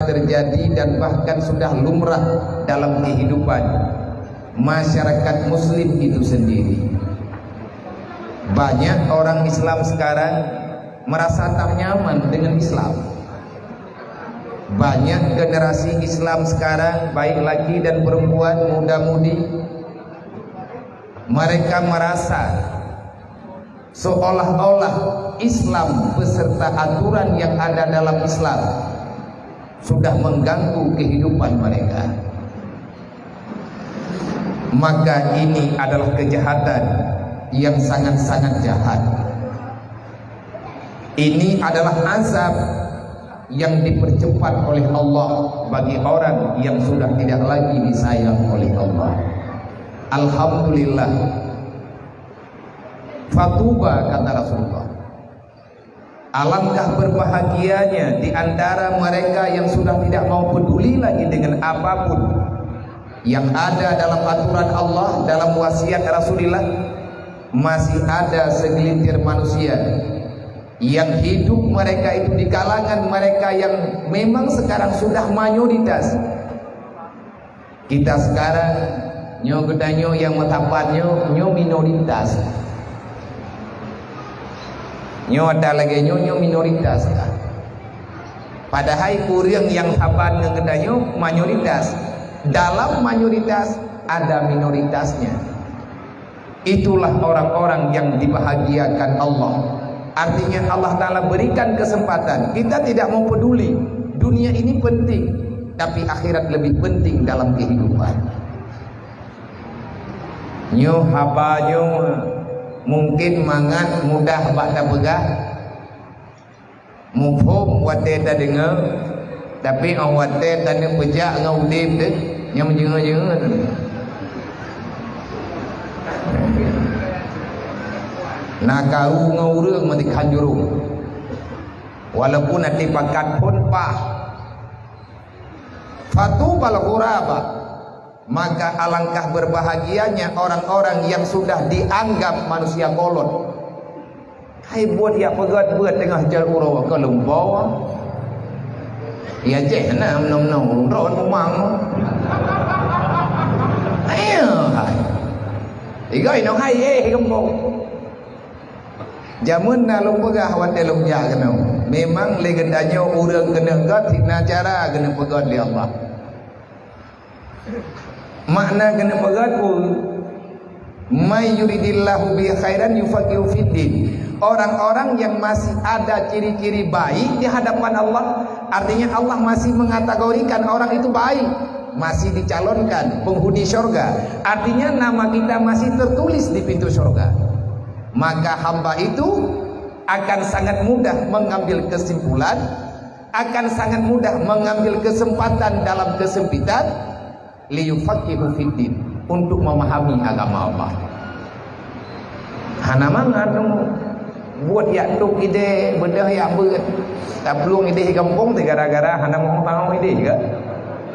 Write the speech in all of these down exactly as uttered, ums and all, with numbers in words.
terjadi dan bahkan sudah lumrah dalam kehidupan masyarakat muslim itu sendiri. Banyak orang Islam sekarang merasa tak nyaman dengan Islam. Banyak generasi Islam sekarang, baik laki dan perempuan, muda-mudi, mereka merasa seolah-olah Islam beserta aturan yang ada dalam Islam sudah mengganggu kehidupan mereka. Maka ini adalah kejahatan yang sangat-sangat jahat. Ini adalah azab yang dipercepat oleh Allah bagi orang yang sudah tidak lagi disayang oleh Allah. Alhamdulillah. Fatuba, kata Rasulullah. Alangkah berbahagianya di antara mereka yang sudah tidak mau peduli lagi dengan apapun yang ada dalam aturan Allah, dalam wasiat Rasulullah. Masih ada segelintir manusia yang hidup mereka itu di kalangan mereka yang memang sekarang sudah mayoritas. Kita sekarang, nyoe geutanyoe nyang meusapat nyoe, nyoe minoritas. Nyoe ata lagée nyoe, nyoe minoritas. Padahai ureuëng nyang sapat ngon geutanyoe mayoritas. Dalam mayoritas ada minoritasnya. Itulah orang-orang yang dibahagiakan Allah. Artinya Allah Ta'ala berikan kesempatan. Kita tidak mau peduli. Dunia ini penting, tapi akhirat lebih penting dalam kehidupan. Nyoe haba nyoe mungkin mangat mudah bak tapeugah, muphom watée tadeungoe, tapi óh watée taneuk peujak ngon udeb teuh, nyang meujeuet-jeuet. Na karu ngon ureuëng meutikhan jurông, walaupun até pakat phon paih. Fatubal ghuraba. Maka alangkah berbahagianya orang-orang yang sudah dianggap manusia kolot. Hai buet yak peugét beuet teungoh jaroe uroe keu lumpoe. Ya jeh na meunong-meunong droen umang. Ayo hai. Igai nong hai eh gembo. Jameun na lôn peugah watée lôn jak keunoe. Memang lé geutanyoe ureuëng keuneuk gét hina cara keuneuk peugét lé Allah. Makna keuneuk peugét peue? "May yuridillahu bihi khairan yufaqihu fiddin." Orang-orang yang masih ada ciri-ciri baik di hadapan Allah, artinya Allah masih mengategorikan orang itu baik, masih dicalonkan penghuni syurga. Artinya nama kita masih tertulis di pintu syurga. Maka hamba itu akan sangat mudah mengambil kesimpulan, akan sangat mudah mengambil kesempatan dalam kesempitan, liyufaqihu fiddin, untuk memahami agama Allah. Hana mangat nunggu buet yak tuk idéh, beudôh yak beuet. Taplueng idéh gampông teuh gara-gara hana meuho tahu idéh ka.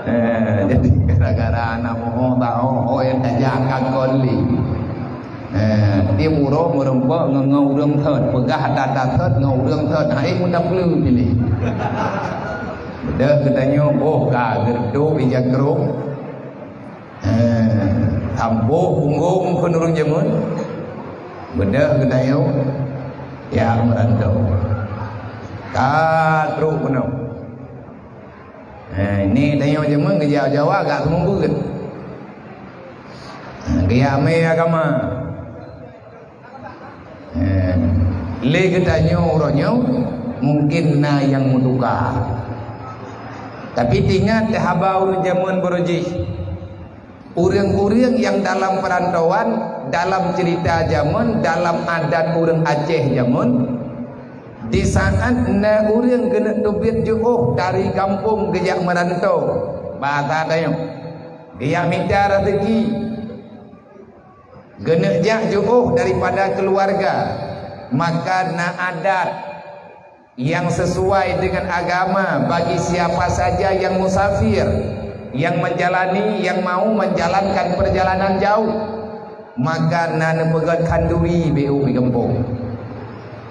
Eh, jadi gara-gara hana meuho tahu, oh yang tajak kakon li. Eh, tiep uroe meureumpok ngon, ngon ureuëng thot, peugah data thot ngon ureuëng thot, hai meudapeue piléh. Deuh geutanyoe boh ka geureudob ija krong. Eh, tamboh punggong keu ureuëng jameun. Beudeuh geutanyoe ya meurantau. Ka trok keunoe. Eh, ini tanyoe jameun geujak Jawa agak seumeubeuet. Eh, geujak mé agama. Eh, lé geutanyoe uroe nyoe mungkin na nyang meutuka. Tapi tingat haba ureuëng jameun baroe jih. Ureuëng-ureuëng nyang dalam peurantauan, dalam ceurita jameun, dalam adat ureuëng Aceh jameun, di saat na ureuëng geuneuk teubiet jiôh dari gampông geujak meurantau, bahasa tanyoe, geujak mita raseuki, geuneuk jak jiôh daripada keuluwarga, maka na adat nyang sesuai dengan agama bagi siapa saja yang musafir, yang menjalani, yang mau menjalankan perjalanan jauh, maka na neupeugét khanduri beu di gampông.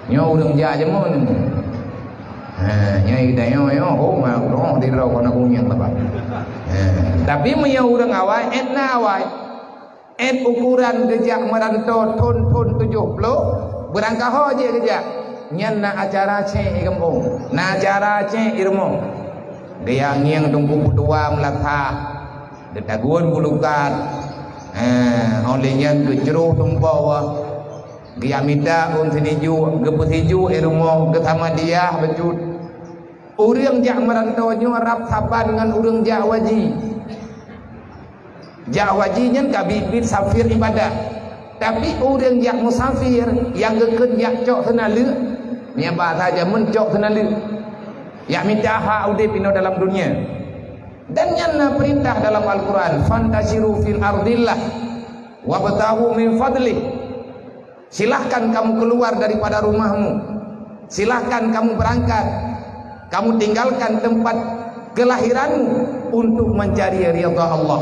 Nyoe ureuëng jak jameun. Ha, nyang ida nyoe nyoe ho ma uroe di rau kona kunyang taba. Ha, tapi meunyoe ureuëng awai, et na awai. Et ukuran geujak meuranto thon-thon tujoh ploh, beurangkaho jih geujak. Nyan na acara cék i gampông, na acara cék i rumoh. Geujak ngieng teungku peutua meulasah, geutagun bulukat. Ha, óh lheueh nyan geucroh tumpôk. Geujak mita ôn siniju, geupeusiju i rumoh, geusamadiah bacut. Ureuëng jak meuranto nyoe rab saban ngon ureuëng jak waji. Jak waji nyan ka biet-biet safir ibadah. Tapi ureuëng jak musafir nyang geukheun jak cok seunaleuk, nyan bahasa jameun cok seunaleuk. Jak mita hak udeb inoe dalam dunia. Dan nyan na peurintah dalam Al-Quran, "Fantashiru fil ardillah wabtaghu min fadlih." Silahkan kamu keluar daripada rumahmu. Silahkan kamu berangkat. Kamu tinggalkan tempat kelahiranmu untuk mencari ridha Allah.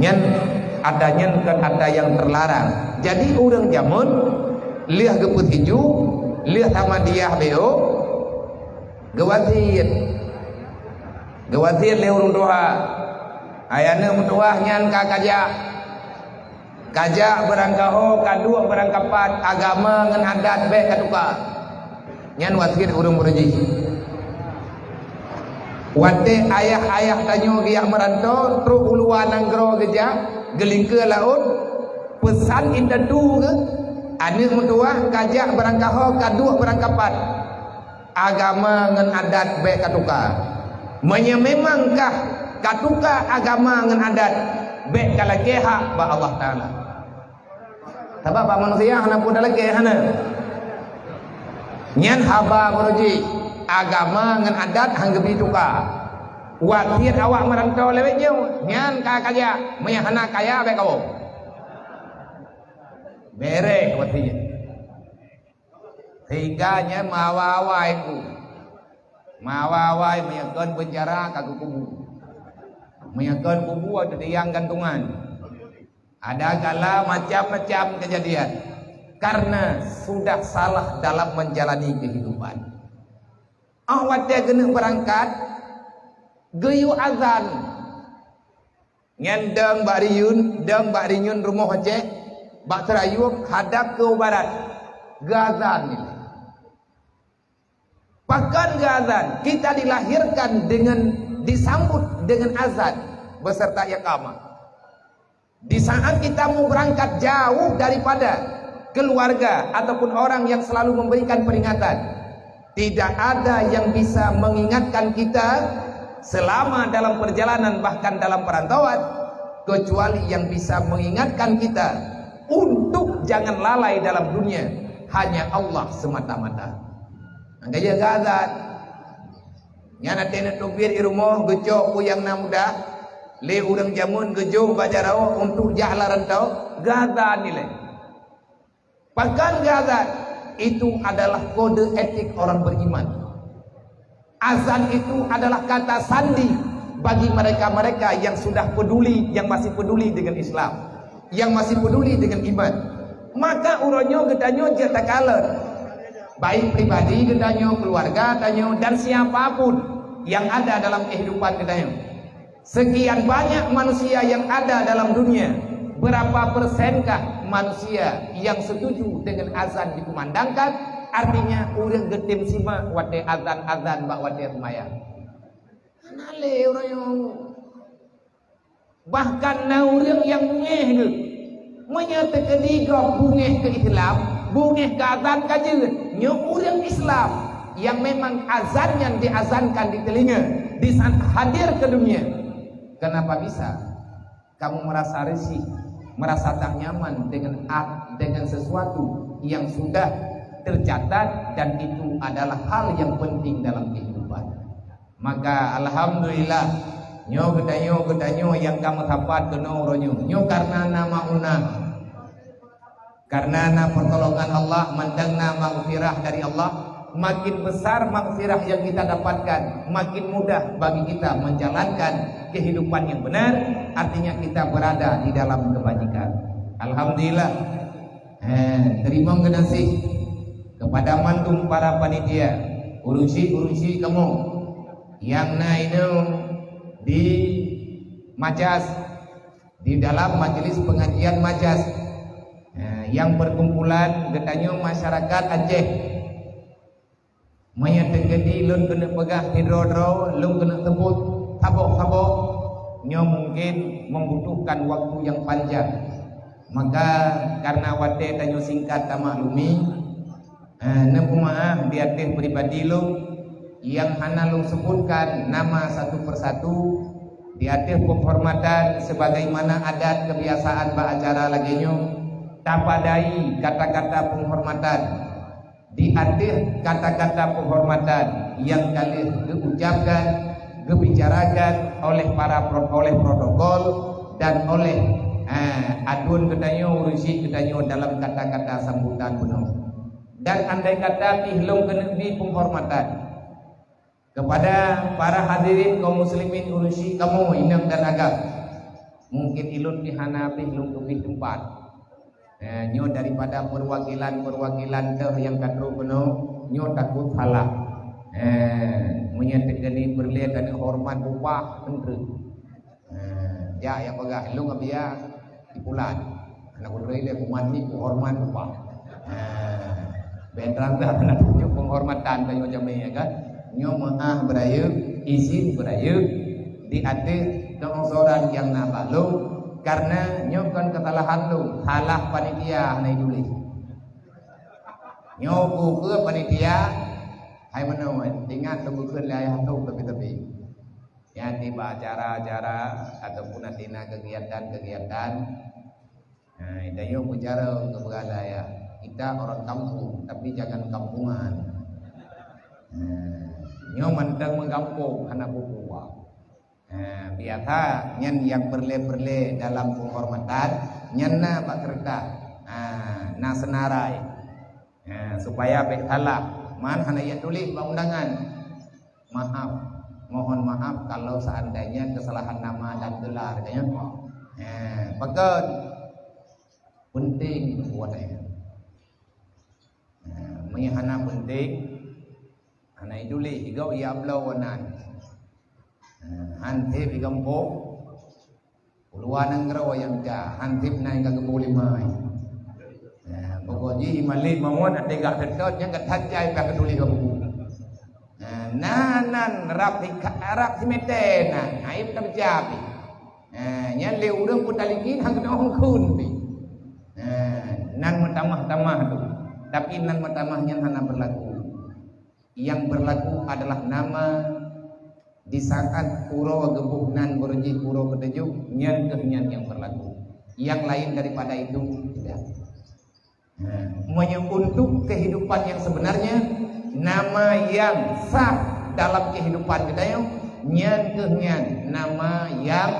Nyan ata nyan bukan ata yang terlarang. Jadi ureuëng jameun lheueh geupeusiju, lheueh samadiah beo, geuwasiet. Geuwasiet lé ureuëng tuha. Hai aneuëk meutuwah nyan ka kajak. Kajak beurangkaho, kaduek beurangkapat, agama ngon adat bék katuka. Nyan wasiet ureuëng beureuji. Watée ayah-ayah tanyoe geujak meuranto, trok u luwa nanggroe geujak, geulingkeue laôt, peusan indatu geuh, aneuëk meutuwah kajak beurangkaho, kaduek beurangkapat. Agama ngon adat bék katuka. Meunyoe memang kah katuka agama ngon adat, bék kalakée hak bak Allah Taala. Sabab bak manusia hana peue talakée hana. Nyan haba beureuji, agama ngon adat han geubi tuka. Wasiet awak meuranto lewat nyoe, nyan ka kajak, meunyoe hana kaya bék kawoe. Bereh wasiet. Sehingga nyan meuawa-awa iku. Meuawa-awa meunyoe kon beunjara ka geukubu. Meunyoe kon kubu atau tiang gantungan. Ada kala macam-macam kejadian. Karena sudah salah dalam menjalani kehidupan. Óh watée geuneuk beurangkat, geuyue azan. Nyan dong bak riyeun, dong bak riyeun rumoh Aceh, bak Seurayoe hadap keu barat. Geuazan nyan. Pakon geuazan? Kita dilahirkan dengan, disambut dengan azan beserta iqamah. Di saat kita mau berangkat jauh daripada keluarga ataupun orang yang selalu memberikan peringatan, tidak ada yang bisa mengingatkan kita selama dalam perjalanan, bahkan dalam perantauan, kecuali yang bisa mengingatkan kita untuk jangan lalai dalam dunia, hanya Allah semata-mata. Angka ya gazat. Nyan até neuteubiet i rumoh geucok peue nyang na mudah, lé ureuëng jameun geujok bak jaroe untuk jak lam rantau, geuazan ilée. Pakon geuazan? Itu adalah kode etik orang beriman. Azan itu adalah kata sandi bagi mereka-mereka yang sudah peduli, yang masih peduli dengan Islam, yang masih peduli dengan iman. Maka uroe nyoe geutanyoe jeuet takalon, baik pribadi geutanyoe, keluarga tanyoe, dan siapapun yang ada dalam kehidupan geutanyoe. Sekian banyak manusia yang ada dalam dunia, berapa persenkah manusia yang setuju dengan azan dikumandangkan? Artinya, ureuëng geutem simak watée azan-azan bak watée seumayang. Hana lé ureuëng nyoe. Bahkan na ureuëng nyang bungéh geuh. Meunyoe teukeudi gob bungéh keu Islam, bungéh keu azan ka jeuet, nyoe ureuëng Islam nyang memang azan nyan diazankan di telinga di saat hadir ke dunia. Kenapa bisa? Kamu merasa risih, merasa tak nyaman dengan a-, dengan sesuatu yang sudah tercatat dan itu adalah hal yang penting dalam kehidupan. Maka alhamdulillah, nyoe geutanyoe, geutanyoe nyang ka meusapat keunoe uroe nyoe. Nyoe karena na maunah. Karena na pertolongan Allah, mantong na maghfirah dari Allah, makin besar maghfirah yang kita dapatkan, makin mudah bagi kita menjalankan kehidupan yang benar, artinya kita berada di dalam kebajikan. Alhamdulillah. Eh, teurimong geunaséh kepada mandum para panitia. Ureuëng syik-ureuëng syik kamoe nyang na inong di Majas, di dalam majlis pengajian Majas, eh, nyang perkumpulan geutanyoe masyarakat Aceh. Meunyoe teujadi lôn keuneuk peugah sidroe-droe, lôn keuneuk seubut saboh-saboh, nyoe mungkin membutuhkan waktu nyang panjang. Maka, karena watée tanyoe singkat tamaklumi, eh, neupeumaáh di ateueh pribadi lôn nyang hana lôn seubutkan nama satu persatu, di ateueh penghormatan sebagaimana adat kebiasaan bak acara lagée nyoe, tapadai kata-kata penghormatan. Di ateueh kata-kata penghormatan nyang ka lheueh geuucapkan, geubicarakan oleh para pro-, oleh protokol dan oleh, eh, aduen geutanyoe, ureuëng syik geutanyoe dalam kata-kata sambutan bunoe. Dan andai kata pih lôn keuneuk bri penghormatan, kepada para hadirin kaum muslimin ureuëng syik kamoe inong dan agam, mungkin ilôn pih hana pih lôn keubri teumpat. Eh, nyoe daripada perwakilan-perwakilan teuh nyang ka trok keunoe, nyoe takot salah. Eh, meunyoe teujadi peureulée keuneuk horeumat bubah, enteuk. Eh, jak nyang peugah, "Lôn Abiya di Pulan." Hana kuturi lé kuman ni kuhoreumat lupa. Eh, ben rangga hana tunjuk penghormatan tanyoe jamé, ya kan? Nyoe meuáh beurayeuk, izin beurayeuk di ateueh keungsoran nyang na bak lôn, karena nyoe kon keusalahan lôn, salah panitia hana ituléh. Nyoe peue panitia, hai meunoe, ingat lôn geukheun lé ayah tông teupie-teupie. Nyan tiba acara-acara ataupun atina kegiatan-kegiatan. Nah, tanyoe bicara keu beurala ya. Kita orang kampung, tapi jangan kampungan. Nah, nyoe mantong meugampông hana bubuwa. Nah, biasa nyan nyang peureulée-peureulée dalam penghormatan, nyan na bak keureutah. Nah, na seunarai. Nah, supaya bék salah, man hana jituléh bak undangan. Maaf, mohon maaf kalau seandainya kesalahan nama dan gelar, ya. Eh, pakon? Penting buat saya. Eh, meunyo hana penting, hana ituléh, igau ia bloe nan. Eh, han sép igampông, Uluwa nanggroe nyang ka, han sép na nyang ka geubôh lima. Nah, pokok jih malém mawon até gak seutôt nyang ka that jai pih ka tuléh bak buku. Nah, na nan rab sika-, rab simete na, aib ka beucab. Nah, nyan lé ureuëng peutaliki han keunoe hongkon pih. Nah, nan meutamah-tamah tu. Tapi nan meutamah nyan hana berlaku. Yang berlaku adalah nama di saat uroe geuboh nan beureuji uroe keutujôh, nyan keuh nyan nyang berlaku. Yang lain daripada itu tidak. Nah, meunyoe untuk kehidupan yang sebenarnya, nama yang sah dalam kehidupan geutanyoe, nyan keuh nyan nama yang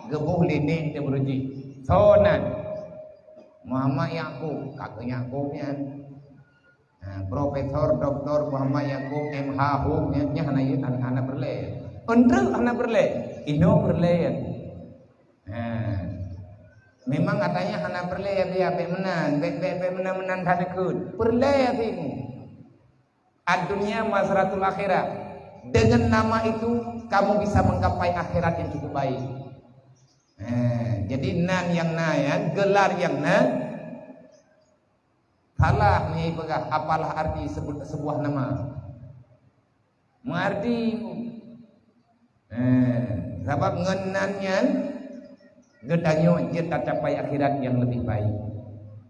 geuboh lé nek teuh beureuji. Soe nan? Muhammad Yakub, ka keuh Yakub nyan. Ha, Profesor Doktor Muhammad Yakub M H Hum nyan, nyan hana, hana, hana peureulée. Enteuk hana peureulée, inoe peureulée. Ha. Memang katanya hana peureulée, ya, bék meunan, bék, bék, bék meunan-meunan that dikeue. Peureulée sini. Ad-dunya mazratul akhirah. Dengan nama itu, kamu bisa menggapai akhirat yang cukup baik. Ha, jadi nan nyang na, ya, gelar nyang na, Salah meunyoe peugah apalah arti sebu-, sebuah nama. Meuarti, eh, sabab ngon nan nyan geutanyoe jeuet tacapai akhirat nyang leubeh baik.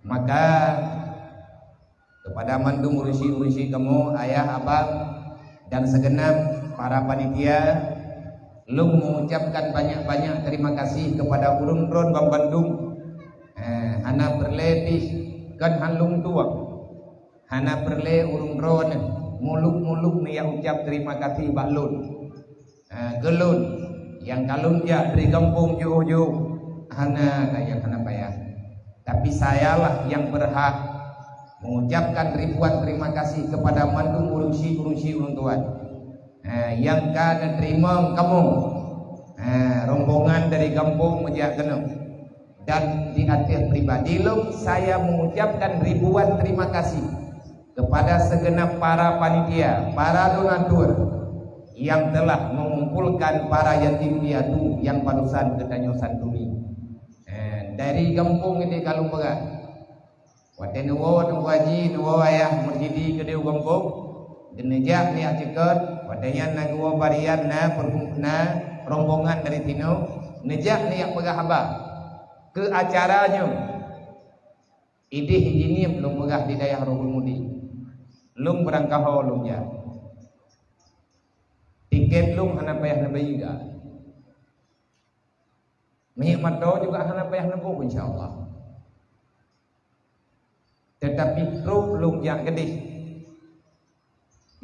Maka, kepada mandum ureuëng syik-ureuëng syik kamoe, ayah, abang, dan segenap para panitia, lôn mengucapkan banyak-banyak terima kasih kepada ureuëng droen banmandum. Eh, hana peureulée pih kon han lôn tueng. Hana peureulée ureuëng droeneuh muluk-muluk neujak ucap terima kasih bak lôn. Eh, keu lôn nyang ka lôn jak dari gampông jiôh-jiôh, hana, ka nyang hana payah. Tapi sayalah nyang berhak mengucapkan ribuan terima kasih kepada mandum ureuëng syik-ureuëng syik ureuëng tuan. Ha, nyang ka neuteurimong kamoe, ha, rombongan dari gampông meujak keunoe. Dan di ateueh pribadi lôn, saya mengucapkan ribuan terima kasih Kepada segenap para panitia, para donatur yang telah mengumpulkan para yatim piatu yang barusan geutanyoe santuni. Eh, dari gampông ini ka lôn peugah. Watée neuwoe Teungku Haji, neuwoe Ayah Mursyidi keudeh u gampông, geuneujak neujak ceukeut, watée nyan na geuwoe barian, na peurum-, na rombongan dari sinoe, neujak neujak peugah haba keu acara nyoe. Idéh jinieb lôn peugah di dayah Rohul Mudi. Lôn beurangkaho lôn jak. Tiket lôn hana payah neubayeue. Minyeuk mata juga hana payah neuboh, insya Allah. Teutapi trok lôn jak keudeh,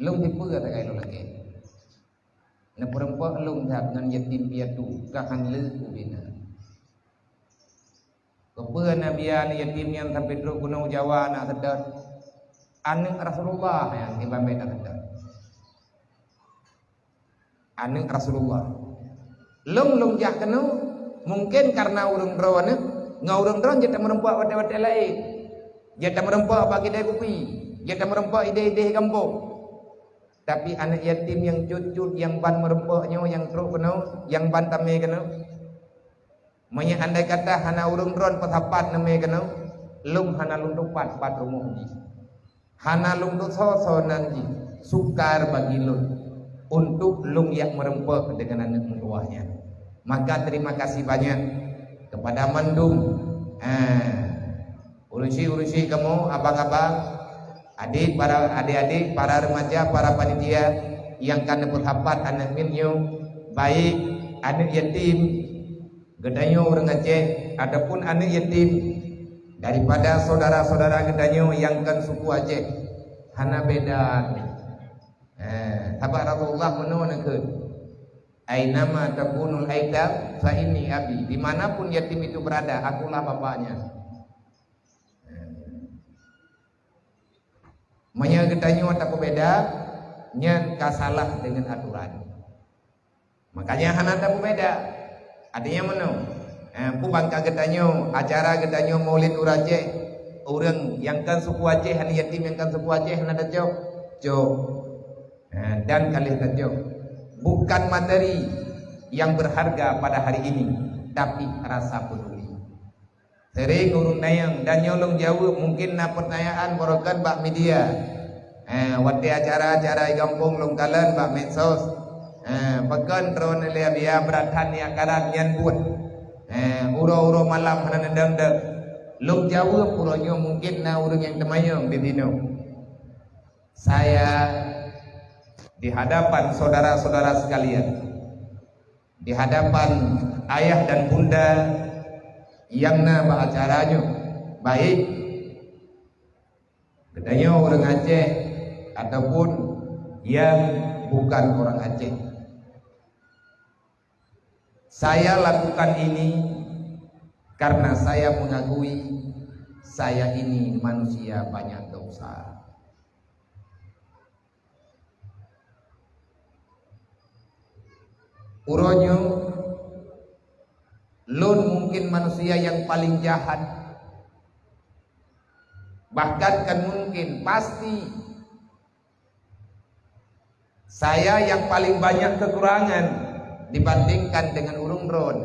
lôn sipeue tagai lôn lakée. Neupeureumpok lôn that ngon yatim piatu, ka han le ubena. Keupeue na biya aneuk yatim nyan sampoe trok keunoe u Jawa na seutôt? Aneuk Rasulullah nyang iban beda seutôt. Aneuk Rasulullah. Lôn, lôn jak keunoe, mungken kareuna ureuëng droeneuh ngon ureuëng droeneuh jeuet tameurumpok watée-watée laén. Jeuet tameurumpok bak kidai kupi, jeuet tameurumpok idéh-idéh gampông. Tapi aneuk yatim nyang cut-cut nyang ban meurumpok nyoe nyang trok keunoe, nyang ban tamé keunoe. Meunyoe andai kata hana ureuëng droeneuh peusapat neumé keunoe, lôn hana lôn tupat pat rumoh jih. Hana lôn tusoe-soe nan jih, sukar bagi lôn untuk lôn jak meurumpok deungon aneuk meutuwah nyan. Maka terima kasih banyak kepada mandum, eh, urusi-urusi kamoe, abang-abang, adik, para adik-adik, para remaja, para panitia nyang ka neupeusapat aneuk miet nyoe, baik aneuk yatim geutanyoe ureuëng Aceh ataupun aneuk yatim daripada saudara-saudara geutanyoe nyang kon suku Aceh, hana beda. Eh, sabab Rasulullah meunoe neukheun, "Ainama takunul aitam fa inni abi." Dimanapun yatim itu berada, akulah bapaknya. Meunyoe geutanyoe tapeubeda, nyan ka salah deungon aturan. Makanya hana tapeubeda. Artinya meunoe, eh, peue ban ka geutanyoe, acara geutanyoe Maulid ureuëng Aceh, ureuëng nyang kon suku Aceh, aneuk yatim nyang kon suku Aceh hana tacok? Cok. Eh, dan ka lheueh tacok. Bukan materi yang berharga pada hari ini, tapi rasa peduli. Sering ureuëng nayang, dan nyoe lôn jaweueb, mungkin na peutanyaan barokon bak media. Eh, watée acara-acara di gampông lôn kalon bak medsos. Eh, pakon droeneuh lé biya brat that nyang karat nyan buet. Eh, uroe-uroe malam hana neudong-dong. Lôn jaweueb uroe nyoe mungkin na ureuëng nyang teumanyong di sinoe. Saya di hadapan saudara-saudara sekalian, di hadapan ayah dan bunda nyang na bak acara nyoe, baik geutanyoe ureuëng Aceh ataupun nyang bukan ureuëng Aceh. Saya lakukan ini karena saya mengakui saya ini manusia banyak dosa. Uroe nyoe, lôn mungkin manusia yang paling jahat. Bahkan kan mungkin, pasti saya yang paling banyak kekurangan dibandingkan dengan ureuëng droen.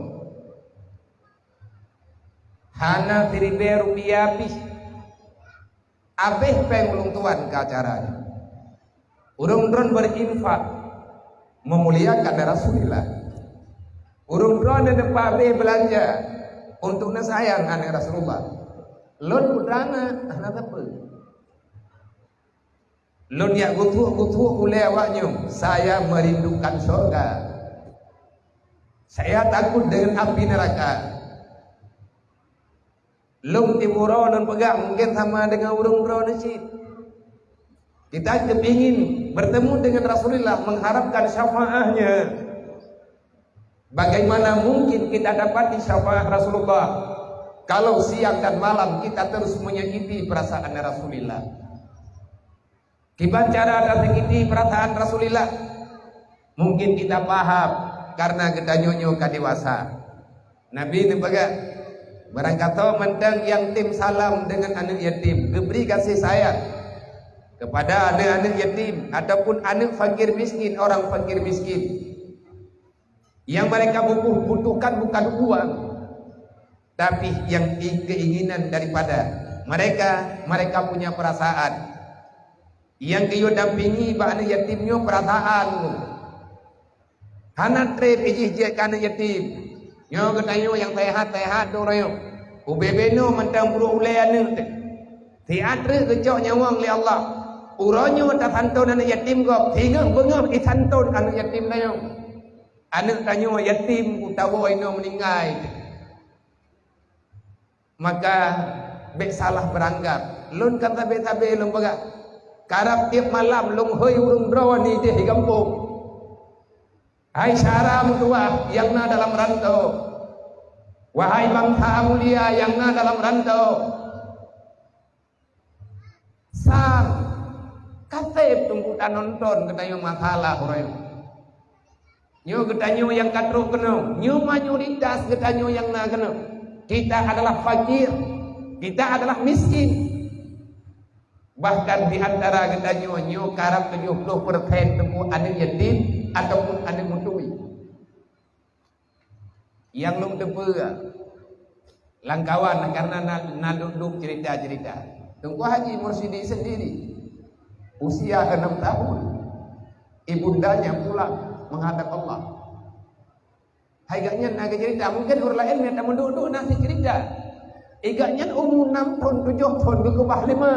Hana siribée rupiah pih. Abéh péng ulôn tuan keu acara nyoe. Ureuëng droen berinfak, memuliakan Rasulullah. Ureuëng droen neupabéh beulanja untuk neusayang aneuk Rasulullah. Lôn putra na, hana sapeue. Lôn jak guthuek-guthuek ulée awak nyoe, saya merindukan syurga. Saya takut dengan api neraka. Lôn tiep uroe lôn peugah mungken sama dengan ureuëng droeneuh cit. Kita kepingin bertemu dengan Rasulullah, mengharapkan syafaatnya. Bagaimana mungkin kita dapati syafaat Rasulullah kalau siang dan malam kita terus menyakiti perasaan Rasulullah? Kiban cara tasakiti perasaan Rasulullah? Mungkin kita paham karena geutanyoe nyoe ka dewasa. Nabi neupeugah, barangkasoe mantong nyang tem salam deungon aneuk yatim, geubri gaséh sayang. Kepada aneuk-aneuk yatim ataupun aneuk fakir miskin, orang fakir miskin, yang mereka butuh-, butuhkan bukan uang, tapi yang i-, keinginan daripada mereka, mereka punya perasaan. Nyang geuyue dampingi bak aneuk yatim nyoe perasaan. Hana treb jih jeuet keu aneuk yatim. Nyoe geutanyoe nyang seuhat-seuhat droe nyoe. Ubé-bé nyoe mantong brok ulée aneuk teuh. Siat treuk geucok nyawöng lé Allah. Uroe nyoe tasanton aneuk yatim gob, singoh beungoh jisanton aneuk yatim tanyoe. Aneuk tanyoe yatim utawa inoe meuninggai teuh. Maka bék salah beuranggab. Lôn kan sabé-sabé lôn peugah, karab tieb malam lôn hôi ureuëng droe nideh di gampông. Hai syedara meutuwah nyang na dalam rantô! Wahai bansa mulia nyang na dalam rantô! Sang ka sép teungku tanonton geutanyoe masalah uroe nyoe. Nyoe geutanyoe nyang ka trok keunoe, nyoe mayoritas geutanyoe nyang na keunoe. Kita adalah fakir, kita adalah miskin. Bahkan di antara geutanyoe nyoe karab tujoh ploh persen teungku aneuk yatim ataupun aneuk meutui. Nyang lôn teupeue lam kawan, karena na, na duek-duek cerita-cerita. Teungku Haji Mursidi sendiri, usia enam tahun, ibundanya pulang menghadap Allah. Hai gobnyan na geucerita, mungkin ureuëng laén nyang tameuduek-duek na sit cerita. Gobnyan umu enam thon, tujoh thon geukeubah lima.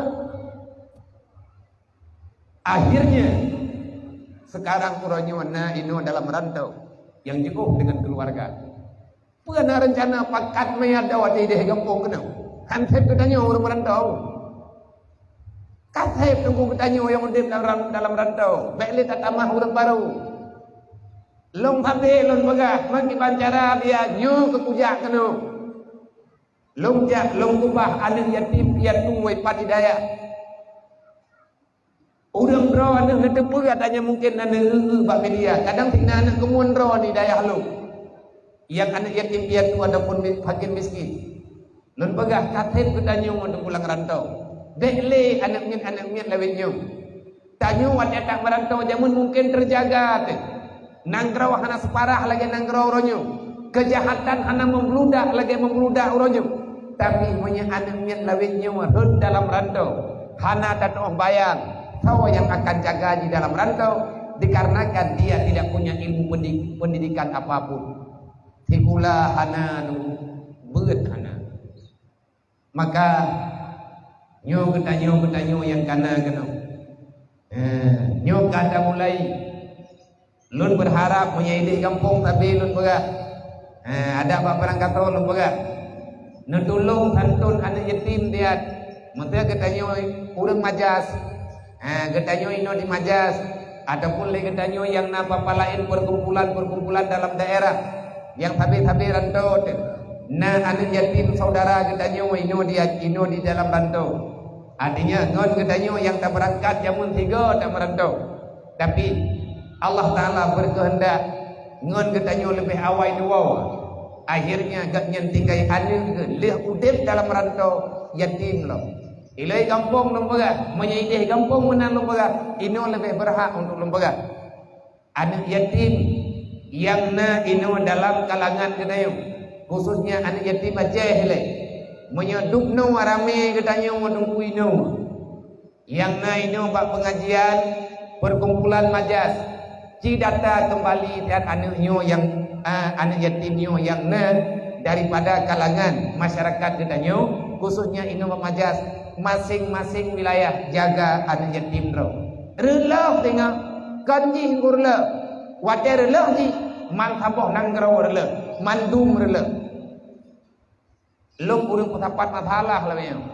Akhirnya, sekarang uroe nyoe na inoe dalam rantô nyang jiôh dengan keluarga. Peue na reuncana pakat meuadoe di deh gampông keunoe? Kan sép geutanyoe ureuëng meurantô. Ka sép teungku geutanyoe nyang udeb dalam, dalam rantô. Bék lé tatamah ureuëng barô. Lôn sabé lôn peugah, meukiban cara biasa nyoe keu kujak keunoe. Lôn jak lôn keubah aneuk yatim piatu wai pat di dayah. Ureuëng droe aneuk neuteupeue, katanya mungkin na neueu-eu bak media. Kadang sina aneuk keumuen droe di dayah lôn, nyang aneuk yatim piatu ataupun mi-, fakir miskin. Lôn peugah, ka sép geutanyoe teungku lam rantô. Bék lé aneuk miet-aneuk miet lawét nyoe. Tanyoe watée that meurantô jameun mungken teujaga teuh. Nanggroe hana seuparah lagée nanggroe uroe nyoe. Keujahatan hana meubludak lagée meubludak uroe nyoe. Tapi meunyoe aneuk miet lawét nyoe rhot dalam rantô, hana tatuoh bayang soe nyang akan jaga di dalam rantô, dikarenakan dia tidak punya ilmu pendi-, pendidikan apapun. Sikula hana, beuet hana. Maka, nyoe geutanyoe-geutanyoe nyang ka na keunoe. Eh, nyoe ka tamulai. Lôn beurharap meunyoe ideh gampông sabé lôn peugah. Eh, adak bak Padang Kato lôn peugah. Neutulông santon aneuk yatim diat. Meuseu geutanyoe ureuëng Majas. Ha, geutanyoe inoe di Majas, ataupun lé geutanyoe nyang na papa laén perkumpulan-perkumpulan dalam daerah nyang sabé-sabé rantô teuh, na aneuk yatim saudara geutanyoe inoe di, inoe di dalam rantô. Artinya, ngon geutanyoe nyang tabeurangkat jameun sigoe tameurantô. Tapi, Allah Taala beureukeundak ngon geutanyoe leubeh awai tuwoe. Akhirnya, gobnyan tinggai aneuk geuh lheueh udeb dalam rantô yatim lom. Ilée gampông lôn peugah, meunyoe ideh gampông meunan lôn peugah, inoe leubeh beurhak untuk lôn peugah. Aneuk yatim nyang na inoe dalam kalangan geutanyoe, khususnya aneuk yatim Aceh ilée. Meunyoe dubnoe ramé geutanyoe meutunggu inoe, nyang na inoe bak peungajian perkumpulan Majas, ci data keumbali that aneuk nyoe nyang, a, aneuk yatim nyoe nyang na daripada kalangan masyarakat geutanyoe, khususnya inoe bak Majas, maséng-maséng wilayah jaga aneuk yatim droe. Reuloh teungoh, kon jih ureuëng reuloh. Watée reuloh jih, man saboh nanggroe reuloh, mandum reuloh. Lôn ureuëng peusapat masalah lagée nyoe.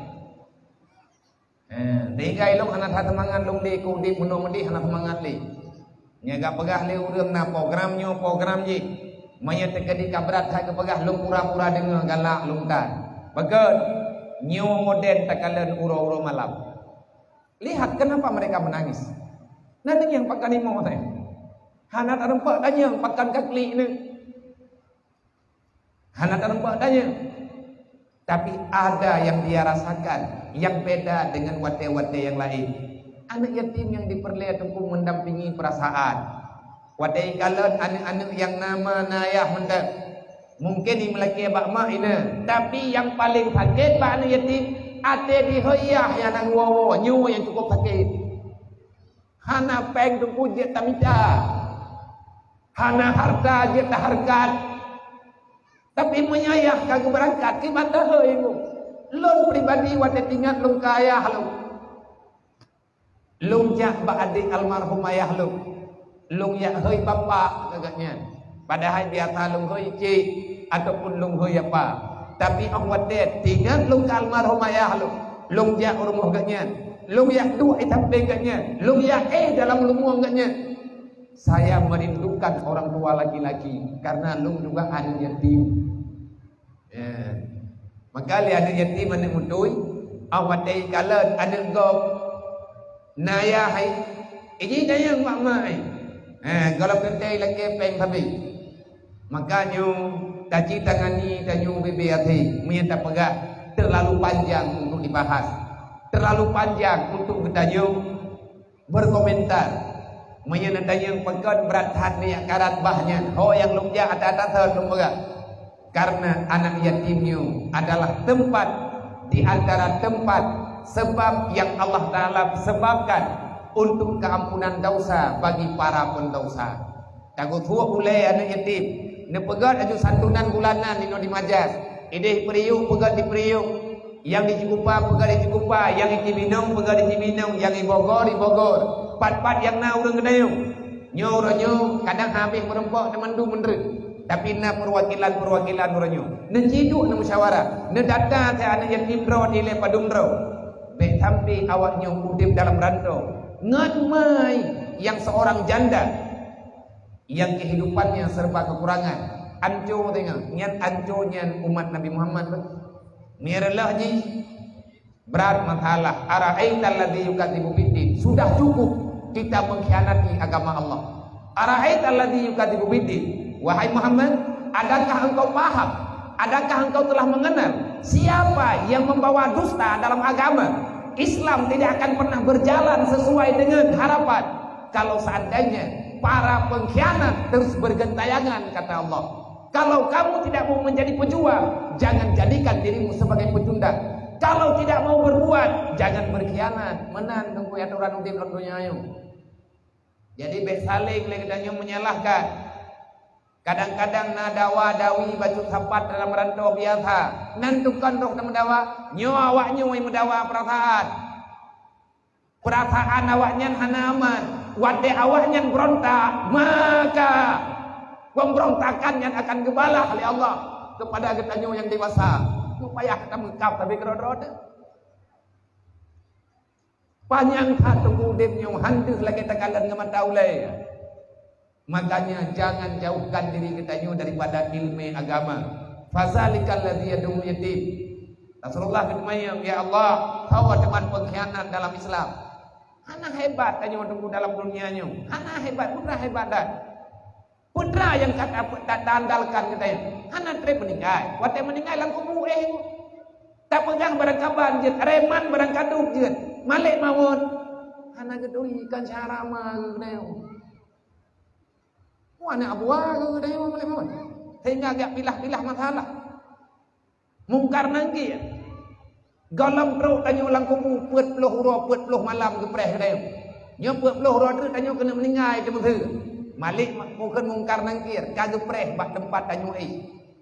Eh, sehingga ilong hana that seumangat lôn lé keu udeb meunoe meudeh hana seumangat lé. Nyang ka peugah lé ureuëng na program nyoe program jih. Meunyoe teukeudi ka brat that geupeugah lôn pura-pura deungoe galak lôn tan. Beugét, nyoe modern takalon uroe-uroe malam. Lihat kenapa mereka menangis. Nanti yang pakai lima teh. Hana tareumpok tanyong pakan kaklik ni. Hana tareumpok tanyong. Tapi ada yang dia rasakan yang beda dengan watée-watée yang lain. Aneuk yatim nyang dipeureulee teungku mendampingi peurasaan. Watée ikalon aneuk-aneuk nyang na ma na yah mantong. Mungken imeulakée bak mak inong, tapi nyang paleng sakét bak aneuk yatim, até dihôi yah nyang na woe-woe, nyoe nyang cukup sakét. Hana péng teungku jeuet tamita. Hana hareuta jeuet tahareukat. Tapi meunyoe yah ka geubeurangkat, kiban tahôi nyoe. Lôn pribadi watée tingat lôn keu ayah lôn. Lôn jak bak adék almarhum ayah lôn. Lôn jak hôi bapak keu gobnyan. Padahai biasa lôn hôi cék ataupun lôn hôi apa. Tapi óh watée tingat lôn keu almarhum ayah lôn, lôn jak u rumoh gobnyan. Lôn jak duek i sampéng gobnyan. Lôn jak éh dalam lumueng gobnyan. Saya merindukan orang tua laki-laki karena lôn juga aneuk yatim. Ya. Maka lé aneuk yatim, aneuk mutui, óh watée ikalon aneuk gob na yah hai, iji dayang mak mak hai. Ha, gohlom teuntée lakée péng sabe. Maka nyoe taci tangani tanyoe bebe até, meunyoe tapeugah terlalu panjang untuk dibahas. Terlalu panjang untuk geutanyoe berkomentar. Meunyoe neutanyong pakon brat that neujak karat bah nyan, ho nyang lôn jak ata-ata thon lôn peugah. Karena anak yatim nyoe adalah tempat di antara tempat sebab yang Allah Taala sebabkan untuk keampunan dosa bagi para pendosa. Tageusuek ulée aneuk yatim, neupeugét laju santunan bulanan inoe di majas. Idéh peuriuk peugét di peuriuk, nyang di Cikupa peugét di Cikupa, nyang di Cibinong peugét di Cibinong, nyang di Bogor di Bogor. Pat-pat nyang na ureuëng geutanyoe. Nyoe uroe nyoe kadang habéh meurumpok teumandum meunreut, tapi na peuwakilan-peuwakilan uroe nyoe. Neuciduk neumusyawarah, neudata keu aneuk yatim droe dilée padum droe. Bék sampai awak nyoe udeb dalam rantau ngon mai nyang seorang janda. Yang kehidupannya serba kekurangan. Anco tengok, nyan anco nyan umat Nabi Muhammad tu. Mireulah jih berat masalah. Ara'aital ladzi yukadzibu biddin. Sudah cukup kita mengkhianati agama Allah. Ara'aital ladzi yukadzibu biddin. Wahai Muhammad, adakah engkau paham? Adakah engkau telah mengenal siapa yang membawa dusta dalam agama? Islam tidak akan pernah berjalan sesuai dengan harapan. Kalau seandainya para pengkhianat terus bergentayangan, kata Allah, kalau kamu tidak mau menjadi pejuang, jangan jadikan dirimu sebagai pecundang. Kalau tidak mau berbuat, jangan berkhianat. Meunan teungku atoran udeb lam donya nyoe. Jadi bék saléng lé geutanyoe menyalahkan. Kadang-kadang na dawa-dawi bacut sapat dalam rantau biasa. Nan tukang roh na meudawa, nyoe awak nyoe meudawa perasaan. Peurasaan awaknyan hana aman. Watée awaknyan beurontak, maka pemberontakan nyan akan geubalah lé Allah kepada geutanyoe nyang dewasa. Nyoe payah tameukab sabe keudroe-droe teuh. Panyang that teungku udeb nyoe, han deuh lagée takalon ngon mata ulée. Makanya jangan jauhkan diri geutanyoe daripada ilmu agama. Fazalikal ladzi yad'ul yatim. Rasulullah geutanyong, "Ya Allah, soe teuma pengkhianat dalam Islam?" Hana hebat tanyoe teungku dalam dunia nyoe. Hana hebat, peue teuma hebat dah. Peue teuma nyang ka ta-, ta-, taandalkan geutanyoe. Hana treb meuninggai. Watée meuninggai lam kubu, éh, tapeugah barangkaban jeuet, reman barangkadub jeuet, malek mawöt. Hana geuturi ikan syahara ma geutanyoe. Wah, aneuk buah geutanyoe malek mawöt. Sehingga geujak pilah-pilah masalah. Mungkar Nakir. Gohlom trok tanyoe lam kubu peuet ploh uroe, peuet ploh malam geupreh geutanyoe. Nyoe peuet ploh uroe treuk tanyoe keuneuk meuninggai teumeuseue. Malek ma-, bukon Mungkar Nakir ka geupreh bak teumpat tanyoe éh.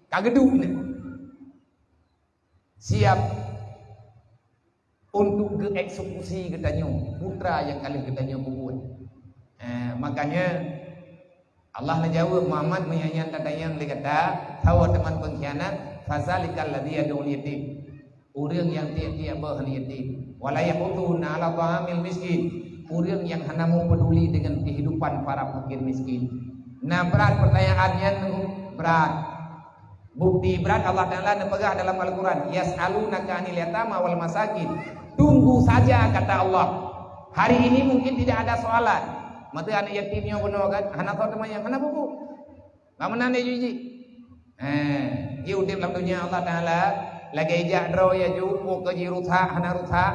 Ka geuduek nyan. Siap untuk geueksekusi geutanyoe, peue teuma nyang ka lheueh geutanyoe peubuet. Eh, makanya Allah neujaweueb, Muhammad, meunyoe nyan tatanyong lé gata, soe teuma pengkhianat, fazalikal ladzi yad'ul yatim. Ureuëng nyang tieb-tieb boh aneuk yatim. Wala yahuddu 'ala ta'amil miskin. Ureuëng nyang hana meupeduli dengan kehidupan para fakir miskin. Nah, brat pertanyaan nyan, brat. Bukti brat Allah Taala neupeugah dalam Al-Quran, "Yas'alunaka 'anil yatama wal masakin." Tunggu saja, kata Allah. Hari ini mungkin tidak ada soalan. Mata aneuk yatim nyoe bunoe kan, hana soe teuma nyang hana bubu. Bak meunan lé jih. Eh, ji udeb lam dunia Allah Taala, lagée jak droe ya ju, ukeue ji rusak, hana rusak.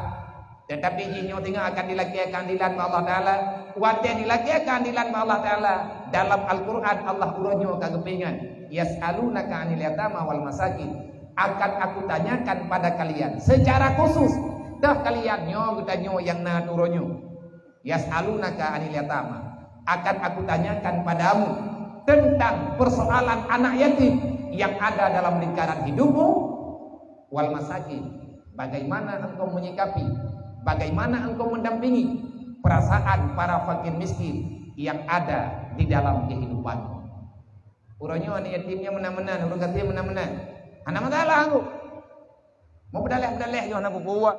Tetapi jih nyoe singoh akan dilakée keuadilan bak Allah Taala. Watée dilakée keuadilan bak Allah Taala, dalam Al-Quran Allah uroe nyoe ka geupeuingat, "Yas'alunaka 'anil yatama wal masakin." Akan Aku tanyakan pada kalian secara khusus, toh kalian nyoe geutanyoe nyang na uroe nyoe. "Yas'alunaka 'anil yatama." Akan Aku tanyakan padamu tentang persoalan anak yatim yang ada dalam lingkaran hidupmu, wal masakin, bagaimana engkau menyikapi, bagaimana engkau mendampingi perasaan para fakir miskin yang ada di dalam kehidupanmu. Uroe nyoe aneuk yatim nyan meunan-meunan, ureueng gasien meunan-meunan. Hana masalah aku. Mau peudaleh-peudaleh nyoe hana peue-peue.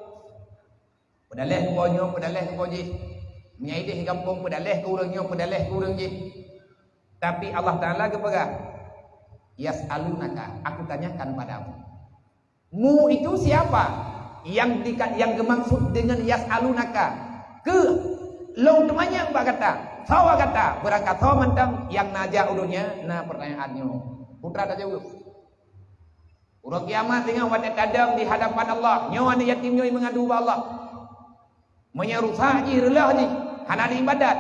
Peudaleh keu nyoe, peudaleh keu jih. Meunyoe ideh gampông, peudaleh keu ureueng nyoe, peudaleh keu ureueng jih. Tapi Allah Taala geupeugah, "Yas'alunaka, Aku tanyakan padamu." Mu itu siapa yang dika-, yang geumaksud dengan yas'alunaka? Keu lôn teumanyong bak gata, soe gata, beurangkat soe mantong nyang na jak u donya, na pertanyaan nyoe. Putra tajaweueb. Uroe kiamat teungoh watée tadong di hadapan Allah, nyoe aneuk yatim nyoe meungadu bak Allah. Meunyoe rusak jih, reuloh jih, hana ibadat.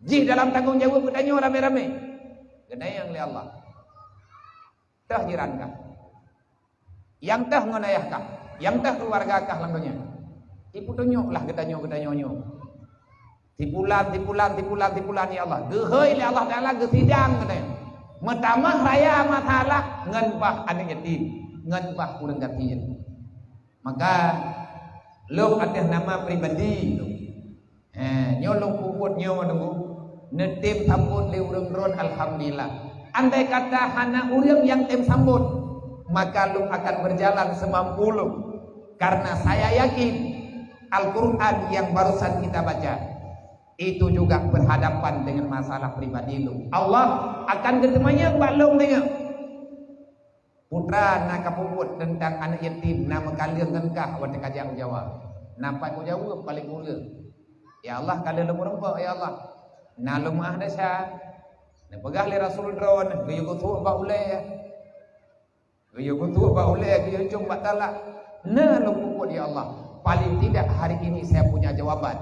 Jih dalam tanggong jaweueb geutanyoe ramé-ramé. Geutanyong lé Allah. Toh jiran kah? Nyang toh ngon ayah kah? Nyang toh keuluwarga kah lam donya? Ipeutunyoklah geutanyoe, geutanyoe nyoe. Si pulan, si pulan, si pulan, si pulan, ya Allah. Geuhôi lé Allah Taala geusidang geutanyoe. Meutamah raya masalah ngon bah aneuk yatim, ngon bah ureueng gasien. Maka lôn ateueh nama pribadi lôn. Eh, nyoe lôn peubuet nyoe nunggu. Neutem sambot lé ureueng droen, alhamdulillah. Andai kata hana ureueng nyang tem sambot, maka lôn akan berjalan semampu lôn. Karena saya yakin Al-Quran yang barusan kita baca itu juga berhadapan dengan masalah pribadi lôn. Allah akan geuteumanyong bak lôn deungoe. Putra na kapeubuet teuntang aneuk yatim na meukaleueng ngon kah watée kajak u Jawa. Na pat kujaweueb paléng ureueng, "Ya Allah, ka lheueh lôn meureumpok, ya Allah. Na lôn meuah desya." Neupeugah lé Rasul droen, geuyue geusuek bak ulée. Geuyue geusuek bak ulée, geuyue cong bak talak. Na lôn peubuet, ya Allah. Paling tidak hari ini saya punya jawaban.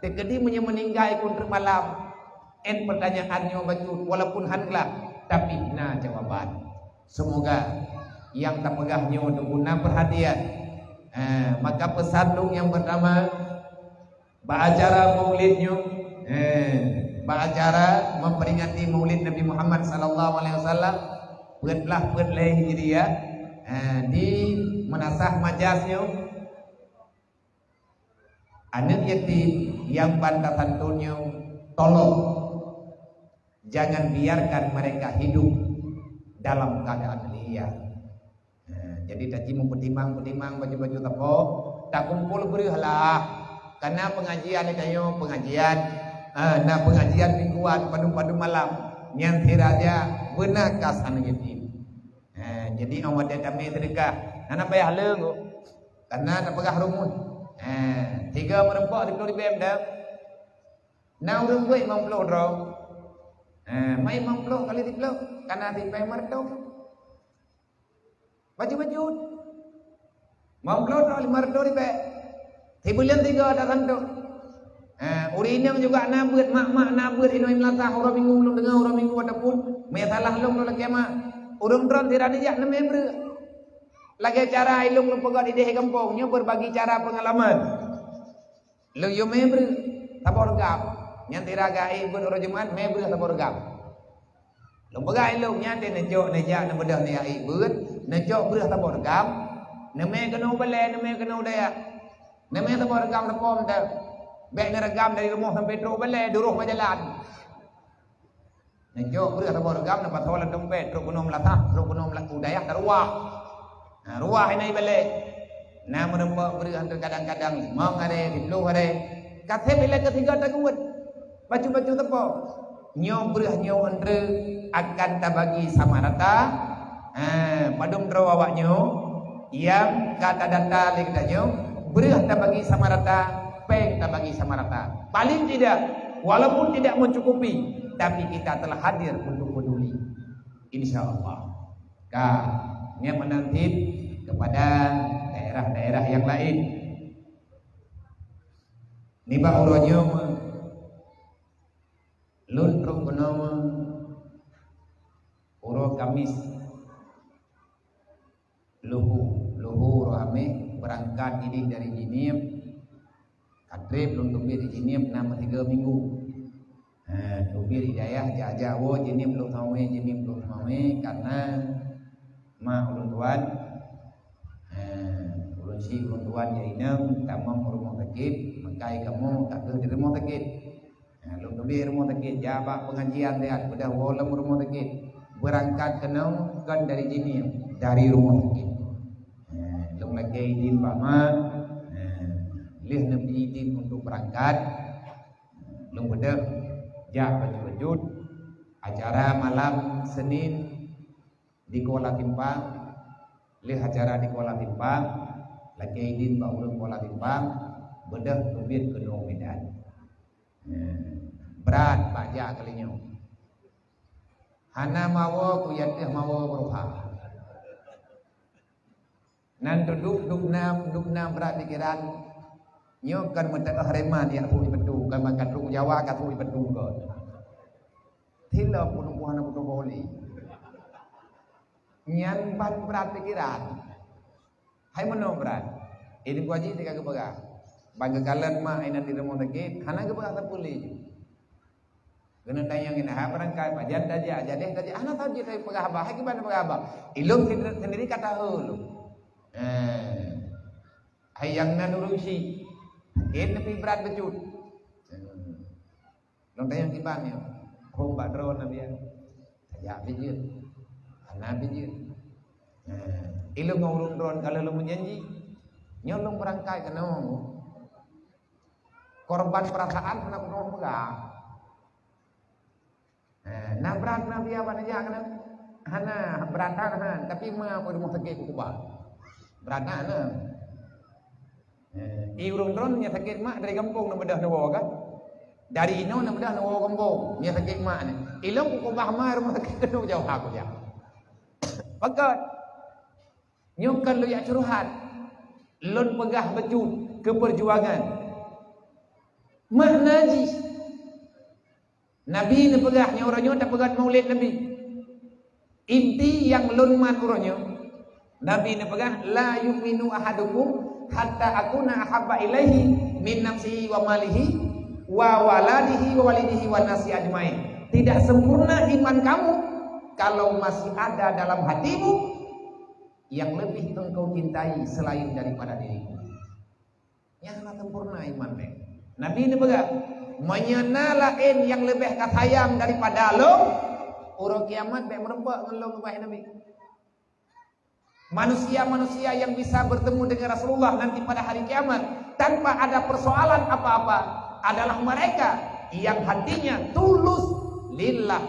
Teukeudi meunyoe meuninggai keu treuk malam, en pertanyaan nyoe bacut, walaupun han gleh, tapi na jawaban. Semoga nyang tapeugah nyoe teuguna perhatian. Eh, maka pesan lôn nyang pertama, bak acara maulid nyoe, eh, bak acara memperingati maulid Nabi Muhammad sallallahu alaihi wasallam, peuet blaih peuet lhée Hijriah, eh, di Meunasah Majas nyoe, aneuk yatim nyang ban tasantun nyoe, tolong jangan biarkan mereka hidup dalam keadaan liar. Ha, jadi taji meupeutimang-peutimang baju-baju sapo, takumpol breueh lah. Kana pengajian di tanyoe pengajian, ha, na pengajian mingguan padum-padum malam. Nyan siraja beuna kas aneuk yatim. Ha, jadi awak watée tamé sedekah, hana payah leueng. Kana tapeugah rumus. Ha, tiga meureumpok di ploh ribée meuda. Na ureueng buet limong ploh droe. Eh, mai limong ploh kali siplôh, kana sipéh meureutôh. Bacut-bacut. Limong ploh droe, lima reutôh ribée. Sibuleuen tiga ata santok. Eh, ureueng inong juga na beuet, mak-mak na beuet inong meunasah uroe Minggu, ulôn deungoe uroe Minggu ataupun meusalah lôn lôn lakée mak. Ureueng droen sira neujak neumé breueh. Lagée cara ilôn lôn peugah di déh gampông, nyoe berbagi cara pengalaman. Lôn yue mé breueh saboh reugam. Nyan sira geuék beuet uroe Jumat, mé breueh saboh reugam. Lôn peugah ilôn nyan, neucok neujak neubeudôh neujak ék beuet, neucok breueh saboh reugam, neumé keunoe u balée, neumé keunoe u dayah. Neumé saboh reugam teupom teuh. Bék neureugam dari rumoh sampai trok u balée, duroh bak jalan. Neujok breueh saboh reugam, neupasoe lam dompet, trok keunoe meulasah, trok keunoe meulasah, u dayah taruwah. Na ruwah inan ibalek. Na meureumpok breueh antreuk kadang-kadang limong aré, siplôh aré. Ka sép ilée keu sigoe tageuwet. Bacut-bacut teupok. Nyoe breueh nyoe antreuk akan tabagi sama rata. Ha, padum droe awak nyoe nyang ka tadata lé geutanyoe, breueh tabagi sama rata, péng tabagi sama rata. Paling tidak, walaupun tidak mencukupi, tapi kita telah hadir untuk peduli. Insya Allah. Ka, nyan meunan cit kepada daerah. daerah-daerah nyang laén. Nibak uroe nyoe lôn trok keunoe uroe Kamis, luhu, luhu uroe Kamis beurangkat idéh dari Jeunieb. Ka trép lôn teubiet di Jeunieb na meusigoe minggu. Ha, teubiet di dayah jak-jak woe Jeunieb lôn teumawé, Jeunieb lôn teumawé, karena mak ulôn tuan, ha, ulôn sie ulôn tuan jak inong tamong rumoh sakét, maka kamoe ka kheueh di rumoh sakét. Ha, lôn teubiet rumoh sakét, jak bak peungajian siat, beudôh woe lom rumoh sakét. Beurangkat keunoe kon dari Jeunieb, dari rumoh sakét. Ha, lôn lakée idin bak mak, ha, lheueh neubri idin untuk beurangkat, lôn beudôh jak bacut-bacut. Acara malam Senin di Kuala Simpang, lheueh acara di Kuala Simpang, lakée idin bak ureuëng Kuala Simpang, beudôh teubiet keunoe Medan. Brat bak jak kali nyoe. Hana mawoe ku ateueh mawoe beuruha. Nan duduek dubna, dubna brat pikeran. Nyoe kan meuteuoh reman jak pui petu, kan maka trok Jawa ka pui petu kon. Tila pun buah na kutu boli. Nyan ban brat pikeran. Hai meunoe brat. Idin kuaji tika geupeugah. Ban geukalon mak inan di rumoh sakét, hana geupeugah sapeue lé. Keuneuk tanyong ina ha beurangkat pajan tajak, jadeh tajak, hana sabe tapeugah haba, hai kiban peugah haba. Ilôn sendiri, sendiri ka tahu lôn. Eh. Hai nyang nan ureuëng syiek. Sakét neupih brat bacut. Eh. Lôn tanyong kiban nyoe. Hom bak droe na bian. Tajak bijeuet. Hana bijeuet. Eh. Ilôn ngon ureuëng droe ka lheueh lôn meujanji. Nyoe lôn beurangkat keunoe. Korban perasaan hana kunoe peugah. Eh, na brat na biaya bak neujak keunan? Hana, brat that han, tapi ma aku rumoh sakét kukeubah. Brat that na. Eh, i ureuëng droe nyang sakét mak dari gampông na beudôh neuwoe kan? Dari inoe na beudôh neuwoe gampông, nyang sakét mak ni. Ilôn kukeubah ma rumoh sakét keunoe jauh aku jak. Pakat. Nyoe kan lôn jak curhat. Lôn peugah bacut keu peujuangan. Makna jih, Nabi neupeugah nyoe uroe nyoe tapeugah Maulid Nabi. Inti nyang lôn mat uroe nyoe, Nabi neupeugah, "La yu'minu ahadukum hatta akuna ahabba ilaihi min nafsihi wa malihi wa waladihi wa walidihi wa nasi ajmain." Tidak sempurna iman kamu kalau masih ada dalam hatimu yang lebih engkau cintai selain daripada diriku. Nyan hana sempurna iman bèk. Nabi neupeugah, "Meunyoe na laén nyang leubeh kasayang daripada lôn, uroe kiamat bèk meurumpok ngon lôn," kheun Nabi. Manusia-manusia yang bisa bertemu dengan Rasulullah nanti pada hari kiamat tanpa ada persoalan apa-apa adalah mereka yang hatinya tulus lillah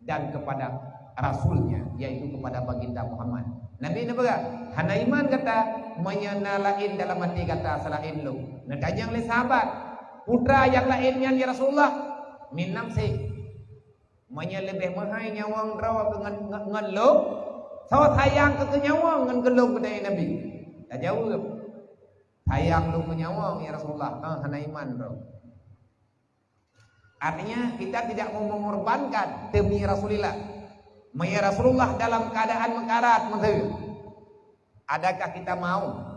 dan kepada Rasulnya, yaitu kepada Baginda Muhammad. Nabi neupeugah, "Hana iman gata meunyoe na laén dalam até gata seulaén lôn." Neutanyong lé sahabat, "Peue nyang laén nyan, ya Rasulullah?" "Min nafsi." Meunyoe leubeh meuhai nyawöng droe keu ngon, ngon, ngon lôn, soe sayang keu, keu nyawöng ngon keu lôn, kheun Nabi. Tajaweueb, "Sayang lôn keu nyawöng, ya Rasulullah." "Ah, hana iman droe." Artinya, kita tidak mau mengorbankan demi Rasulullah. Meunyoe Rasulullah dalam keadaan meukarat, meuteue, adakah kita mau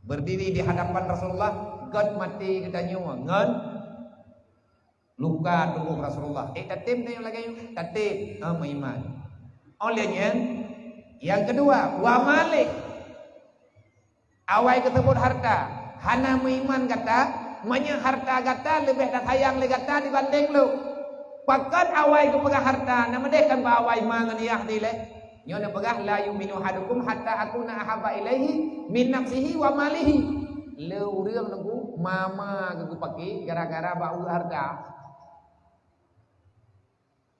berdiri di hadapan Rasulullah, göt maté geutanyoe ngon luka tuboh Rasulullah? Eh, tatem tanyoe lagèe nyoe, tatem, eh, meuiman. Oleh nyan, yang kedua, wa malih. Awai geuseubut harta, hana meuiman gata, meunyoe harta gata leubeh tasayang lé gata dibandéng lôn. Pakon awai geupeugah harta, na meudeh kan bak awai ma ngon yah dilèe? Nyoe neupeugah, "La yu'minu ahadukum hatta akuna ahabba ilaihi min nafsihi wa malihi." Le ureueng nunggu mama geupaké gara-gara bak ureueng harta.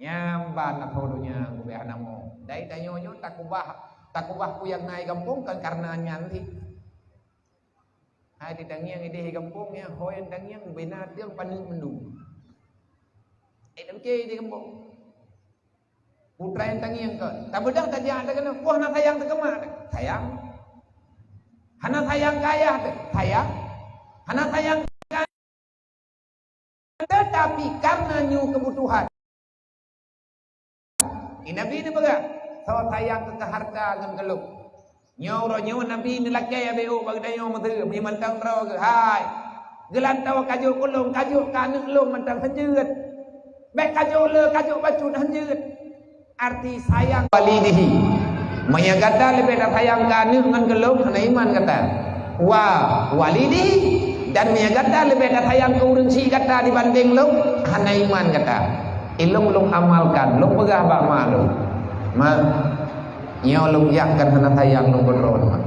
Nyang ban atau donya gubeh hana mo. Dai tanyoe nyoe takubah, takubah peue nyang na i gampông kan karena nyan cit. Hai di tangieng idéh i gampông nyan, ho nyang tangieng bina tieng paneuk mandum. Eh, tak pikir di gampông. Putra nyang tangieng kan. Tabeudôh tajak takeuneuk, wah na sayang takeumak. Sayang. Hana sayang keu ayah teuh, sayang. Hana sayang keu, tetapi karena nyoe kebutuhan. Di Nabi neupeugah, "Soe sayang keu hareuta ngon keu lôn." Nyoe uroe nyoe Nabi neulakée abée ôk bak geutanyoe meuseu, meunyoe mantong droe geuh, hai. Geulantoe kajok keu lôn, kajok keu aneuëk lôn mantong hanjeuet. Bék kajok le, kajok bacut hanjeuet. Arti sayang walidihi. Meunyoe gata leubeh that sayang keu aneuëk ngon keu lôn, hana iman gata. Wa walidihi, dan meunyoe gata leubeh that sayang keu ureuëng syiek gata dibandéng lôn, hana iman gata. Ilôn lôn amalkan, lôn peugah bak ma lôn, "Ma, nyoe lôn jak kon hana sayang lôn keu droeneuh, Ma.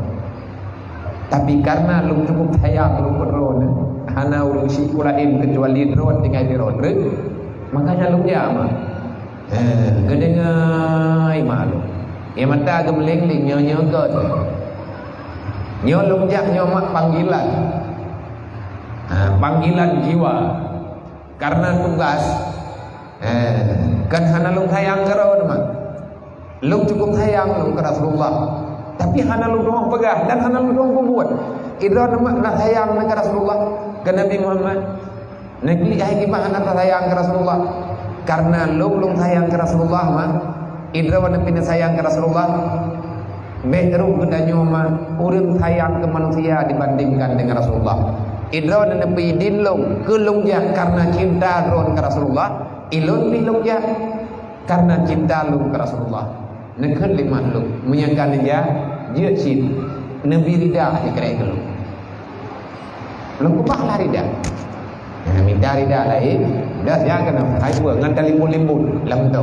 Tapi karena lôn cukup sayang lôn keu droeneuh, hana ureuëng syiek laén keucuali droeneuh tinggai di droeneuh, makanya lôn jak, Ma." Eh, geudeungoe ma lôn. Ie mata geumeuleng-leng nyoe-nyoe kon. Nyoe lôn jak nyoe mak panggilan. Ha, panggilan jiwa. Karena tugas, eh, kan hana lôn sayang keu droeneuh, Mak. Lôn cukup sayang lôn keu Rasulullah. Tapi hana lôn tuwoe peugah dan hana lôn tuwoe peubuet. Idroeneuh mak na sayang keu Rasulullah, keu Nabi Muhammad. Neuklik hai kiban hana sayang keu Rasulullah. Karena lôn lôn sayang keu Rasulullah, ma. Idroeneuh pih sayang keu Rasulullah. Bék rôh geutanyoe, ma, ureuëng sayang keu manusia dibandingkan dengan Rasulullah. Idroeneuh neupeuidin lôn keu lôn jak karena cinta droeneuh keu Rasulullah. Ilôn pih lôn jak karena cinta lôn keu Rasulullah. Neukheun lé mak lôn, meunyoe ka neujak, jeuet cit, neubi rida sikrek keu lôn. Lôn keubah lah rida. Nah, mita rida laén, dah siap keunoe, hai peue ngon talimbun-limbun lam tô.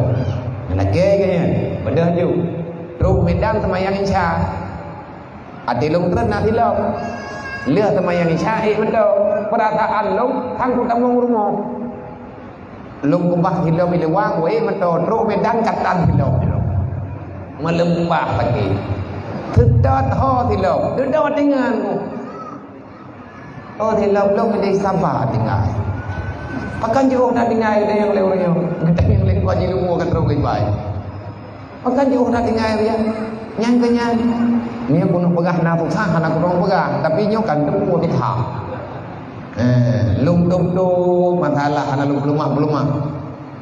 Lakée geuh nyan, beudôh ju. Trok Medan seumayang Isya. Até lôn treun na silop. Lheueh seumayang Isya ék meuto. Peurasaan lôn han kutamong rumoh. Lôn keubah silop i luwa, kuék meuto, trok Medan katan silop. Meuleumpah lagée. Seutôt ho silop, dudoe tingan ku. Oh, di lom-lom di saba tinggai. Pakon jiôh na tinggai geutanyoe lé ureuëng nyoe? Geutanyoe lé kuat jilumo ka trok lé bai. Pakon jiôh na tinggai, ya? Nyang keu nyan. Nyoe keuneuk peugah na susah, hana keuneuk peugah. Tapi nyoe kan teupeu susah. Eh, lôn tup-tup masalah hana lôn peulumah-peulumah.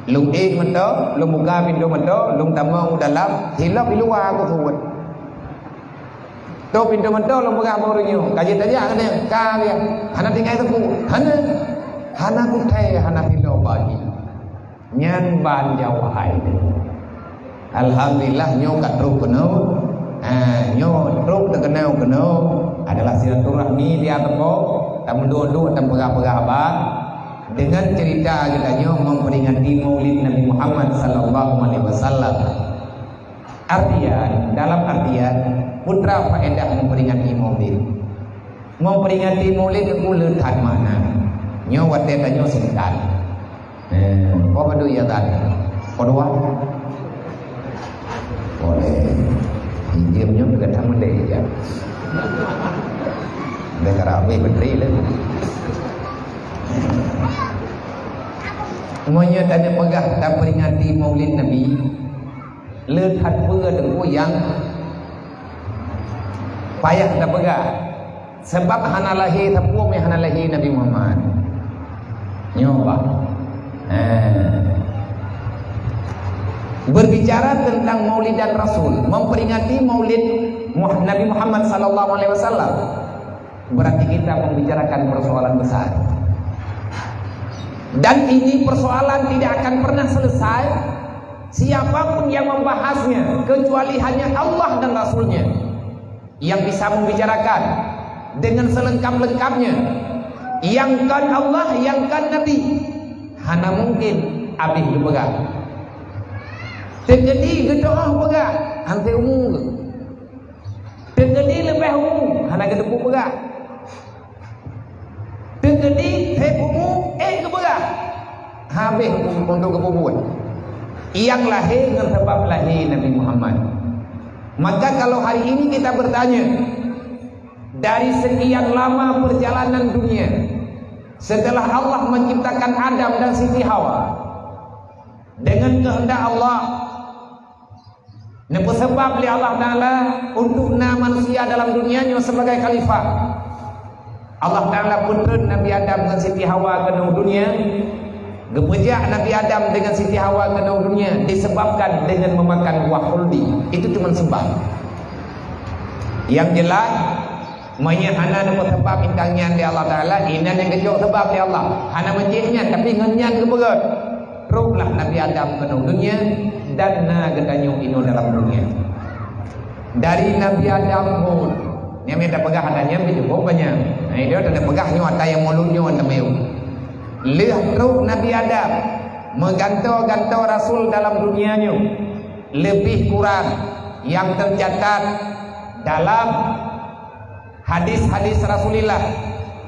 Lôn ék meuto, lôn buka pintoe meuto, lôn tamong u dalam, silop i luwa ku suet. Tô pintoe meuto lôn peugah bak ureuëng nyoe, ka jeuet tajak keunoe, ka lheueh. Hana tinggai teupeu, hana. Hana kuthée, hana sidroe bagi. Nyan ban jaweueb hai. Alhamdulillah nyoe ka trok keunoe. Ha, nyoe trok teukeunong keunoe adalah silaturahmi di ateueh po, tameuduek-duek dan peugah-peugah haba dengan cerita geutanyoe memperingati Maulid Nabi Muhammad sallallahu alaihi wasallam. Artian, dalam artian, peue treuk faedah memperingati Maulid. Memperingati Maulid nyoe le that makna. Nyoe watée tanyoe singkat. Eh, apa tu ya tadi? Kedua. Boleh. Pinjam nyoe ke tamu deh ya. Dah karabe menteri le. Meunyoe tanyoe peugah taperingati Maulid Nabi, le that peue teungku nyang payah tapeugah, sabab hana lahé sapeue meuhana lahé Nabi Muhammad. Nyoe bah. Eh. Berbicara tentang Maulidan Rasul, memperingati Maulid Muh-, Nabi Muhammad sallallahu alaihi wasallam, berarti kita membicarakan persoalan besar. Dan ini persoalan tidak akan pernah selesai siapapun yang membahasnya, kecuali hanya Allah dan Rasulnya yang bisa membicarakan dengan selengkap-lengkapnya. Yang kan Allah, yang kan Nabi, hana mungkin habéh geupeugah. Teukeudi geudoa peugah, hana umu. Teukeudi leubeh umu, hana geuteupeue peugah. Teukeudi thép umu, ék geupeugah. Habéh untuk geupeubuet. Nyang lahé ngon sabab lahé Nabi Muhammad. Maka kalau hari ini kita bertanya, dari sekian lama perjalanan dunia, setelah Allah menciptakan Adam dan Siti Hawa, dengan kehendak Allah, Neupeuseubab lé Allah Taala untuk na manusia dalam dunia nyoe sebagai khalifah. Allah Taala peutrön Nabi Adam ngon Siti Hawa keunoe dunia, geupeujak Nabi Adam dengan Siti Hawa keunoe dunia disebabkan dengan memakan buah khuldi. Itu cuma sebab. Yang jelas, meunyoe hana neupeuseubab inan nyan lé Allah Taala, inan nyang geucok seubab lé Allah. Hana meucéh nyan, tapi ngon nyan geupeugöt. Troklah Nabi Adam keunoe dunia dan na geutanyoe inoe dalam dunia. Dari Nabi Adam phon, nyang mita peugah ada nyan pih cukup banyak. Nah, itu tanda peugah nyoe ata nyang mulod nyoe teumeu. Lheueh trok Nabi Adam, meugantoe-gantoe rasul dalam dunia nyoe, lebih kurang yang tercatat dalam hadis-hadis Rasulullah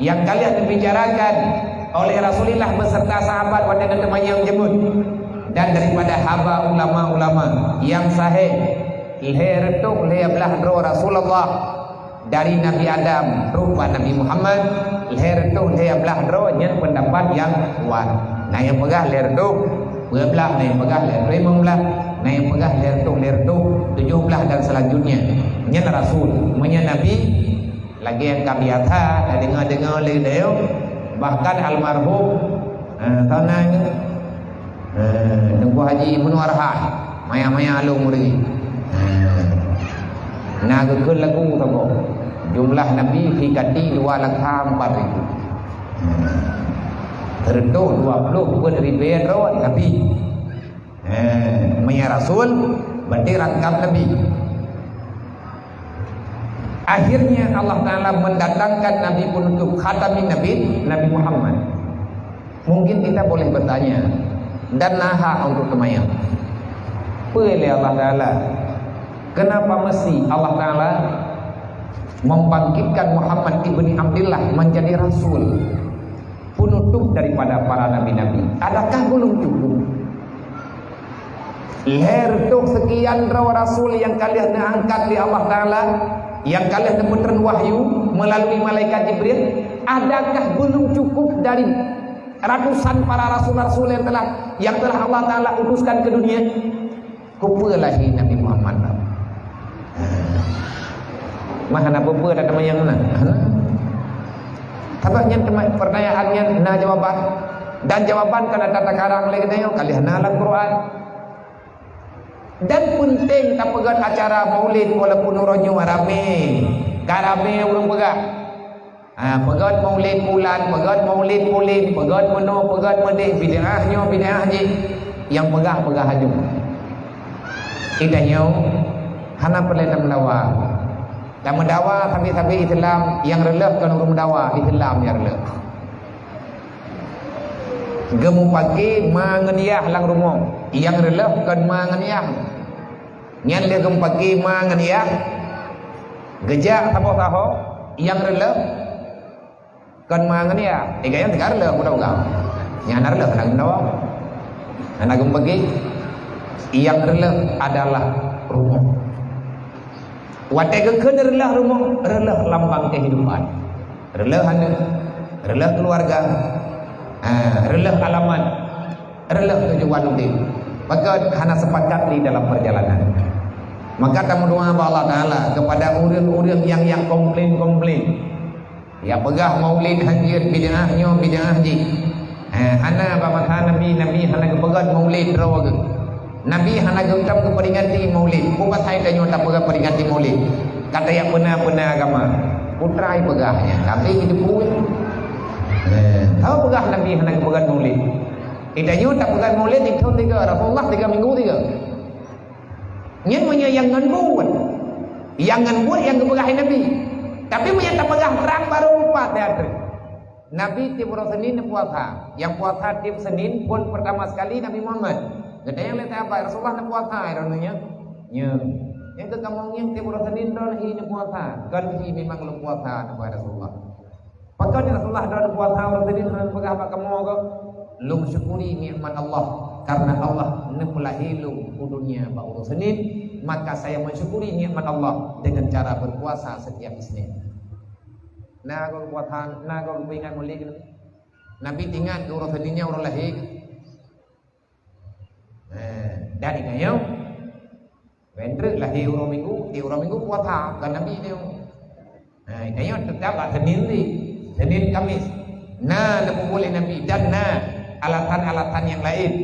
yang ka lheueh neubicarakan oleh Rasulullah beserta sahabat watée neuteumanyong jeuet, dan daripada haba ulama-ulama yang sahih, lhée reutôh lhée blaih droe Rasulullah dari Nabi Adam trok bak Nabi Muhammad, lhée reutôh lhée blaih droe nyan pendapat yang kuat. Na nyang peugah lhée reutôh dua blaih, na nyang peugah lhée reutôh limong blaih, na nyang peugah lhée reutôh, lhée reutôh tujoh blaih dan selanjutnya. Nyan rasul, meunyoe nabi, lagée nyang ka biasa tadeungoe-deungoe lé geutanyoe, bahkan almarhum, eh, saboh nan, eh, Teungku Haji Ibnu Arhan, maya-maya lôn murit. Eh, na geukheun lagu saboh, jumlah nabi sikati dua lakha empat ribu. Eh, reutôh dua ploh peuet ribée droe nabi. Eh, meunyoe rasul, berarti rangkap nabi. Akhirnya Allah Taala mendatangkan nabi penutup, khatamin nabi, Nabi Muhammad. Mungkin kita boleh bertanya dan na hak untuk teumanyong, peue lé Allah Taala, kenapa mesti Allah Taala membangkitkan Muhammad ibni Abdillah menjadi rasul, penutup daripada para nabi-nabi? Adakah belum cukup? Lhée reutôh sekian droe rasul nyang ka lheueh neuangkat lé Allah Taala, nyang ka lheueh neupeutrön wahyu melalui malaikat Jibril, adakah belum cukup dari ratusan para rasul-rasul yang telah, yang telah Allah Taala utuskan ke dunia? Keupeue lahé Nabi Muhammad? Mah hana peue-peue dah teuma nyang na. Hana. Sabab nyan teuma, pertanyaan nyan na jawaban. Dan jawaban ka na takarang lé geutanyoe, ka lheueh na lam Quran. Dan penting tapeugöt acara maulid walaupun uroe nyoe ramé. Ka ramé ureuëng peugah. Ha, peugöt maulid bulan, peugöt maulid buleuen, peugöt meunoe, peugöt meudeh, bid'ah nyoe, bid'ah jih. Nyang peugah, peugah aju. Geutanyoe hana peureulée tameudawa. Tameudawa sabe-sabe Islam, nyang reuloh kon ureuëng meudawa, Islam nyang reuloh. Geumupake ma ngon yah lam rumoh, nyang reuloh kon ma ngon yah. Nyan lheueh geumupake ma ngon yah, geujak saboh saho, nyang reuloh kon ma ngon yah. Tiga nyang tiga reuloh, mudah-mudahan. Nyang hana reuloh hana geumeudawa. Hana geumupake, nyang reuloh adalah rumoh. Watée geukheun reuloh rumoh, reuloh lambang kehidupan. Reuloh aneuk, reuloh keluarga, ha, reuloh alamat, reuloh tujuan udeb. Maka hana sepakat di dalam perjalanan. Maka tameudoa bak Allah Taala kepada ureuëng-ureuëng nyang, nyang komplain-komplain. Ya peugah maulid hanjeuet, bid'ah nyoe, bid'ah jih. Eh, hana bak masa Nabi, Nabi hana geupeugöt maulid droe geuh. Nabi hana geutam geuperingati maulid. Peue pasai tanyoe tapeugah peringati maulid? Ka tajak peuna-peuna agama. Putra peugah nyan, tapi jiteupeue. Eh, hana peugah Nabi hana geupeugöt maulid. Di tanyoe tapeugah maulid di thon tiga, Rasulullah tiga minggu tiga. Nyan meunyoe nyang ngon buet. Nyang ngon buet nyang geupeugah Nabi. Tapi meunyoe tapeugah trang barô lupa teater. Nabi tiep uroe Senin neupuasa. Nyang puasa tiep Senin phon pertama sekali Nabi Muhammad. Geutanyoe lé sahabat Rasulullah neupuasa droeneuh nyoe. Nyoe. Nyang keu kamoe ngieng tiep uroe Senin droeneuh hi neupuasa. Kon hi memang lôn puasa neupeugah Rasulullah. Pakon Rasulullah droeneuh puasa uroe Senin hana neupeugah bak kamoe keu? Lôn syukuri nikmat Allah karena Allah neupeulahé lôn u dunia bak uroe Senin, maka saya mensyukuri nikmat Allah dengan cara berpuasa setiap Isnin. Na goe puasa, na goe geupeugah mulod keu Nabi? Nabi teuingat keu uroe Senin nyan uroe lahé. Eh, dan ingat nyoe, Ban treuk lahé uroe Minggu, di uroe Minggu puasa, kon Nabi nyoe. Nah, tanyoe teutap bak Senin ri, Senin Kamis. Na neupeubuet lé Nabi dan na alasan-alasan nyang laén.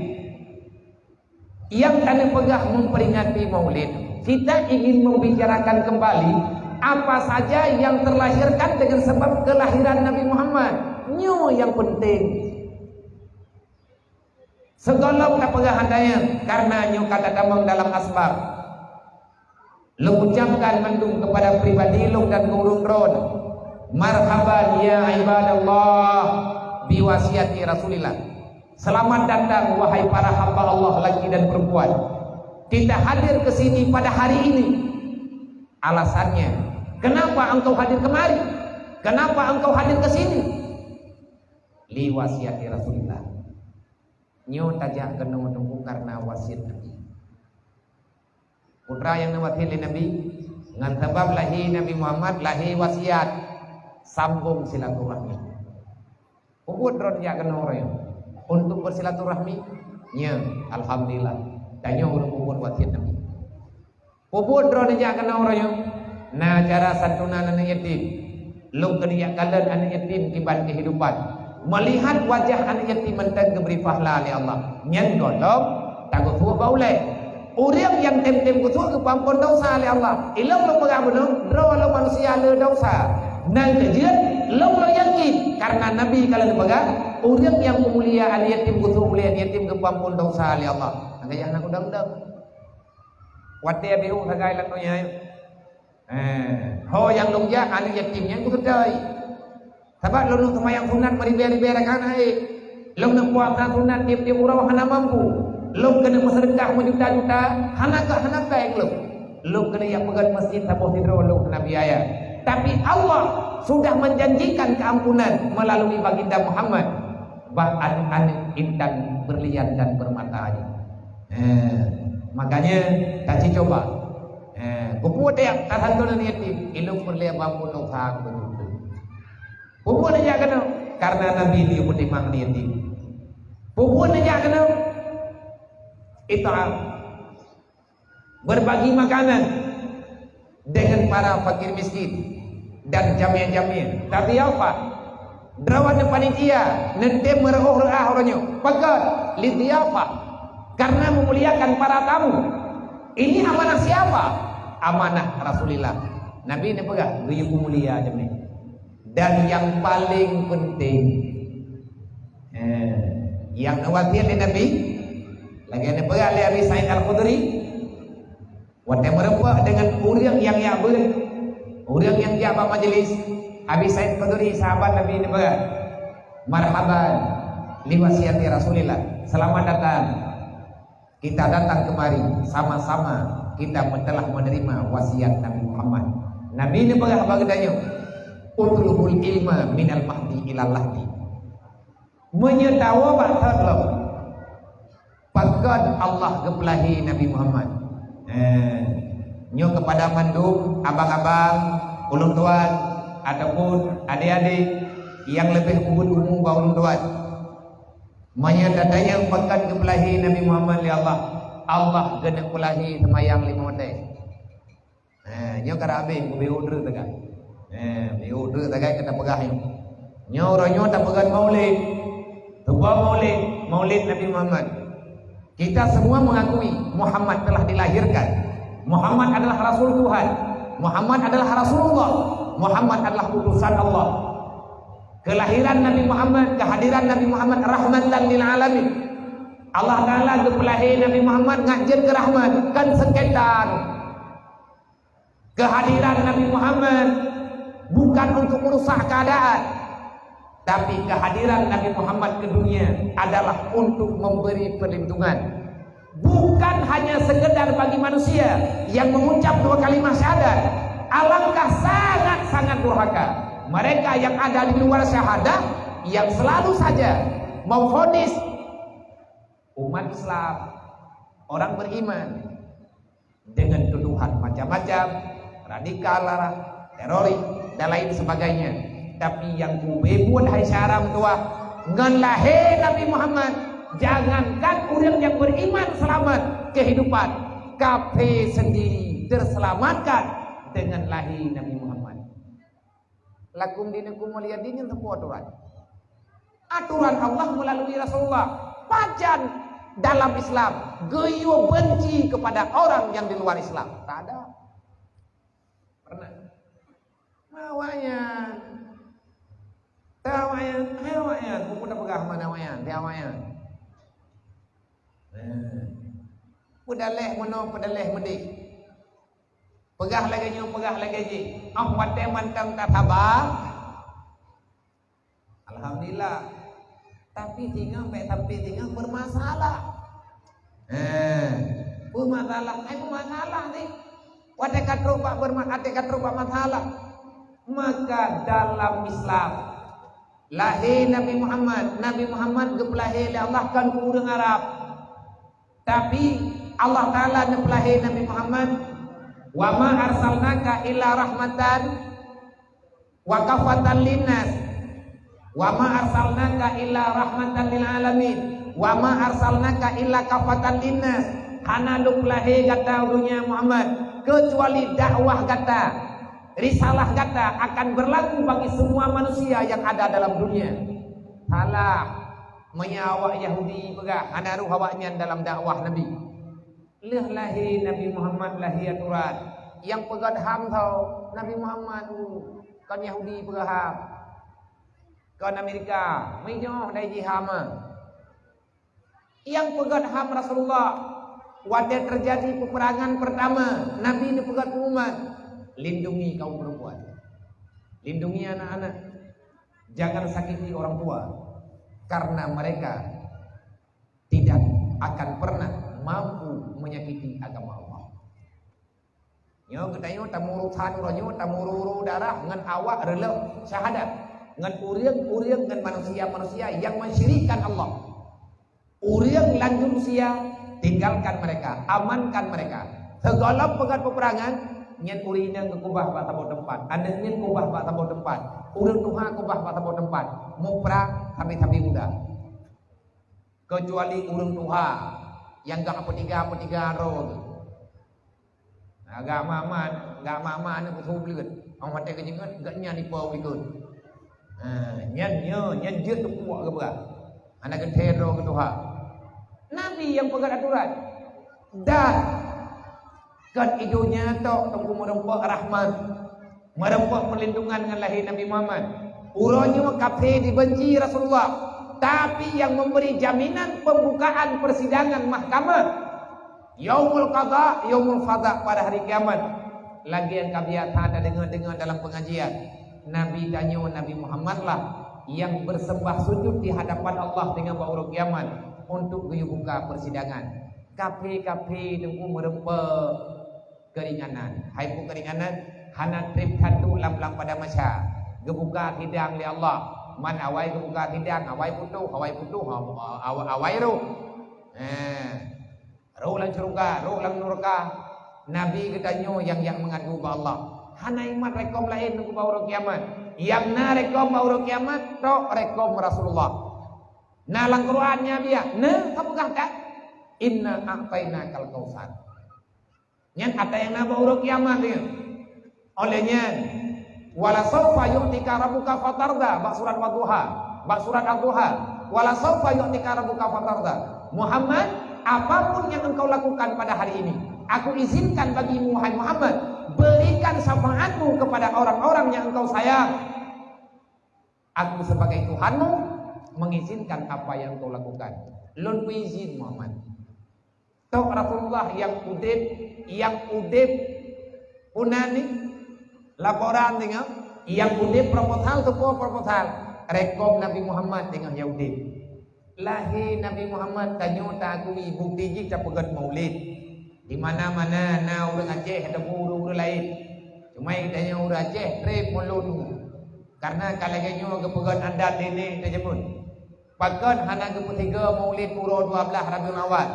Nyang ka neupeugah memperingati Maulid, kita ingin membicarakan kembali apa saja yang terlahirkan dengan sebab kelahiran Nabi Muhammad. Nyoe nyang penting. Sigohlom tapeugah hana nyan, karena nyoe ka tatamong dalam asbab. Lôn ucapkan mandum kepada pribadi lôn dan gurèe droen, marhaban ya ibadallah, biwasiati Rasulillah. Selamat datang, wahai para hamba Allah, laki dan perempuan. Kita hadir ke sini pada hari ini. Alasannya, kenapa engkau hadir kemari? Kenapa engkau hadir ke sini? Li wasiati Rasulillah. Nyoe tajak keunoe teungku karena wasiat Nabi. Putra nyang neuwasiat lé Nabi, ngon sabab lahé Nabi Muhammad, lahé wasiat, sambong silaturahmi. Peue buet droeneuh jak keunoe uroe nyoe? Untuk bersilaturahmi? Nya, alhamdulillah. Tanyoe ureueng peubuet wasiat Nabi. Peue buet droeneuh jak keunoe uroe nyoe? Na acara santunan aneuk yatim. Lôn keuneuk jak kalon aneuk yatim kiban kehidupan. Melihat wajah aneuk yatim mantong geubri pahala lé Allah. Nyan gohlom tageusuek bak ulèe. Ureueng nyang tem-tem geusuet geupeuamphon desya lé Allah. Ilôn lôn peugah bunoe, droe lôn manusia le desya. Nyang keujeuet, lôn lôn yakin, karena Nabi ka lheueh peugah, ureueng nyang peumulia aneuk yatim geusuet ulèe aneuk yatim geupeuamphon desya lé Allah. Nyang keujeuet hana kudong-dong. Watèe biôh sagai lam donya nyoe. Eh, ho nyang lôn jak aneuk yatim nyan kuseutôi. Sabab lôn seumayang sunat meuribèe-ribèe rakaat hana ék. Lôn neupuasa sunat tiep-tiep uroe hana mampu. Lôn keuneuk meuseudeukah meujuta-juta, hana ka hana bèng lôn. Lôn keuneuk jak peugöt masjid saboh sidroe lôn hana biaya. Tapi Allah sudah menjanjikan keampunan melalui baginda Muhammad bak aneuk-aneuk intan berlian dan permata nyoe. Eh, makanya taci coba. Eh, peue buet tajak tasantonan yatim, ilôn peureulèe bak pondok sa beutôi. Peue buet tajak keunoe? Karena Nabi geupeutimang yatim. Peue buet tajak keunoe? It'am. Berbagi makanan dengan para fakir miskin dan jamé-jamé. Tapi apa? Droeneuh panitia neutem meureuôh reuah uroe nyoe. Pakon? Lidhiyafah. Karena memuliakan para tamu. Ini amanah siapa? Amanah Rasulillah. Nabi neupeugah, geuyue peumulia jamé. Dan yang paling penting, eh, nyang neuwasiat lé Nabi, lagèe neupeugah lé Abi Sa'id Al-Khudri, watèe meureumpok deungon ureueng nyang jak beuet, ureueng nyang jak bak majelis, Abi Sa'id Khudri, sahabat Nabi, neupeugah, "Marhaban li wasiati Rasulillah." Selamat datang. Kita datang kemari sama-sama kita telah menerima wasiat Nabi Muhammad. Nabi neupeugah bak geutanyoe, "Utlubul ilma minal mahdi ilal lahdi." Meunyoe tawoe bak thot lom, pakon Allah geupeulahé Nabi Muhammad. Eh, nyoe kepada mandum abang-abang, ulôn tuan, ataupun adék-adék nyang leubeh ubit umu bak ulôn tuan. Meunyoe tatanyong pakon geupeulahé Nabi Muhammad lé Allah, Allah geuneuk peulahé seumayang limong watèe. Eh, nyoe ka habéh, biôh treuk sagai. Eh, biôh treuk sagai keu tapeugah nyoe. Nyoe uroe nyoe tapeugah Maulid. Seubab Maulid, Maulid Nabi Muhammad. Kita semua mengakui Muhammad telah dilahirkan. Muhammad adalah Rasul Tuhan. Muhammad adalah Rasulullah. Muhammad adalah utusan Allah. Kelahiran Nabi Muhammad, kehadiran Nabi Muhammad rahmatan lil alamin. Allah Taala geupeulahé Nabi Muhammad ngat jeuet keu rahmat, kon sengketa. Kehadiran Nabi Muhammad bukan untuk merusak keadaan, tapi kehadiran Nabi Muhammad ke dunia adalah untuk memberi perlindungan. Bukan hanya sekedar bagi manusia yang mengucap dua kalimat syahadat, alangkah sangat-sangat durhaka mereka yang ada di luar syahadah, yang selalu saja memvonis umat Islam, orang beriman, dengan tuduhan macam-macam, radikal lah, teroris, dan lain sebagainya. Tapi nyang ubé buet hai syara meutuah, ngon lahé Nabi Muhammad, jangankan ureueng nyang beriman selamat kehidupan, Kafé sendiri terselamatkan dengan lahé Nabi Muhammad. Lakum dinukum waliya din, nyan sapeue aturan? Aturan Allah melalui Rasulullah. Pajan dalam Islam geuyue benci kepada orang yang di luar Islam? Tak ada. Pernah? Awaknyan. Teuh awaknyan, hai awaknyan, buku tapeugah mana awaknyan, teuh awaknyan. Nah. Peudaleh meunoe, peudaleh meudeh. Peugah lagèe nyoe, peugah lagèe jih. Óh watèe mantong tasaba, alhamdulillah. Tapi singoh bèk sampai singoh bermasalah. Eh, bermasalah, ai bermasalah ni. Watèe ka trok bak berma-, watèe ka trok bak masalah. Maka dalam Islam, lahé Nabi Muhammad, Nabi Muhammad geupeulahé lé Allah kon keu ureueng Arab. Tapi Allah Taala neupeulahé Nabi Muhammad, "Wa ma arsalnaka illa rahmatan wa kafatan linnas. Wa ma arsalnaka illa rahmatan lil alamin. Wa ma arsalnaka illa kafatan linnas." Hana lôn peulahé gata u donya Muhammad, keucuali dakwah gata, risalah gata akan berlaku bagi semua manusia yang ada dalam dunia. Salah. Meunyoe awak Yahudi peugah, hana rôh awaknyan dalam dakwah Nabi. Lheueh lahé Nabi Muhammad lahé aturan. Nyang peugöt HAM tho Nabi Muhammad, kon Yahudi peugöt HAM. Kon Amerika, meunyoe dai jih HAM. Nyang peugöt HAM Rasulullah. Watèe teujadi peperangan peurtama, Nabi neupeugöt pengumuman, "Lindungi kaum perempuan. Lindungi anak-anak. Jangan sakiti orang tua, karena mereka tidak akan pernah mampu menyakiti agama Allah." Nyoe geutanyoe tamuru than uroe nyoe, tamuru darah ngon awak reulôh syahadat, ngon ureueng-ureueng, ngon manusia-manusia nyang mensyirikkan Allah. Ureueng lanjut usia, tinggalkan mereka, amankan mereka. Sigohlom peugöt peperangan, nyan ureueng inong geukubah bak saboh teumpat, aneuk nyan kubah bak saboh teumpat, ureueng tuha kubah bak saboh teumpat, muprang sabe-sabe muda. Keucuali ureueng tuha nyang gak peutinggai-peutinggai droe geuh. Agak mamat, agak mamat ni beutôi bleuet. Orang watèe keujeungeut, gak nyan ipo likot. Ha, nyan, nyan, nyan jeuet teupuak geupeugah. Hana geuthèe droe geutuha. Nabi nyang peugöt aturan. Dan kon i donya tok Teungku meureumpok rahmat, meureumpok perlindungan ngon lahé Nabi Muhammad. Uroe nyoe kafé dibenci Rasulullah, tapi nyang memberi jaminan pembukaan persidangan mahkamah Yaumul Qadha, Yaumul Fadha, pada hari kiamat. Lagèe nyang ka biasa tadeungoe-deungoe dalam pengajian, Nabi tanyoe Nabi Muhammad lah nyang beuseumbah sujud di hadapan Allah teungoh bak uroe kiamat untuk geuyue buka persidangan. Kafé-kafé Teungku meureumpok keuringanan. Hai peue keuringanan? Hana trép that duek lam blang padang mahsyar. Geubuka sidang lé Allah. Man awai geubuka sidang, awai putôh, awai putôh, aw-, aw-, awai rôh. Eh. Rôh lam syeuruga, rôh lam nuraka. Nabi geutanyoe nyang, nyang meungadu bak Allah. Hana imat rekom laén keu bak uroe kiamat. Nyang na rekom bak uroe kiamat, tok rekom Rasulullah. Na lam Quran nyan biak, na ka peugah that, "Inna a'tainakal kautsar." Nyan ata nyang na bak uroe kiamat nyoe. Óh lheueh nyan, "Wala saufa yu'tika rabbuka fatarda," bak surat Wadduha, bak surat Ad-Duha. "Wala saufa yu'tika rabbuka fatarda." Muhammad, apapun yang engkau lakukan pada hari ini, aku izinkan bagimu, wahai Muhammad, berikan syafaatmu kepada orang-orang yang engkau sayang. Aku sebagai Tuhanmu mengizinkan apa yang engkau lakukan. Lôn peuizin, Muhammad. Tok Rasulullah nyang udép, nyang udép. Peue nan ni? Laporan deungoe, nyang udép proposal, teupeue proposal? Rekom Nabi Muhammad deungoe nyang udép. Lahé Nabi Muhammad tanyoe taakui, bukti jih tapeugöt maulid. Di mana-mana na ureueng Aceh ataupun ureueng-ureueng laén. Cuma tanyoe ureueng Aceh trép mulod. Karena ka lagèe nyoe geupeugöt adat lé nenek teuh jameun. Pakon hana geupeusigoe maulid uroe dua blaih Rabiul Awal?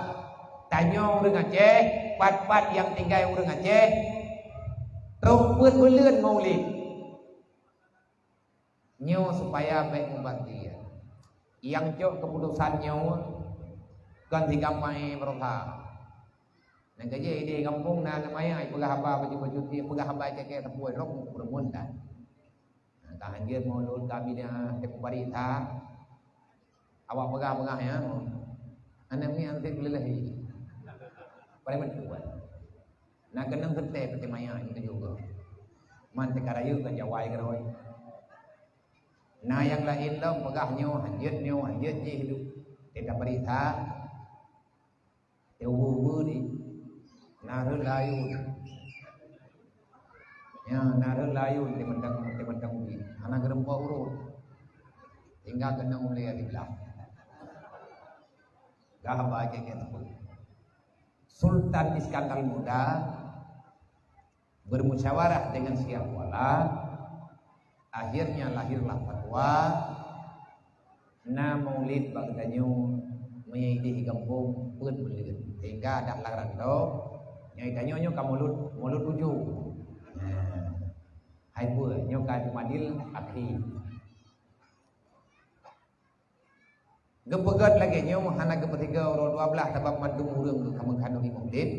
Tanyoe ureueng Aceh, pat-pat nyang tinggai ureueng Aceh, trok peuet buleuen maulid. Nyoe supaya bèk mubazir. Nyang cok keuputosan nyoe kon sigampang beurosa. Nyang ka jeuet idéh gampông na aneuk manyang, ipeugah haba bacut-bacut, ipeugah haba kèk-kèk teupue rhok meukeureubeuen tan. Nah, ka hanjeuet mulod ka bina teupeubari that. Awak peugah-peugah nyan, aneuk miet anseb leuleh. Paléng meutuah. Na keunong seutée peuteumaya nyoe juga. Man teuka rayeuk ka jawai keudroe. Na nyang laén lom peugah nyoe hanjeuet, nyoe hanjeuet jih duek. Teuka peuriksa. Teuweu-weu di. Na rhot layôn. Ya, na rhot layôn di mantong, di mantong ubi. Hana geureumpok uroe. Tinggai keunong ulée di blah. Dah baca kitab. Sultan Iskandar Muda bermusyawarah dengan Syiah Kuala, akhirnya lahirlah fatwa, na maulid bak geutanyoe meunyoe idéh gampông peuet buleuen. Sehingga adat lam rantau, nyoe tanyoe nyoe ka mulod, mulod ujong. Nah, hai peue, nyoe ka Jumadil Akhir. Geupeugét lagée nyoe hana geupeuteuga uroe dua blaih sabab mandum ureuëng ka meukhanduri maulid,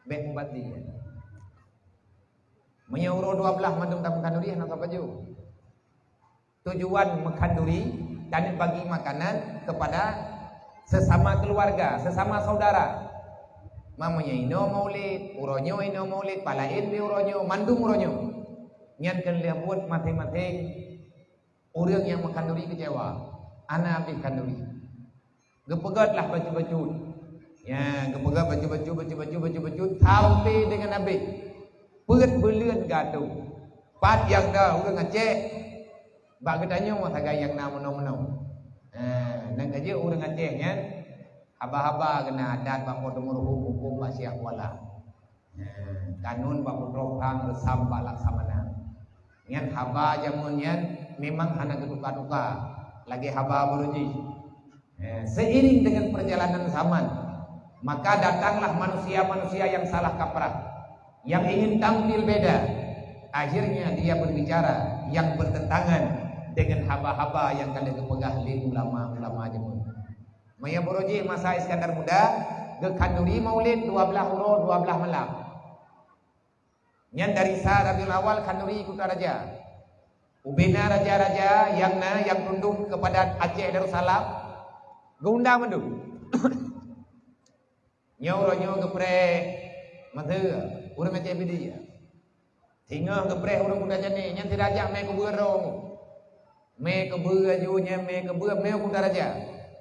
bék mubat lé. Meunyoe uroe dua blaih mandum tameukhanduri hana sapeue ju. Tujuan meukhanduri dan bagi makanan kepada sesama keluarga, sesama saudara. Mamanya inoe maulid, uroe nyoe inoe maulid, palaén di uroe nyoe, mandum uroe nyoe. Nyan keuneuk lheueh buet maséng-maséng. Ureuëng nyang meukhanduri keucewa, hana habéh khanduri. Geupeugét lah bacut-bacut. Ya, geupeugét bacut-bacut, bacut-bacut, bacut-bacut sampai deungon habéh. Peuet buleuen geuatô. Pat nyang na ureuëng Aceh, bak geutanyoe sagai nyang na meunoe-meunoe. Ha, nyang ka jeuet ureuëng Aceh nyan, haba-haba keunan adat bak po teumeuruhu hukôm bak Syiah Kuala. Nah, kanun bak putroe phang reusam bak laksamana. Nyan haba jameun nyan memang hana geutuka-tuka lagée haba baroe jih. Eh, seiring dengan perjalanan zaman, maka datanglah manusia-manusia yang salah kaprah, yang ingin tampil beda. Akhirnya dia berbicara yang bertentangan dengan haba-haba yang ka lheueh geupeugah lé ulama-ulama jameun. Meunyoe baroe jih masa Iskandar Muda, geukhanduri maulid dua blaih uroe dua blaih malam. Nyan dari sa Rabiul Awal khanduri Kutaraja. Ubena raja-raja nyang na nyang tunduk kepada Aceh Darussalam, geuundang mandum. Nyoe uroe nyoe geupreh Meusé, ureuëng Aceh Pidie. Singoh geupreh ureuëng Kuta Jani, nyan si raja mé keubeue droe. Mé keubeue aju nyan, mé keubeue, mé u Kuta Raja.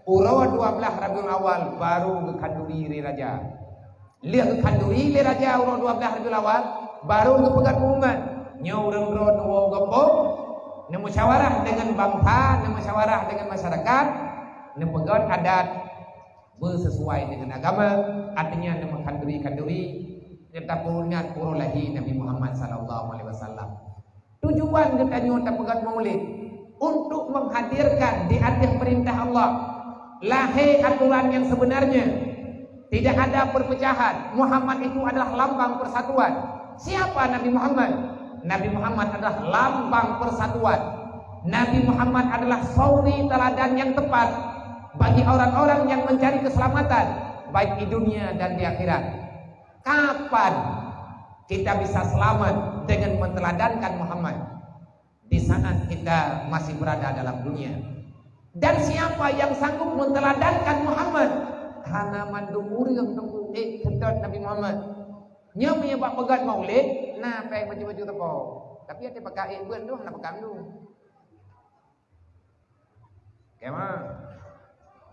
Uroe dua blaih Rabiul Awal baru geukhanduri lé raja. Lheueh geukhanduri lé raja uroe dua blaih Rabiul Awal, baru geupeugah pengumuman. Nyoe ureuëng droe tuwoe gampông, neumusyawarah deungon bansa, neumusyawarah deungon masyarakat, neupeugét adat beusesuai deungon agama, artinya neumeukhanturi-khanturi, neutapeuingat uroe lahé Nabi Muhammad sallallahu alaihi wasallam. Tujuan geutanyoe tapeugét maulid untuk menghadirkan di ateueh peurintah Allah lahé atoran nyang sebenarnya. Tidak ada perpecahan. Muhammad itu adalah lambang persatuan. Siapa Nabi Muhammad? Nabi Muhammad adalah lambang persatuan. Nabi Muhammad adalah suri teladan yang tepat bagi orang-orang yang mencari keselamatan, baik di dunia dan di akhirat. Kapan kita bisa selamat dengan menteladankan Muhammad? Di saat kita masih berada dalam dunia. Dan siapa yang sanggup menteladankan Muhammad? Hana mandum ureuëng teungku ék seutôt Nabi Muhammad. Nyoe meunyoe bak peugét maulid, na péng baju-baju teupeu. Tapi até pakai ék beuet tu hana pakai mandum. Kema.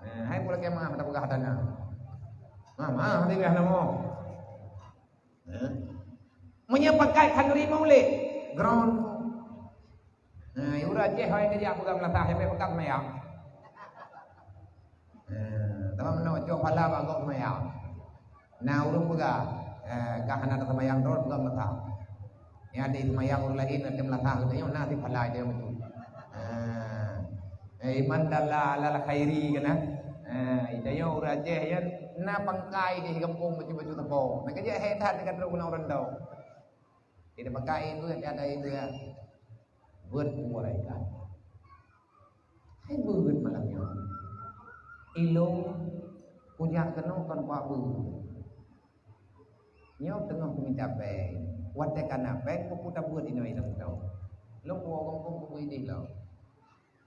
Eh, hai pula kema mata peugah dana. Mama, hati dah namo. Eh? Meunyoe pakai khanduri maulid, ground. Nah, ureuëng Aceh hai neujak peugah meulatah, hai peugah meuyak. Eh, tamam meunoe cok phala bak gok meuyak. Nah, ureuëng peugah, eh, ka hana teumayang droe peugah meulatah. Nyang ada teumayang ureuëng laén, ada meulatah, kata nyoe na di phala dia betul. Ah. Eh, man dalla alal khairi kana. Ah, ita yo ureuëng Aceh ya, na pangkai di gampông baju-baju teupo. Nak kerja hebat dekat rumah orang tau. Tidak pakai itu, ada itu ya. Buat mereka. Hai beuet malam nyoe. Ilong kujak keunoe kon bak beuet. Nyoe teungoh kumita péng. Watée kana péng, peue tabeuet inoe lam droe. Lôn kuwoe gampông kubri idéh lom.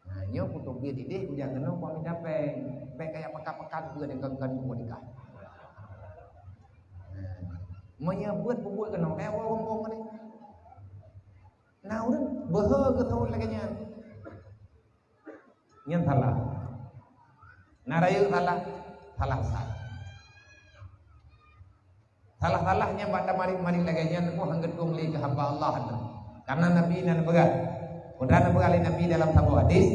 Nah, nyoe kuteubiet idéh kujak keunoe kuminta péng. Bék kaya pakat-pakat beuet nyang kon-kon buet nikah. Nah, meunyoe beuet peubuet keunoe, eh, woe gampông tadi. Nah, ureuëng beuhe geuteuôt lagée nyan. Nyan salah. Na rayeuk salah, salah sat. Salah-salah nyan bak tamarit-marit lagée nyan, nyoe han geutueng lé keu hamba Allah nyoe. Karena Nabi na neupeugah, peue na neupeugah lé Nabi dalam saboh hadis,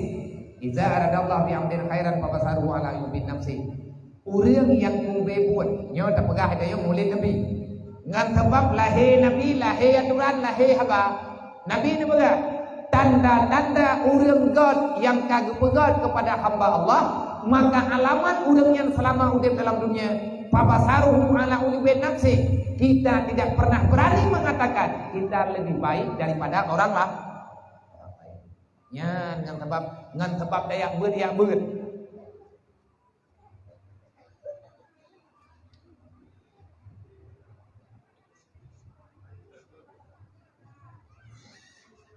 "Idza aradallahu bi 'abdin khairan fabasharuhu 'ala 'uyubi nafsi." Ureuëng nyang meubeuet, nyoe tapeugah tanyoe mulod Nabi. Ngon sabab lahé Nabi, lahé atoran, lahé haba. Nabi neupeugah, "Tanda-tanda ureuëng göt nyang ka geupeugöt keupada hamba Allah, maka alamat ureuëng nyan seulama udeb dalam dunia, fabasharuhu 'ala 'uyubi nafsi." Kita tidak pernah berani mengatakan kita lebih baik daripada orang la-, orang lain. Nyan ngon sabab, ngon sabab tajak beuet, jak beuet.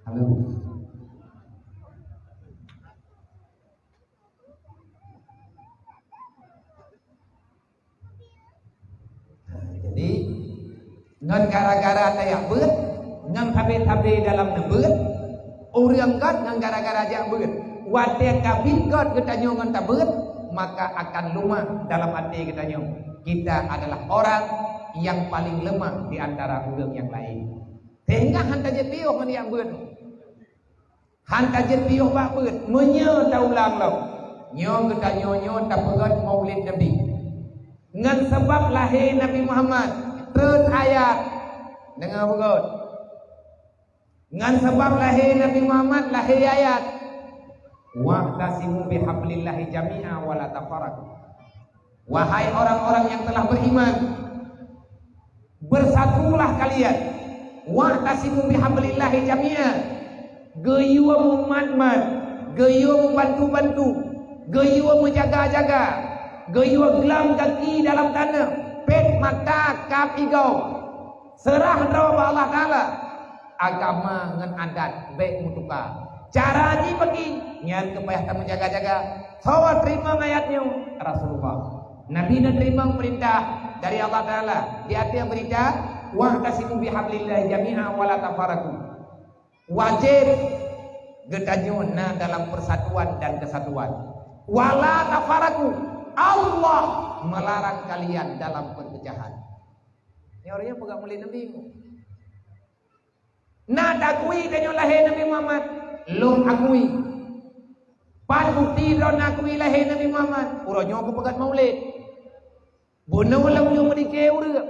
Halo. Nah, jadi, ngon gara-gara tajak beuet, ngon sabe-sabe dalam neubeuet, ureuëng göt ngon gara-gara jak beuet. Watée ka biet göt geutanyoe ngon tabeuet, maka akan leumah dalam até geutanyoe. Kita adalah orang yang paling lemah di antara ureuëng nyang laén. Sehingga han tajeuet piôh ngon jak beuet. Han tajeuet piôh bak beuet, meunyoe taulang lom. Nyoe geutanyoe nyoe tapeugöt Maulid Nabi. Ngon sabab lahé Nabi Muhammad, treun ayat. Deungoe beugöt. Ngon sabab lahé Nabi Muhammad, lahé ayat, "Wa'tasimu bihablillahi jami'a wa la tafarraqu." Wahai orang-orang yang telah beriman, bersatulah kalian. "Wa'tasimu bihablillahi jami'a." Geuyue meumat-mat, geuyue meubantu-bantu, geuyue meujaga-jaga, geuyue glam gaki dalam taneuh, pet mata kab igoe. Seurah droe bak Allah Taala. Agama ngon adat bék meutuka. Cara jih bagi, nyan keuh payah tameujaga-jaga. Soe teurimong ayat nyoe? Rasulullah. Nabi neuteurimong peurintah dari Allah Taala. Di ateueh beurita, "Wa'tasimu bihablillahi jami'a wa la tafarraqu." Wajéb geutanyoe na dalam persatuan dan kesatuan. "Wa la tafarraqu." Allah melarang kalian dalam perpecahan. Nyoe ureuëng peugah mulod Nabi. Na takui tanyoe lahé Nabi Muhammad? Lôn akui. Pat bukeuti droe na akui lahé Nabi Muhammad? Uroe nyoe kupeugöt Maulid. Bunoe lam nyoe meudike ureuëng.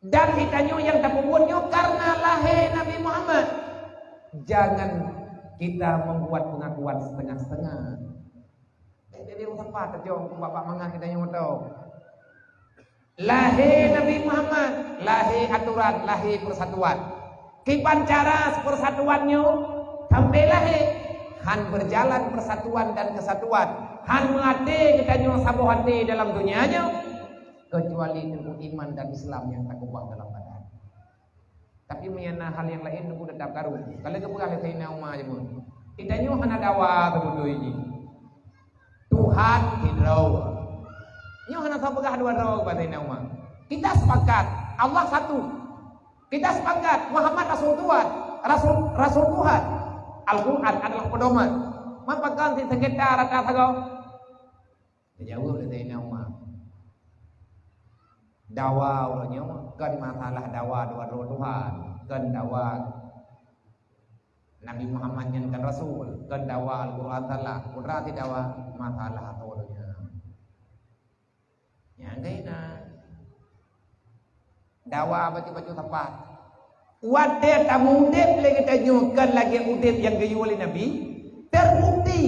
Dan geutanyoe nyang tapeubuet nyoe karena lahé Nabi Muhammad. Jangan kita membuat pengakuan setengah-setengah. Jadi, ureuëng sapat tajong bak-bak mangat geutanyoe mantong. Lahé Nabi Muhammad, lahé atoran, lahé persatuan. Kiban cara persatuan nyoe sampai lahé, han berjalan persatuan dan kesatuan, han meuaté geutanyoe saboh até dalam donya nyoe, kecuali teungku iman dan Islam nyang takeubah dalam badan. Tapi meunyoe na hal nyang laén, neuku teutap karu. Ka lheueh geupeugah lé Saidina Umar jeuet, "Geutanyoe hana dawa teubeutôi jih. Tuhan sidroe." Nyoe hana soe peugah dua droe bak Saidina Umar. Kita sepakat, Allah satu. Kita sepakat, Muhammad Rasul Tuhan, Rasul, Rasul Tuhan. Al-Quran adalah pedoman. Man pakon si sengketa rata sagoe? Geujaweueb lé Saidina Umar, "Dawa uroe nyoe kon masalah dawa dua droe Tuhan, kon dawa Nabi Muhammad nyan kon rasul, kon dawa Al-Quran salah, peue teuma dawa masalah asoe donya." Nyan keuh na. Dawa bacut-bacut sapat. Watée tameudeb lé geutanyoe kon lagée udeb nyang geuyue lé Nabi, terbukti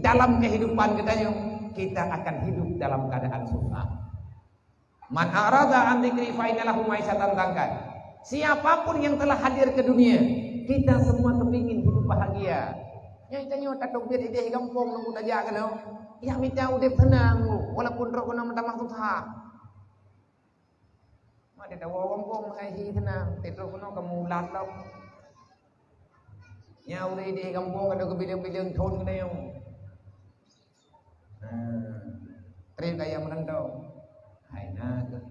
dalam kehidupan geutanyoe, kita akan hidup dalam keadaan susah. "Man a'rada an dzikri fa inna lahu ma'isyatan dhanka." Siapapun yang telah hadir ke dunia, kita semua kepingin hidup bahagia. Nyang tanyoe tateubiet idéh gampông nunggu tajak keunoe, ya mita udeb seunang, walaupun trok keunoe meutamah susah. Mak teuh tawoe gampông hai hi seunang, teutrok keunoe kamoe ulat lom. Nyan ureueng di gampông ka deuh keubileung-bileung thon keunoe. Nah, trép kaya meurantau. Hai na keuh.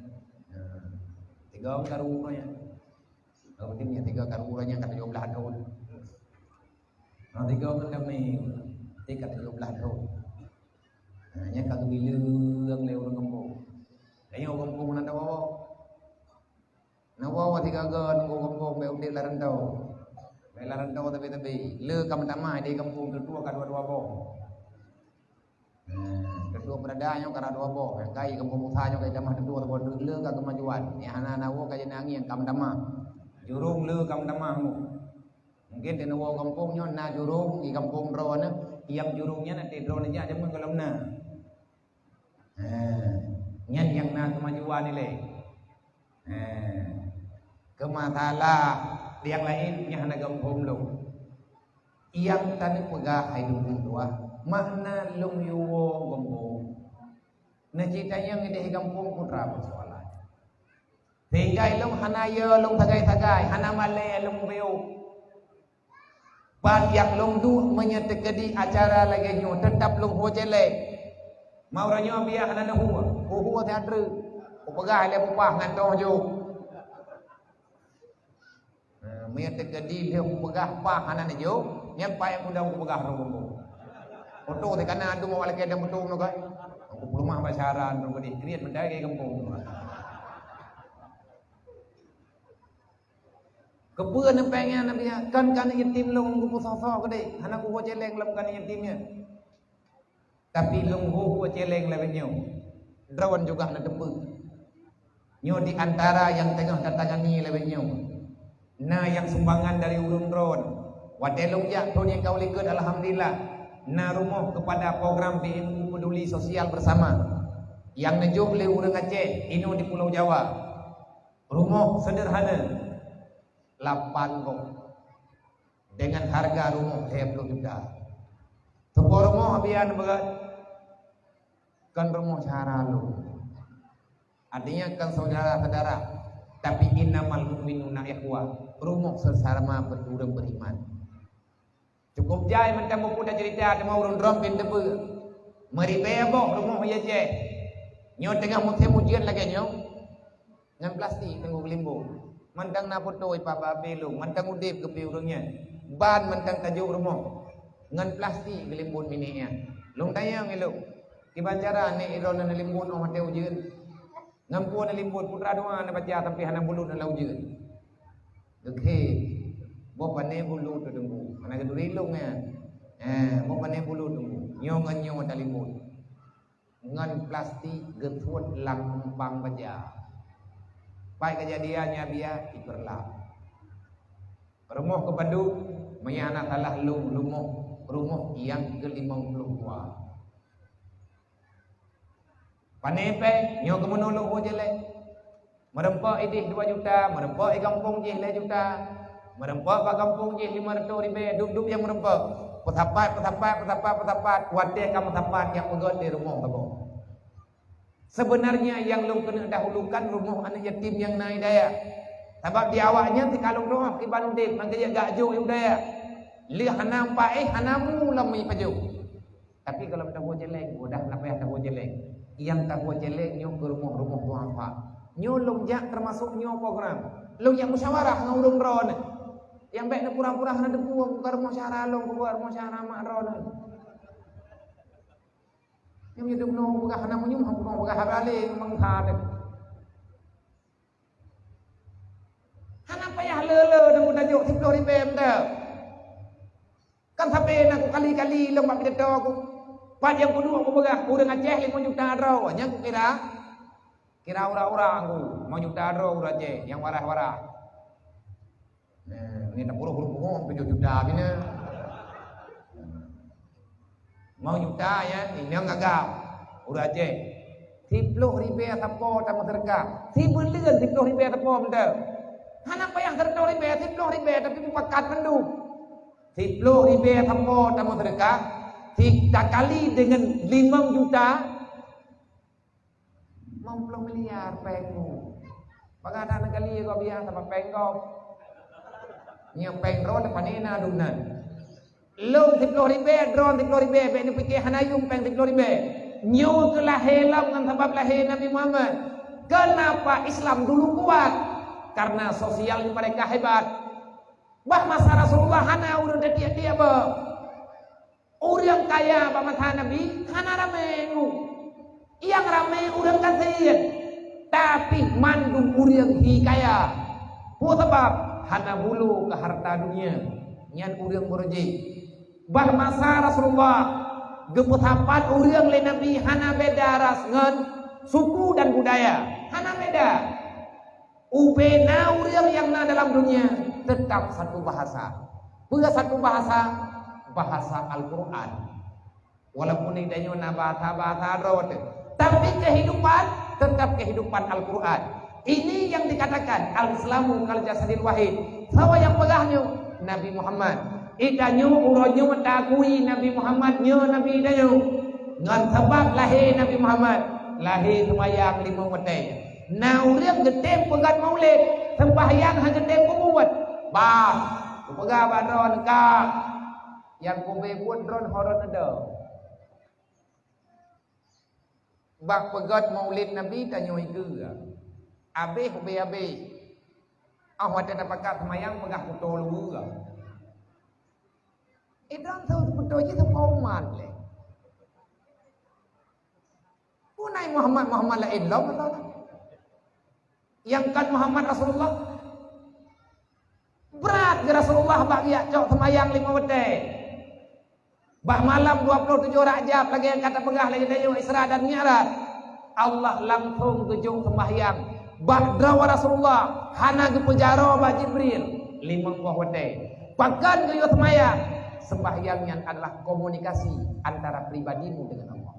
Nah, tiga karu nyan. Kalau penting nyan tiga karu nyan ka tujoh blaih thon. Nah, tiga meurantau ni, tiga tujoh blaih thon. Nah, nyan ka geubileung lé ureueng gampông. Tanyoe gampông na tawoe. Na woe sigaga nunggu gampông bèk udép lam rantau. Bèk lam rantau tapi-tapi. Le ka meutamah di gampông teutua ka dua-dua boh. Nah, teutua peurada nyoe ka dua boh. Nyang kai gampông Musa nyoe ka tamah teutua saboh treuk le ka keumajuan. Nyang hana na woe ka jeuet angén ka meutamah. Jurông le ka meutamah nyoe. Mungkin di na woe gampông nyoe na jurông di gampông droeneuh. Nyang jurông nyan até droeneuh jak jameun gohlom na. Ha, nyan nyang na keumajuan ilèe. Ha, keu masalah nyang laén nyang hana geuphom lôn. Nyang taneuk peugah hai lôn tuha, makna lôn yue woe gampông. Na cit tanyong idéh gampông putra peusoalan. Sehingga ilôn hana yue lôn sagai-sagai, hana malèe lôn meupiôh. Ban nyang lôn duek meunyoe teukeudi acara lagèe nyoe, teutap lôn hue céléng. Ma uroe nyoe biah hana neuhue, kuhue siat treuk. Kupeugah lé bupah ngon toh jôk. Nah, meunyoe teukeudi lheueh kupeugah pah hana neujôk, nyan paih kudong kupeugah rhung bumbu. Oto teuh kana adu mawat lakèe dan beutôi nyoe kan. Aku peuleumah bak syaran tu pedih kriet mendai ke gampông. Keupeue neupeue nyan Nabi nyan? Kan, kan yatim lôn geupeusoe-soe keudéh, hana kuhue céléng lom kan yatim nyan. Tapi lôn hue céléng lagèe nyoe, droen juga neuteupeue. Nyoe di antara nyang teungoh tatangani lagèe nyoe. Na nyang sumbangan dari ureueng droen. Watèe lôn jak thôn nyang ka u likot, alhamdulillah, na rumoh keupada program B M U Peduli Sosial Bersama nyang neujok lé ureueng Aceh inoe di Pulo Jawa. Rumoh seudeurhana, lapan boh, dengan harga rumoh lhèe ploh juta. Teupeue rumoh bian beuet, kon rumoh syedara lôn. Artinya kon syedara-syedara, tapi innamal mu'minuna ikhwah, rumoh sesama ureueng beriman. Cukup jai mantong muphom cerita teuma ureueng droen pih teupeue. Meuribèe boh rumoh i Aceh. Nyoe teungoh musém ujeuen lagèe nyoe, ngon plastik teungoh geulimbot. Mantong na foto i papa abé lôn, mantong udép keupiôh ureueng nyan. Ban mantong tajok rumoh ngon plastik geulimbot minék nyan. Lôn tanyong ilôn, kiban cara nèk droeneuh neulimbot óh watèe ujeuen? Ngon peue neulimbot, putra dua neubaca tapi hana bulut lam ujeuen. Oke. Boh pané bulut teungku. Hana geuturi lôn nyan. Eh, boh pané bulut teungku. Nyoe ngon nyoe talimbot. Ngon plastik geusuet lam umpang baja. Pai keujadian nyan biah ipeurlap. Rumoh keupadub, meunyo hana salah lôn, rumoh, rumoh nyang keulimong ploh dua. Pané pèng, nyoe keumeunulung ho jelek. Meureumpok idéh dua juta, meureumpok i gampông jih lhèe juta, meureumpok bak gampông jih limong reutôh ribèe, dub-dub nyang meureumpok. Peusapat, peusapat, peusapat, peusapat, watèe ka meusapat nyang peugöt lé rumoh saboh. Sebenarnya nyang lôn keuneuk dahulukan rumoh aneuk yatim nyang na i dayah. Sabab di awaknyan sikalon droe kiban udép, maka jak gak jok u dayah. Lé hana paéh, hana mu lam meupajoh. Tapi kalau taboh jeleng, mudah na payah taboh jeleng. Nyang taboh jeleng nyoe keu rumoh-rumoh tuha. Nyoe lôn jak teumasok nyoe program. Lôn jak musyawarah ngon ureueng droeneuh. Nyang bèk neupura-pura hana teupeue, bukan rumoh syedara lôn, bukan rumoh syedara mak droeneuh. Nyang nyoe teupeue peugah hana meunyoe, hana peugah haba lé, memang that. Hana payah le-le deungon tajok siploh ribèe meuteuk. Kan sabe na ku kali-kali lôn bak pidato ku. Pat nyang kuduek kupeugah, ureueng Aceh limong juta droe, nyang kukira, kira ura-ura ku, limong juta droe ureueng Aceh nyang waras-waras. Nah, ni tapuluh ureueng pungo tujoh juta bina. Limong juta nyan, inong agam. Ureueng Aceh. Siploh ribèe sapo tameuseudeukah. Sibuleuen siploh ribèe sapo meuteuk. Hana payah sireutoh ribèe, siploh ribèe, tapi mupakat mandum. Siploh ribèe sapo tameuseudeukah, si takali deungon limong juta, limong ploh miliar pèng mu. Pakat that neukali gob biasa, sabab péng gob. Nyoe péng droe teupane na dum nan. Lôn siplôh ribèe, droe siplôh ribèe, bèk neupike hana yuem péng siplôh ribèe. Nyoe keuh lahé lom ngon sabab lahé Nabi Muhammad. Kenapa Islam dulu kuat? Karena sosial mereka hebat. Bah masa Rasulullah hana ureueng teutiek-tiek beuh. Ureueng kaya bak masa Nabi hana ramé nyoe. Nyang ramé ureueng gasien. Tapi mandum ureueng hi kaya. Peue sabab? Hana bulo keu harta dunia. Nyan ureueng beureuji. Bah masa Rasulullah, geupeusapat ureueng lé Nabi hana beda ras ngon suku dan budaya. Hana beda. Ubena ureueng nyang na dalam dunia, teutap satu bahasa. Peue satu bahasa? Bahasa Al-Quran. Walaupun di tanyoe na bahasa-bahasa droe teuh, tapi kehidupan tetap kehidupan Al-Quran. Ini yang dikatakan al-Islamu kal jasadil wahid. Sawa nyang peugah nyoe Nabi Muhammad. Di tanyoe uroe nyoe taakui Nabi Muhammad nyoe Nabi tanyoe. Ngon sabab lahé Nabi Muhammad, lahé seumayang limong watèe. Na ureueng geutem peugöt maulid, sembahyang han geutem peubuet. Bah, kupeugah bak droeneuh ka, nyang kube buet droeneuh ho droeneuh dong. Bak peugöt maulid Nabi tanyoe keue. Abéh ubé abéh. Ah watèe tapakat seumayang peugah kuto luweue. Idang seubeutôi jih seupôt umat lé. Punai Muhammad, Muhammad laén lom atau nyang kon Muhammad Rasulullah. Brat geu Rasulullah bak geujak cok seumayang limong watèe. Bak malam dua puluh tujoh Rajab lagèe nyang ka tapeugah lagèe tanyoe Isra dan Mi'raj, Allah langsung geujok seumayang bak droe Rasulullah, hana geupeujaroe bak Jibril limong boh watèe. Pakon geuyue seumayang? Seumayang nyan adalah komunikasi antara pribadimu dengan Allah.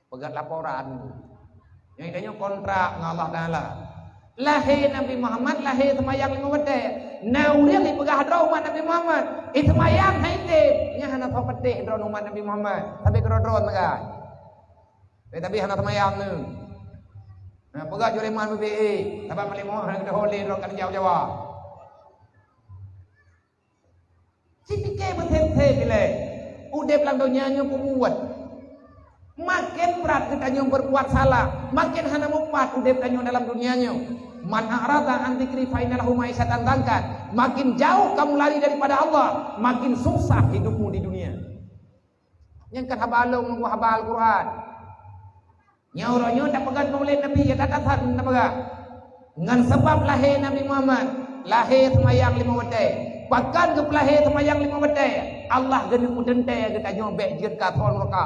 Peugöt laporan. Nyang tanyoe kontrak ngon Allah Taala. Lahé Nabi Muhammad, lahé seumayang limong watèe. Na ureueng jipeugah droe umat Nabi Muhammad, "Eh, seumayang hai tem." Nyan hana soe peudeh droe umat Nabi Muhammad. Tapi keudroe-droe meugai. Eh, tapi hana seumayang nyoe. Nah, peugah jureman B B E, sabab malam nyoe hana geuteuho lé droe ka jijaweueb. Sipike beuteuntèe ilèe, udép lam donya nyoe peubuet. Makin brat geutanyoe berbuat salah, makin hana mupat udép tanyoe dalam dunia nyoe. "Man a'rada an dzikri fa inna lahu ma'isyatan dhanka." Makin jauh kamu lari daripada Allah, makin susah hidupmu di dunia. Nyang ka haba lôn nunggu haba Al-Quran. Nyoe uroe nyoe tapeugöt maulid Nabi, ya that-that that tapeugah. Ngon sabab lahé Nabi Muhammad, lahé seumayang limong watèe. Pakon geupeulahé seumayang limong watèe? Allah geuneuk peuteuntèe geutanyoe bèk jeuet keu asoe nuraka.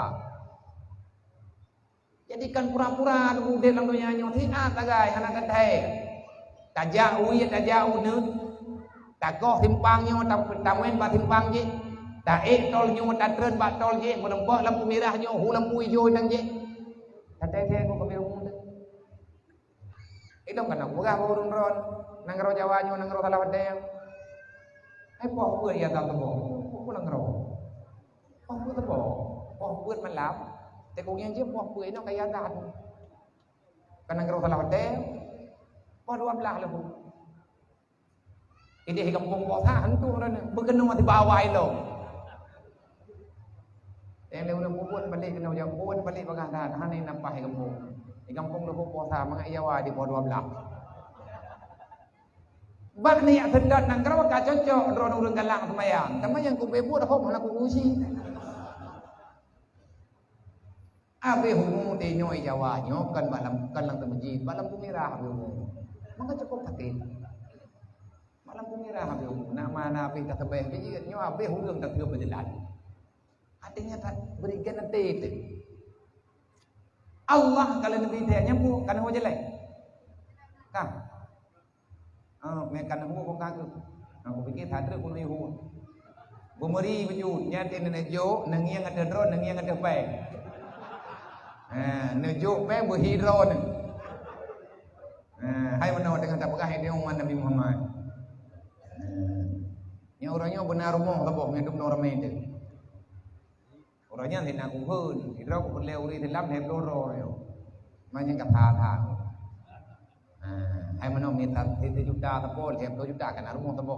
Jadi kon pura-pura udép lam donya nyoe, siat sagai hana teuntèe. Tajak u ie, tajak u neuk, takoh simpang nyoe, ta-, tamuen bak simpang jih, taék tol nyoe, tatreun bak tol jih, meureumpok lampu mirah nyoe, hu lampu ijo nyang jih. Teuntèe-teuntèe kok keubiet umu teuh. Ilôn ka na peugah bak ureueng droen, nanggroe Jawa nyoe nanggroe salah watèe. Hai poh peue ya ka keuboh? Peue nanggroe? Poh peue teuboh? Poh peuet malam, teukong nyang jeuem poh peuet inoe kaya that. Ka nanggroe salah watèe, poh dua blaih leuhô. Idéh gampông poh sa hantu droeneuh, beukeunoe sibawa ilông. Nyang lé ureueng peubuet balek keunoe, jak peubuet balek bagaih that, hana nampak di gampông. Di gampông leuhô poh sa, mangat Jawa di poh dua blaih. Bak nyak seutôt nanggroe ka cocok droe ureueng galak seumayang, teuma nyang kube buet hom hana kugusi. Abéh umu tanyoe Jawa nyoe kon bak lam, kon lam teumeuji, bak lampu mirah abéh umu. Maka cukup sakét. Bak lampu mirah abéh umu. Nak mana abéh taseubeh biji nyoe abéh ureueng tateue beujalan. Artinya that berikan nanti itu. Allah kalau Nabi dia nyambung kan ho jalan. Kan? Ah, meukan hu bukan tu. Aku fikir sadar pun hu. Bumeri baju, nyan teuh neujok, neungieng ateueh droe, neungieng ateueh pèng. Ha, neujok pèng beuhi droe nyoe. Ha, hai meunoe teungoh tapeugah hai umat Nabi Muhammad. Ha. Nyoe uroe nyoe beuna rumoh saboh ngon dum noe ramè teuh. Uroe nyan hana kuheun, sidroe kupeureulèe ureueng Islam lhèe ploh droe nyoe. Manyang ka that-that. Ha, Hai meunoe mita sijuta sapo, lhèe ploh juta kana rumoh sapo.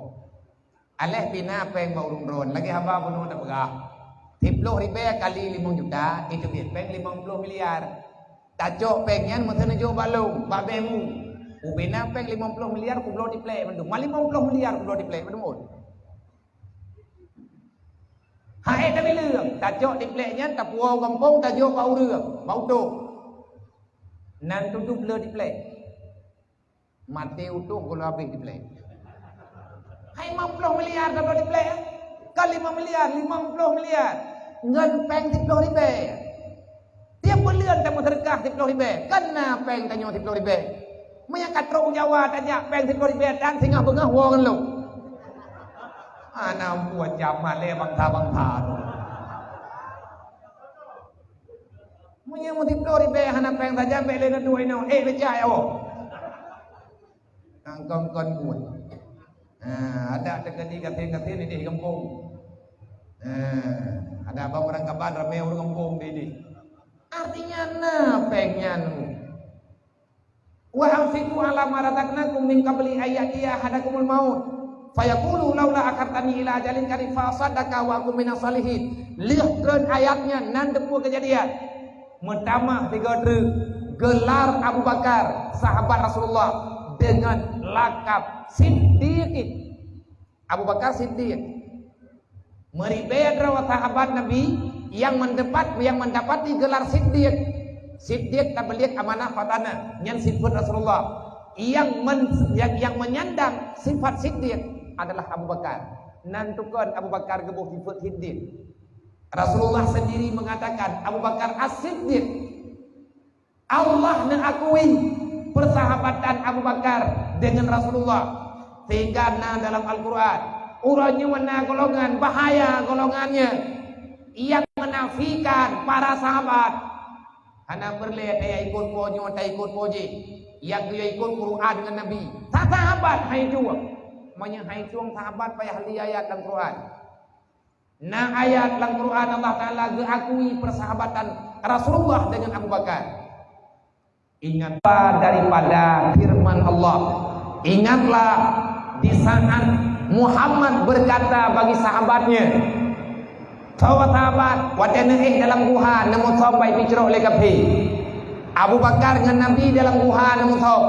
Aléh pih na péng bak ureueng droen, lagèe haba bunoe tapeugah. Siploh ribèe kali limong juta, iteubiet péng limong ploh miliar. Tacok péng nyan meuteuneuh jok bak lôn, bak bank mu. Ubé na péng limong ploh miliar kubloe diplek mandum. Ma limong ploh miliar kubloe diplek mandum ôn. Hai tabileueng, tacok diplek nyan tapuwoe gampông tajok bak ureueng, bak utôh. Nan tujoh le diplek. Maté utôh goh lom habéh diplek. Hai limong ploh miliar tabloe diplek, eh? Kon limong miliar, limong ploh miliar. Ngon péng siploh ribèe. Tiep buleuen tameuseudeukah siploh ribèe. Kon na péng tanyoe siploh ribèe. Meunyo ka trok u Jawa tajak péng siploh ribèe tan singoh beungoh woe ngon lôn. Hana buet jameun lé bansa-bansa tu. Meunyoe meusiploh ribèe hana péng sajan, bèk lé neuduek inoe, ék beujak ya Allah. Kangkong kon buet. Ha, adak teukeudi gasien-gasien idéh gampông. Ha, adak bak meurangkaban ramé ureueng gampông di idéh. Artinya na péng nyan. Wa anfiqu ala ma razaqnakum min qabli an ya'tiya ahadakumul maut fayaqulu laula akhartani ila ajalin qarib fa asaddaqa wa akun minas salihin. Lheueh treun ayat nyan nan teupeu keujadian. Meutamah tiga treuk gelar Abu Bakar, sahabat Rasulullah, dengan lakab Siddiq. Abu Bakar Siddiq. Meuribèe droe sahabat Nabi nyang mendapat, nyang mendapati gelar Siddiq. Siddiq tabligh amanah fatanah, nyan sifat Rasulullah. Nyang men-, nyang, nyang menyandang sifat Siddiq adalah Abu Bakar. Nan tukon Abu Bakar geuboh sifat Siddiq. Rasulullah sendiri mengatakan Abu Bakar As-Siddiq. Allah neuakui persahabatan Abu Bakar dengan Rasulullah, sehingga na dalam Al-Quran, uroe nyoe na golongan bahaya, golongan nyan nyang menafikan para sahabat. Hana peureulèe taikot po nyoe, taikot po jih. Nyang geuyue ikot Quran ngon Nabi. Sa sahabat hai cueng. Meunyoe hai cueng sahabat payah li ayat lam Quran. Na ayat lam Quran Allah Taala geuakui persahabatan Rasulullah dengan Abu Bakar. Ingat daripada firman Allah. Ingatlah di saat Muhammad berkata bagi sahabatnya, "Sahabat, watèe neuéh dalam guha neumusom bai picrok lé kafé." Abu Bakar ngon Nabi dalam guha neumusom.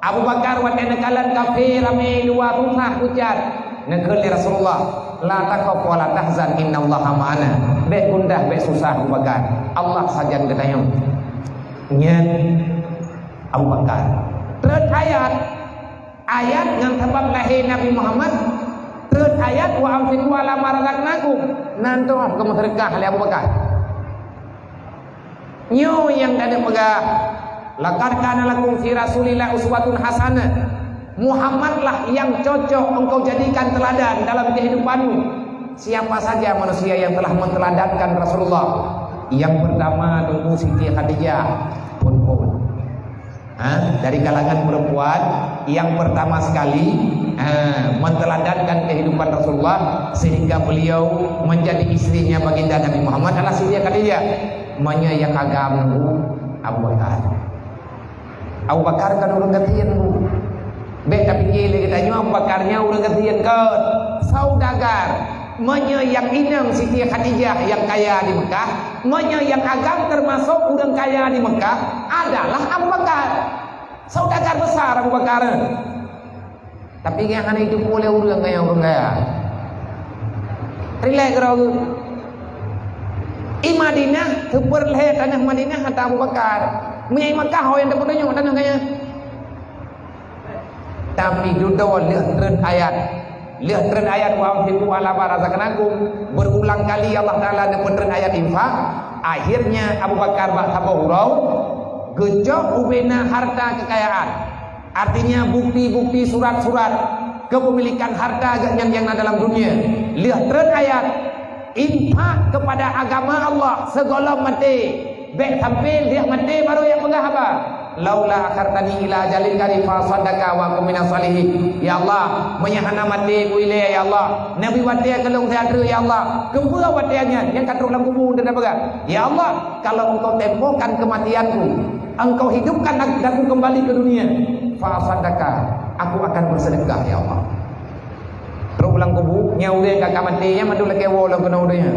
Abu Bakar watèe neukalon kafé ramé luwa susah pucat, neukheun lé Rasulullah, "La takhaf wa la tahzan, innallaha ma'ana." Bèk gundah, bèk susah Abu Bakar. Allah sajan geutanyoe. Nyan Abu Bakar. Treun ayat, ayat ngon sabab lahé Nabi Muhammad, treun ayat, "Wa anfiqu ala ma razaqnakum." Nan toh geumeuseudeukah lé Abu Bakar. Nyoe nyang taneuk peugah, "Laqad kana lakum fi Rasulillah uswatun hasanah." Muhammadlah yang cocok engkau jadikan teladan dalam kehidupanmu. Siapa saja manusia yang telah menteladankan Rasulullah? Yang pertama, Teungku Siti Khadijah pun pun. Ha, dari kalangan perempuan yang pertama sekali, ha, menteladankan kehidupan Rasulullah sehingga beliau menjadi istrinya Baginda Nabi Muhammad adalah Siti Khadijah. Meunyoe nyang agam nunggu Abu Bakar. Abu Bakar kan ureueng gasien, Bu. Bèk tapike lé geutanyoe Abu Bakar nyan ureueng gasien kon. Saudagar. Meunyoe nyang inong Siti Khadijah nyang kaya di Mekah, meunyoe nyang agam termasuk ureueng kaya di Mekah adalah Abu Bakar. Saudagar besar Abu Bakar. Tapi nyang hana jiteupeue lé ureueng kaya, ureueng kaya. Rilek keudroe geuh. I Madinah, teupeu lhèe tanoh Madinah ata Abu Bakar. Meunyoe i Makkah ho nyang teupeu tunyok tanoh kaya. Tapi dudoe lheueh treun ayat. Lheueh treun ayat, "Wa anfiqu ala ma razaqnakum." Berulang kali Allah Taala neupeutreun ayat infak. Akhirnya Abu Bakar bak saboh uroe geucok ubena harta kekayaan. Artinya bukti-bukti surat-surat kepemilikan harta geuh nyan nyang na dalam dunia. Lheueh treun ayat, infak kepada agama Allah sigohlom maté. Bèk sampai lheueh maté barô jak peugah haba. "Laula akhartani ila ajalin qarib fa asaddaqa wa akun minas salihin." Ya Allah, meunyoe hana maté ku ilèe, ya Allah, neubi watèe keu lôn siat treuk, ya Allah. Keupeue watèe nyan nyang ka trok lam kubu teuh tapeugah, "Ya Allah, kalau Engkau tempohkan kematianku, Engkau hidupkan aku kembali ke dunia, Fa sadaka, aku akan bersedekah, ya Allah. Trok lam kubu, nyan ureuëng ka, ka maté, nyan mandum lakée woe lam keunoe donya.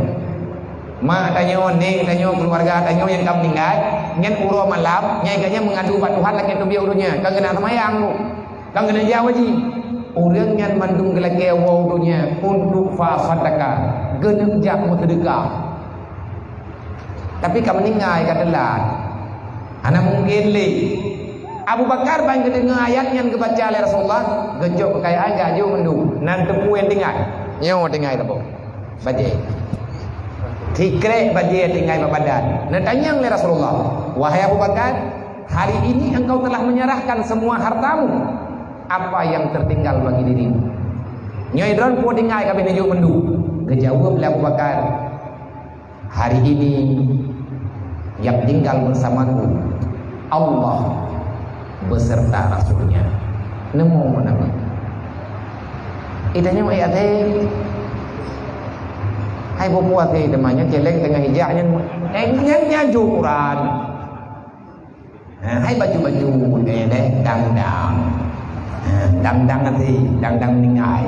Mak tanyoe, nék tanyoe, keuluwarga tanyoe nyang ka meuninggai, nyan uroe malam, nyan gobnyan meungadu bak Tuhan lakée teubiet u donya, ka geunak seumayang tu, ka geunak jak haji. Ureuëng nyan mandum geulakée woe u donya untuk fa sadaka, geuneuk jak meuseudeukah. Tapi ka meuninggai, ka teulat. Hana mungken lé. Abu Bakar ban geudeungoe ayat nyan geubaca lé Rasulullah, geucok peukayan, geujok mandum. Nan teupeu nyang tinggai. Nyoe tinggai teupeu. Bajée. Sikrek bajée tinggai bak badan. Neutanyong lé Rasulullah, "Wahai Abu Bakar, hari ini engkau telah menyerahkan semua hartamu. Apa yang tertinggal bagi dirimu?" Nyoe droen peue tinggai ka abéh neujok mandum. Geujaweueb lé Abu Bakar, "Hari ini yang tinggal bersamaku Allah beserta Rasulnya." Neumo Nabi. Ita nyoe ayat hai. Hai buku até teumanya celeng tengah hijak nyan. Eh, nyan nyaju Quran. Ha, hai baju-baju eh deh dang-dang. Ha, dang-dang nanti, dang-dang meuninggai.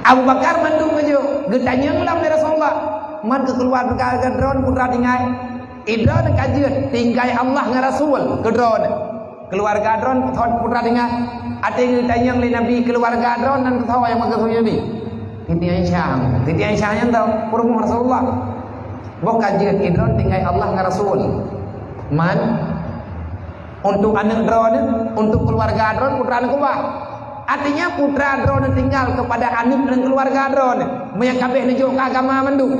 Abu Bakar mandum geujok, geutanyong lam lé Rasulullah, "Man keu keuluwarga droen putra tinggai?" "Idroen ka jeuet, tinggai Allah ngon Rasul keu droen." "Keuluwarga droen putra tinggai?" Até geutanyong lé Nabi, "Keuluwarga droen nan teuh nyang meukeusud Nabi?" Siti Aisyah. Siti Aisyah nyan teuh peurumoh Rasulullah. "Boh ka jeuet, idroen tinggai Allah ngon Rasul." Man, untuk aneuk droeneuh, untuk keuluwarga droeneuh, putra neukeubah. Artinya, putra droeneuh tinggal kepada aneuk dan keuluwarga droeneuh. Meunyo ka abéh neujok keu agama mandum.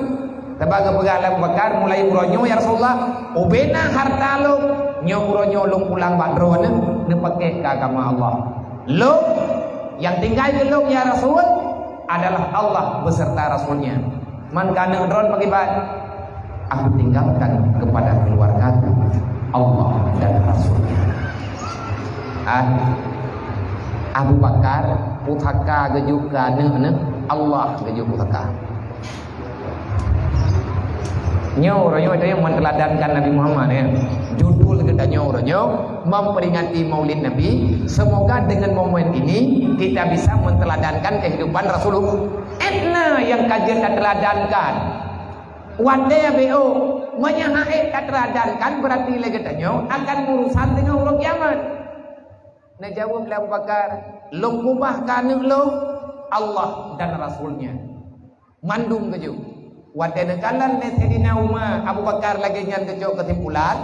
Sabab geupeugah lé Abu Bakar, "Mulai uroe nyoe, ya Rasulullah, ubena harta lôn, nyoe uroe nyoe lôn pulang bak droeneuh, neupaké keu agama Allah. Lôn, nyang tinggai keu lôn, ya Rasul, adalah Allah beserta Rasulnya." Man keu aneuk droen pakriban? Aku tinggalkan kepada keluargaku Allah dan Rasulnya. Ah, Abu Bakar pusaka geujok keu aneuk, aneuk Allah geujok pusaka. Nyoe uroe nyoe teuh meuteladankan Nabi Muhammad, ya. Judul geutanyoe uroe nyoe memperingati Maulid Nabi. Semoga dengan momen ini kita bisa meuteladankan kehidupan Rasulullah. Etna nyang ka jeuet tateladankan. Watée B O, meunyoe hana tateladankan, berarti lé geutanyoe akan meurusan deungon uroe kiamat. Neujaweueb lé Abu Bakar, "Lôn keubah keu aneuk lôn, Allah dan Rasul-Nya." Mandum geujok. Watée neukalon lé Saidina Umar, Abu Bakar lagée nyan geucok keusimpulan.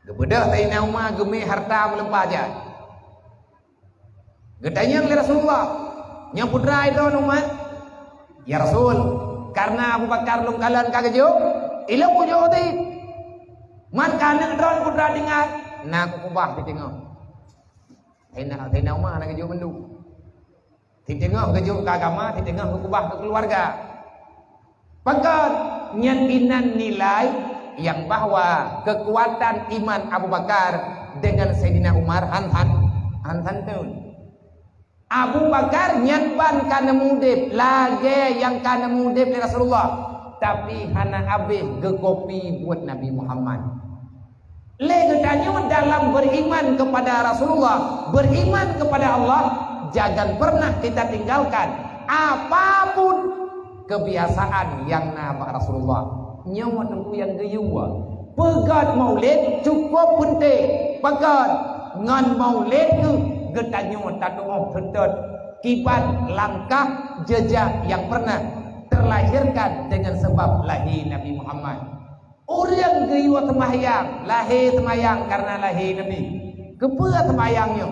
Geubeudôh Saidina Umar geumé harta meulimpah jai. Geutanyong lé Rasulullah, "Nyoe putra droen Umar?" "Ya Rasul, kareuna Abu Bakar lôn kalon ka geujok, ilôn kujok udeb. Man keu aneuk droen putra tinggai, na kukeubah siteungoh." Saidina, Saidina Umar na geujok mandum. Siteungoh geujok keu agama, siteungoh geukeubah keu keuluwarga. Pakon? Nyan inan nilai nyang bahwa keukuatan iman Abu Bakar deungon Saidina Umar han, han, han santun. Abu Bakar nyan ban ka neumudeb lagée nyang ka neumudeb lé Rasulullah, tapi hana habéh geukopi buet Nabi Muhammad. Lé geutanyoe dalam beriman kepada Rasulullah, beriman kepada Allah, jangan pernah kita tinggalkan apapun kebiasaan nyang na bak Rasulullah. Nyoe teungku nyang geuyue. Peugét Maulid cukup penting. Peugét ngon Maulid geutanyoe tatuoh seutôt kiban langkah jejak nyang pernah terlahirkan dengan sebab lahé Nabi Muhammad. Ureuëng geuyue seumayang, lahé seumayang kareuna lahé Nabi. Keupeue seumayang nyoe?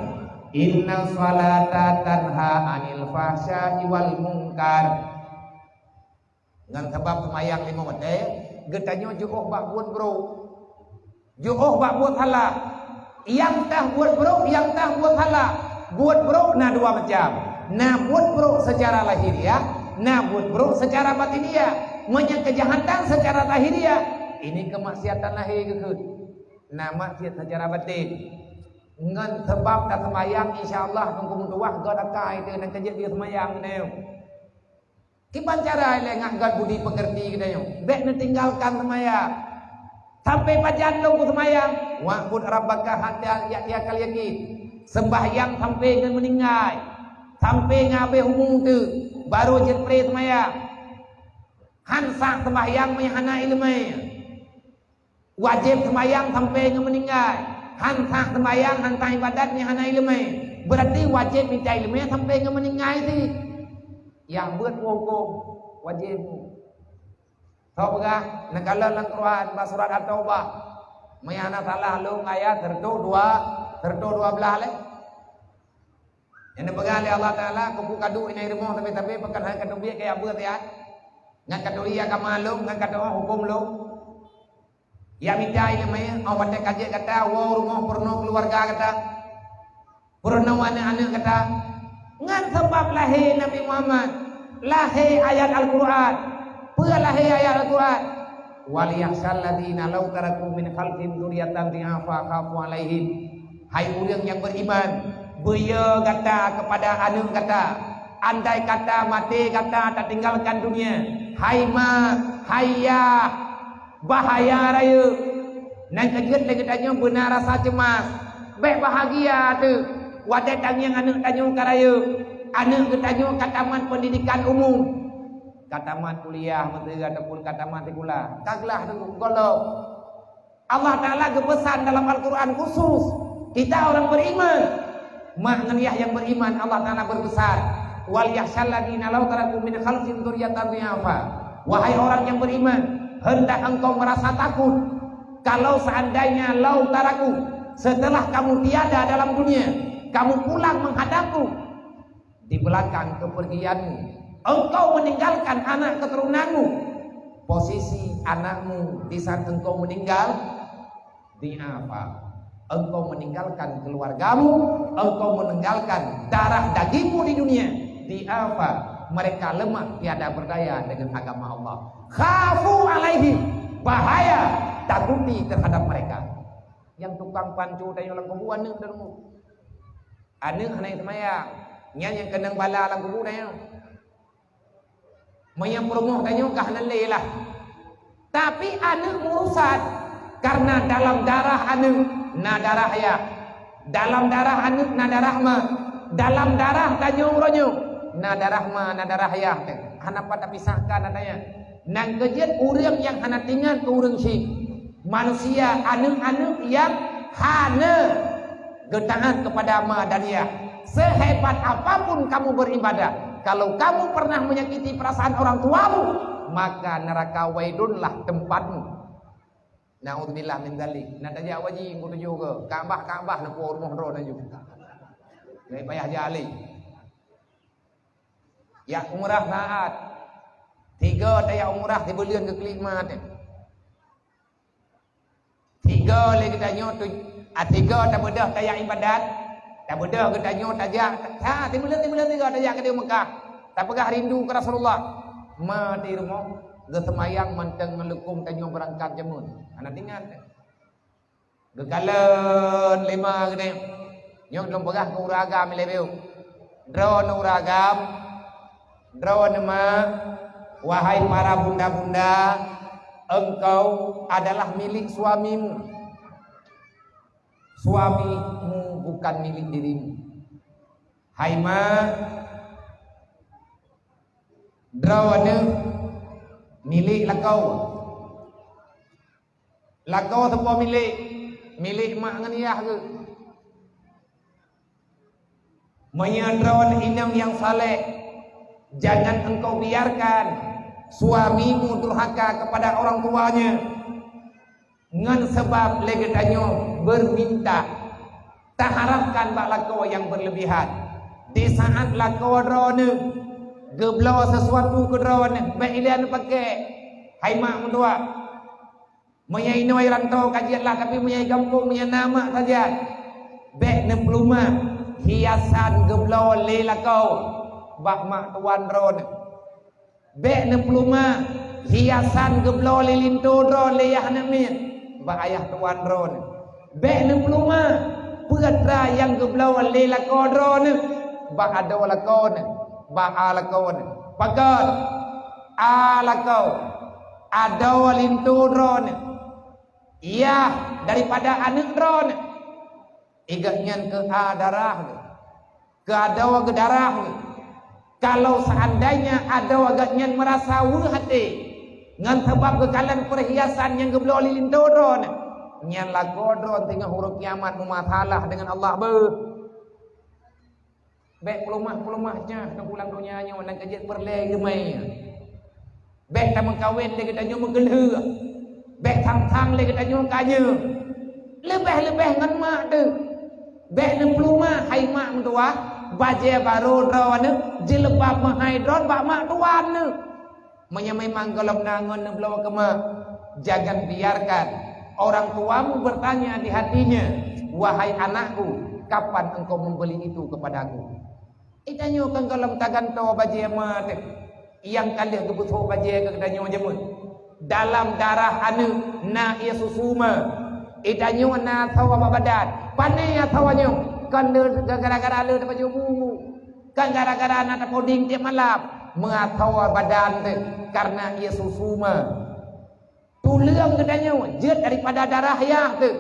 Inna salata tanha anil fahsya'i wal munkar. Ngon sabab seumayang limong watée, geutanyoe jiôh bak buet brok. Jiôh bak buet salah. Nyang tah buet brok, nyang tah buet salah. Buet brok na dua macam. Na buet brok secara lahiriah, na buet brok secara batiniah. Meunyoe keujahatan secara lahiriah, ini kemaksiatan lahé geukheun. Na maksiat secara batin. Ngon sabab taseumayang, insya Allah, teungku meutuwah, gét akai teuh nyang keujeuet jiseumayang geutanyoe. Kiban cara ilée ngat gét budi peukeurti geutanyoe? Bék neutinggalkan seumayang. Sampai pajan lôn kuseumayang? Wa'bud rabbaka hatta ya'tiyakal yaqin. Seumbahyang sampai ngon meuninggai. Sampai ngon habéh umu teuk, barô jeuet pré seumayang. Han sah seumbahyang meunyo hana iéleumé. Wajéb seumbahyang sampai ngon meuninggai. Han sah seumbahyang, han sah iébadat meunyo hana iéleumé. Beurati wajéb mita iéleumé sampai ngon meuninggai cit. Nyang beuet huköm wajéb. Soe peugah, neukalon lam Quran, bak surat At-Taubah. Meunyo hana salah lôn ayat seratus dua, seratus dua belas lé. Nyang neupeugah lé Allah Taala, "Keupeue kaduek inai rumoh sabe-sabe, pakon hai kateubiet keu nyang beuet nyan? Ngat katuri agama lôn, ngat kateu'oh huköm lôn." Nyang mita iéleumé, 'oh watèe ka jeuet gata woe rumoh peurunoe keuluwarga gata, peurunoe aneuk-aneuk gata. Ngon sabab lahé Nabi Muhammad, lahé ayat Al-Quran. Peue lahé ayat Al-Quran? "Wal yakhshal ladzina law taraku min khalfihim dzurriyyatan dhi'afa khafu 'alaihim." Hai ureuëng nyang beriman, beuyo gata keupada aneuk gata. Andai kata maté gata tatinggalkan dunia, hai ma, hai yah, bahaya rayeuk. Nyang keujeuet lé geutanyoe beuna rasa ceumas. Bék bahagia teuh watèe tangieng aneuk tanyoe ka rayeuk, aneuk geutanyoe ka tamat peundidikan umum, ka tamat kuliah miseue ataupun ka tamat sikula. Ka glah teuh gohlom. Allah Taala geupeusan dalam Al-Quran khusus kita orang beriman. Mak ngon yah nyang beriman, Allah Taala berpesan, "Wal yakhshal ladzina law taraku min khalfihim dzurriyyatan dhi'afa." Wahai orang yang beriman, hendak engkau merasa takut kalau seandainya law taraku, setelah kamu tiada dalam dunia, kamu pulang menghadapku, di belakang kepergianmu, engkau meninggalkan anak keturunanmu, posisi anakmu di saat engkau meninggal, dhi'afa. Engkau meninggalkan keluargamu, engkau meninggalkan darah dagingmu di dunia, dhi'afa. Mereka lemah, tiada berdaya dengan agama Allah. Khafu 'alaihim, bahaya, takuti terhadap mereka. Nyang tukang pancô tanyoe lam kubu aneuk dan umur. Aneuk hana seumayang, nyan nyang keunong bala lam kubu tanyoe. Meunyo peurumoh tanyoe ka hana lé lah. Tapi aneuk meurusan, karena dalam darah aneuk na darah yah. Dalam darah aneuk na darah ma. Dalam darah tanyoe uroe nyoe na darah ma, na darah yah. Hana pat tapisahkan, na darah yah. Nyang keujeuet ureuëng nyang hana teuingat keu ureuëng syiek. Manusia, aneuk-aneuk nyang hana geutaat kepada ma dan yah. Sehebat apapun kamu beribadah, kalau kamu pernah menyakiti perasaan orang tuamu, maka neraka Wailun lah tempatmu. Naudzubillah min dzalik. Na tajak haji, engkau tuju ke Ka'bah, Ka'bah na puwoe rumoh droe na ju. Ngai payah jali. Ya umrah saat. Tiga tajak umrah sibuleuen geuklik mat. Tiga lé geutanyoe tu, ah, tiga tabeudôh tajak ibadat, tabeudôh geutanyoe tajak, ha, sibuleuen, sibuleuen tiga tajak keudéh Mekah. Tapeugah rindu keu Rasulullah. Ma di rumoh, geuseumayang mantong ngon lukông tanyoe beurangkat jameun. Hana teuingat. Geukalon lé ma geutanyoe. Nyoe lôn peugah keu ureuëng agam ilée bayeue. Droeneuh ureuëng agam, droeneuh ma, wahai para bunda-bunda, engkau adalah milik suamimu. Suamimu bukan milik dirimu. Hai ma, droeneuh milik lakoe. Lakoe saboh milék, milék mak ngon yah geuh. Meunyoe droeneuh inong nyang saleh, jangan engkau biarkan suamimu durhaka kepada orang tuanya. Ngon sabab lé geutanyoe beuminta, taharapkan bak lakoe nyang beureulebihan. Di saat lakoe droeneuh geubloe sisuatu keu droeneuh, bék ilée neupaké, hai mak meutuah. Meunyoe inoe rantô ka jeuet lah, tapi meunyoe gampông, meunyoe na mak sajan, bék neupeuleumah hiasan geubloe lé lakoe bak mak tuan droeneuh. Bék neupeuleumah hiasan geubloe lé linto droeneuh, lé yah aneuk miet bak ayah tuan droeneuh. Bék neupeuleumah peue atra nyang geubloe lé lakoe droeneuh bak adoe lakoe neuh, bak a lakoe neuh. Pakon? A lakoe, adoe linto droeneuh. Yah daripada aneuk droeneuh, i gobnyan keu a darah geuh, keu adoe geuh darah geuh. Kalau seandainya adoe gobnyan meurasa weueh até ngon sabab geukalon peurhiasan nyang geubloe lé linto droeneuh, nyan lakoe droeneuh teungoh uroe kiamat meumasalah deungon Allah beuh. Bék peulumah-peulumah nyan teupulang donya nyoe nyang ka jeuet peureulée geumé. Bék tameukawen lé geutanyoe meugeulheueh. Bék thang-thang lé geutanyoe kajeueng. Leubeh-leubeh ngon mak teuh. Bék neupeulumah hai mak meutuwah, bajée barô droeneuh, jeuleubab meuhai droeneuh bak mak tuan neuh. Meunyoe memang gohlom na ngon neubloe keu mak, jangan biarkan orang tuamu bertanya di hatinya, "Wahai anakku, kapan engkau membeli itu kepadaku?" Geutanyoe kan gohlom tagantoe bajée ma teuh, nyang ka lheueh geupeusok bajée keu geutanyoe jameun. Dalam darah aneuk na ie susu ma. Geutanyoe na asoe bak badan. Pané asoe nyoe? Kon le gara-gara le tapajoh bu. Kon gara-gara na tapoding tieb malam. Meuasoe badan teuh kareuna ie susu ma. Tuleueng geutanyoe jeuet daripada darah yah teuh.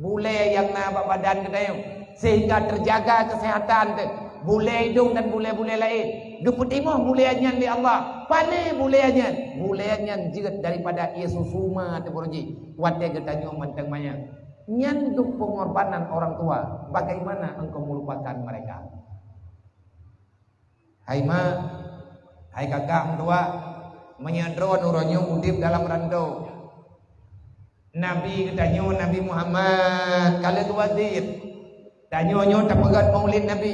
Bulée nyang na bak badan geutanyoe, sehingga teujaga keuseuhatan teuh. Bulée idong dan bulée-bulée laén, geupeutimoh bulée nyan lé Allah. Pané bulée nyan? Bulée nyan jeuet daripada ie susu ma teuh, watée geutanyoe mantong manyang. Nyan duek peungorbanan orang tua. Bagaimana engkau melupakan mereka? Hai mak, hai kakak meutuwah, meunyoe droeneuh uroe nyoe udeb dalam rantô, Nabi geutanyoe, Nabi Muhammad, ka lheueh geuwasiet. Tanyoe nyoe tapeugét maulid Nabi,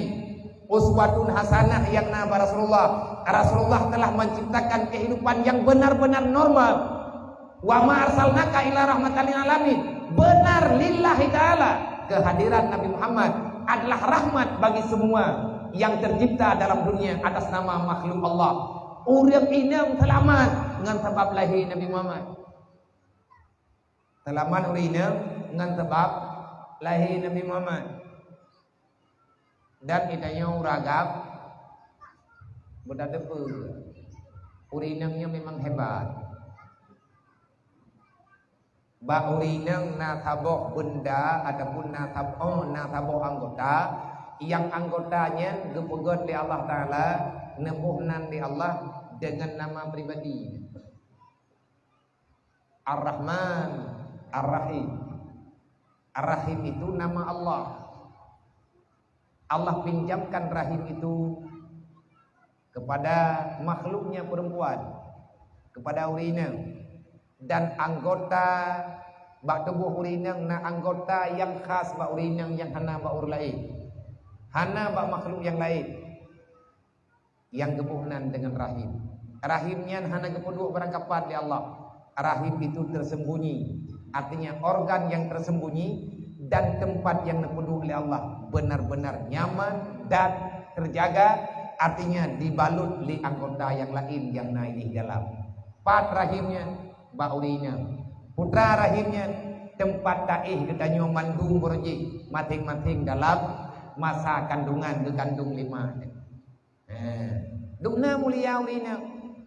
uswatun hasanah nyang na bak Rasulullah. Rasulullah telah menciptakan kehidupan yang benar-benar normal. "Wa ma arsalnaka illa rahmatan lil alamin." Benar lillahi ta'ala, kehadiran Nabi Muhammad adalah rahmat bagi semua yang tercipta dalam dunia atas nama makhluk Allah. Ureuëng inong seulamat ngon sabab lahé Nabi Muhammad. Seulamat ureuëng inong ngon sabab lahé Nabi Muhammad. Dan geutanyoe ureuëng agam, beutateupeue, ureuëng inong nyoe memang hebat. Bak ureuëng inong na saboh beunda ataupun na sab-, oh, na saboh anggota, nyang anggota nyan geupeugét lé Allah Taala, neuboh nan lé Allah deungon nama pribadi. Ar-Rahman, Ar-Rahim. Ar-Rahim itu nama Allah. Allah pinjamkan rahim itu kepada makhluknya perempuan, kepada ureuëng inong. Dan anggota bak tuboh ureuëng inong na anggota nyang khas bak ureuëng inong nyang hana bak ureuëng laén, hana bak makhluk nyang laén. Nyang geuboh nan deungon rahim. Rahim nyan hana geupeuduek barangkapat lé Allah. Rahim itu tersembunyi, artinya organ yang tersembunyi dan tempat yang neupeuduek lé Allah benar-benar nyaman dan terjaga, artinya dibalut lé anggota nyang laén nyang na di dalam. Pat rahim nyan? Bak ureuëng inong. Putra rahim nyan? Tempat taéh geutanyoe mandum beureuji, maséng-maséng dalam masa kandungan geukandung lé ma nyan. Eh, dum na mulia ureuëng inong,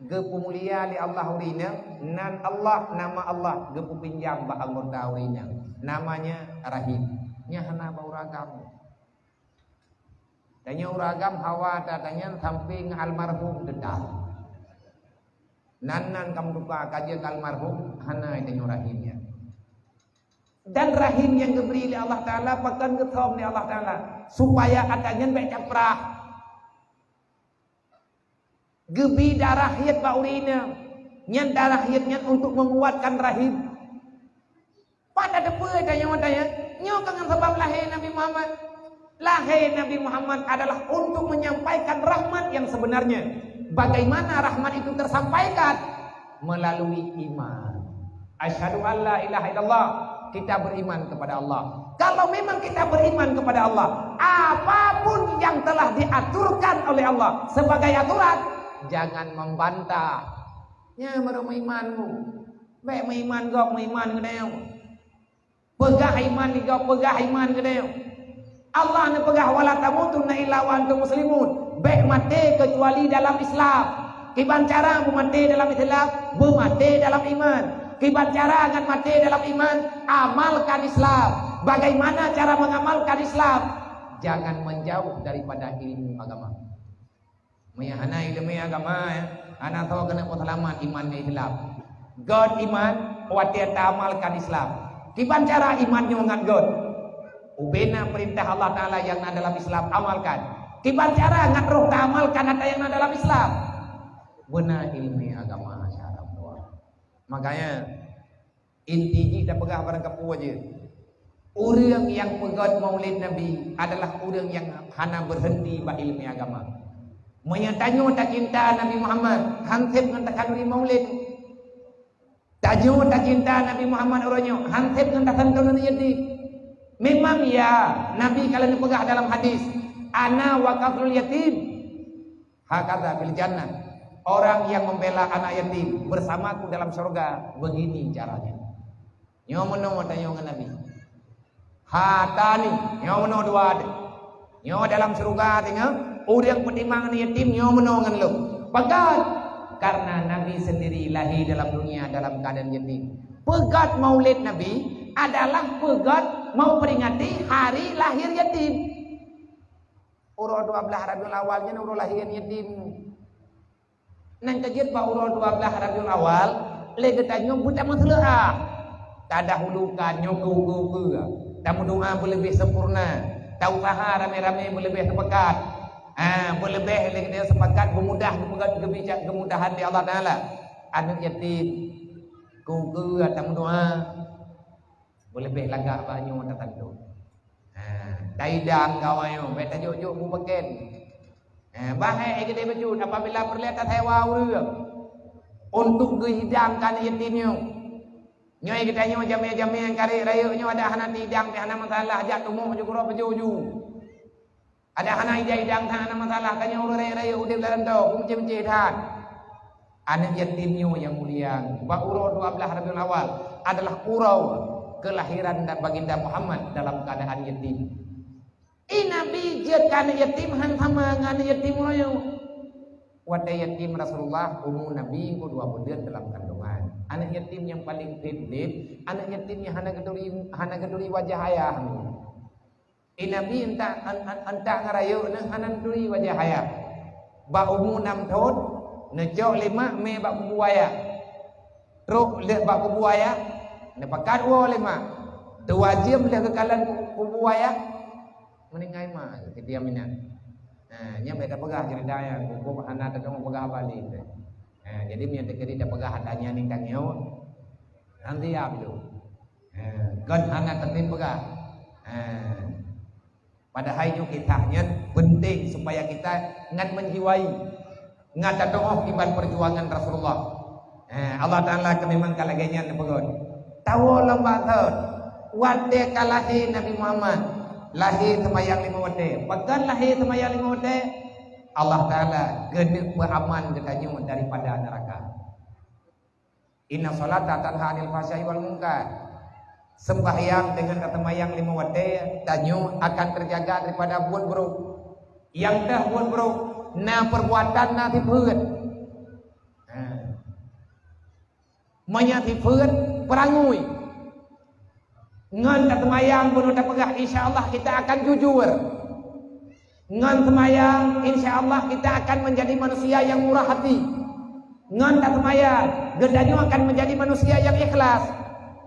geupeumulia lé Allah ureuëng inong, nan Allah, nama Allah geupeupinjam bak anggota ureuëng inong, namanya Rahim. Nyan hana bak ureuëng agam. Tanyoe ureuëng agam hawa tatanyan sampai ngon almarhum teutab. Nan-nan ka meutuka ka jeuet keu almarhum, hana tanyoe Rahim nyan. Dan rahim nyang geubri lé Allah Taala pakon geuthom lé Allah Taala, supaya ata nyan bék caprah. Geubi darah hiet bak ureuëng inong, nyan darah hiet nyan untuk menguatkan rahim. Pat tateupeue tanyoe, tanyoe nyoe ka ngon sabab lahé Nabi Muhammad. Lahé Nabi Muhammad adalah untuk menyampaikan rahmat yang sebenarnya. Bagaimana rahmat itu tersampaikan? Melalui iman. Asyhadu an la ilaha illallah, kita beriman kepada Allah. Kalau memang kita beriman kepada Allah, apapun yang telah diaturkan oleh Allah sebagai aturan, jangan membantah. Nyan baru meuiman tu. Bék meuiman gob, meuiman keunoe. Peugah iman lé gob, peugah iman keunoe. Allah neupeugah, "Wala tamutunna illa wa antum muslimun." Bék maté keucuali dalam Islam. Kiban cara beumaté dalam Islam? Beumaté dalam iman. Kiban cara ngat maté dalam iman, amalkan Islam. Bagaimana cara mengamalkan Islam? Jangan menjauh daripada ilmu agama. Meunyo hana ileumé agama, hana soe keuneuk peuseulamat iman ngon Islam. Göt iman, watée taamalkan Islam. Kiban cara iman nyoe ngat göt? Ubena peurintah Allah Taala nyang na dalam Islam, amalkan. Kiban cara ngat roh taamalkan ata nyang na dalam Islam? Beuna ileumé agama syara dua. Makanya, inti jih tapeugah barangkapeue jeuet. Ureuëng nyang peugöt Maulid Nabi adalah ureuëng nyang hana beureunti bak ileumé agama. Meunyo tanyoe tacinta Nabi Muhammad, han sép ngon takhanduri Maulid. Tanyoe tacinta Nabi Muhammad uroe nyoe, han sép ngon tasantonan yatim. Memang ya, Nabi ka lheueh neupeugah dalam hadis, "Ana wa kafilul yatim hakadza fil jannah." Orang yang membela anak yatim bersamaku dalam surga, begini caranya. Nyoe meunoe tanyoe ngon Nabi. Hatani, nyoe meunoe dua teuh. Nyoe dalam syeuruga teungoh, ureuëng peutimang aneuk yatim nyoe meunoe ngon lôn. Peugöt, karena Nabi sendiri lahir dalam dunia dalam keadaan yatim. Peugöt Maulid Nabi adalah peugöt mau peringati hari lahir yatim. Uroe dua belas Rabiul Awal nyan uroe lahé yatim. Nyan ka jeuet bak uroe dua belas Rabiul Awal, lé geutanyoe beutameuseuleukah. Tadahulukan nyoe keu-keu-keu. Tameudoá beuleubeh sempurna. Tausaha ramé-ramé beuleubeh seupakat. Ha, beuleubeh lé geutanyoe seupakat beumudah geupeugah geubica-, keumudahan lé Allah Taala. Aneuk yatim, keu-keu tameudoá. Beuleubeh lagak bak nyoe tatantu. Ha, taidang kawan nyoe, bèk tajok-jok bubeken. Ha, bahé geude bacut apabila peureulèe tasewa ureueng untuk geuhidang keu aneuk yatim nyoe. Nyoe geutanyoe jamé-jamé nyang karek rayeuk nyoe adak hana taidang pih hana masalah, jak tumoh ju keudroe pajoh ju. Adak hana ija-idang that hana masalah, tanyoe ureueng rayeuk-rayeuk udép lam rantau, meucéh-meucéh that. Aneuk yatim nyoe nyang mulia, bak uroe dua belas Rabiul Awal adalah uroe kelahiran Baginda Muhammad dalam keadaan yatim. Ie Nabi jeuet keu aneuk yatim han sama ngon aneuk yatim uroe nyoe. Watèe yatim Rasulullah, umu Nabi engko dua ploh buleuen dalam kandungan. Aneuk yatim nyang paleng phét udép, aneuk yatim nyang hana geuturi, hana geuturi wajah ayah. Ie Nabi euntak, eun-, eun-, euntak ngon rayeuk neuh hana neuturi wajah ayah. Bak umu nam thon, neucok lé mak mé bak kubu ayah. Trok lheueh bak kubu ayah, neupakat woe lé mak. Dua jeuem lheueh geukalon ku-, kubu ayah, meuninggai mak, keu diam inan. Ha, nyan bèk tapeugah ceurita nyan, kubu hana teudeungoe peugah haba lé. Ha, jadi meunyo teukeudi tapeugah ata nyan nibak tanyoe, han siab lom. Ha, kon hana teutem peugah. Ha. Padahai nyoe kisah nyan penting supaya kita ngat meujiwai, ngat tatu'oh kiban peujuangan Rasulullah. Ha, Allah Taala ka memang ka lagèe nyan neupeugah. Tawoe lom bak thon, watèe ka lahé Nabi Muhammad, lahé seumayang limong watèe. Pakon lahé seumayang limong watèe? Allah Taala geuneuk peuaman geutanyoe daripada neuraka. Inna sholata tanha 'anil fahsya'i wal munkar. Sembahyang deungon taseumayang limong watèe, tanyoe akan teujaga daripada buet brôk. Nyang teuh buet brôk, na peurbuatan, na sifeuet. Ha. Meunyo sifeuet, peurangui. Ngon taseumayang bunoe tapeugah, insya Allah kita akan jujur. Ngon seumayang, insya Allah kita akan menjadi manusia yang murah hati. Ngon taseumayang, geutanyoe akan menjadi manusia yang ikhlas.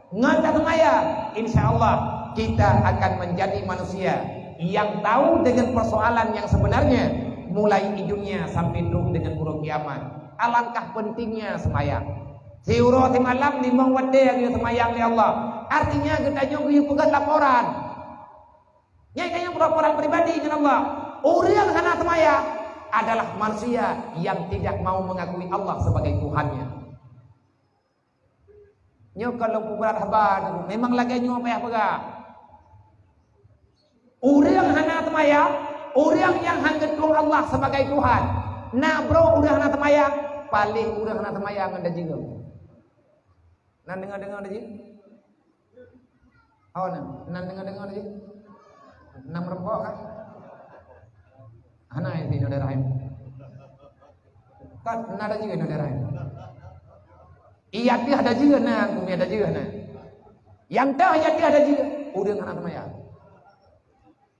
Ngon taseumayang, insya Allah kita akan menjadi manusia yang tahu dengan persoalan yang sebenarnya, mulai di dunia sampai trok dengan uroe kiamat. Alangkah pentingnya seumayang. Siuroe simalam limong watèe geuyue seumayang lé Allah. Artinya geutanyoe geuyue peugah laporan. Nyan ka nyang laporan pribadi ngon Allah. Ureueng hana seumayang adalah manusia yang tidak mau mengakui Allah sebagai Tuhannya. Nyoe ka lôn peubrat haba tu, memang lagèe nyoe payah peugah. Ureueng hana seumayang, ureueng nyang han geutueng Allah sebagai Tuhan. Na brôk ureueng hana seumayang, paléh ureueng hana seumayang ngon dajih gob. Na deungoe-deungoe dajih? Oh, na, na deungoe-deungoe dajih? Na meureumpok kah? Hana, ya, di daerah lain. Kan na dajih di daerah lain. Iya teuh ada jeuet na, gumi ada jeuet na. Nyang teuh iya teuh ada jeuet, ureueng hana seumayang.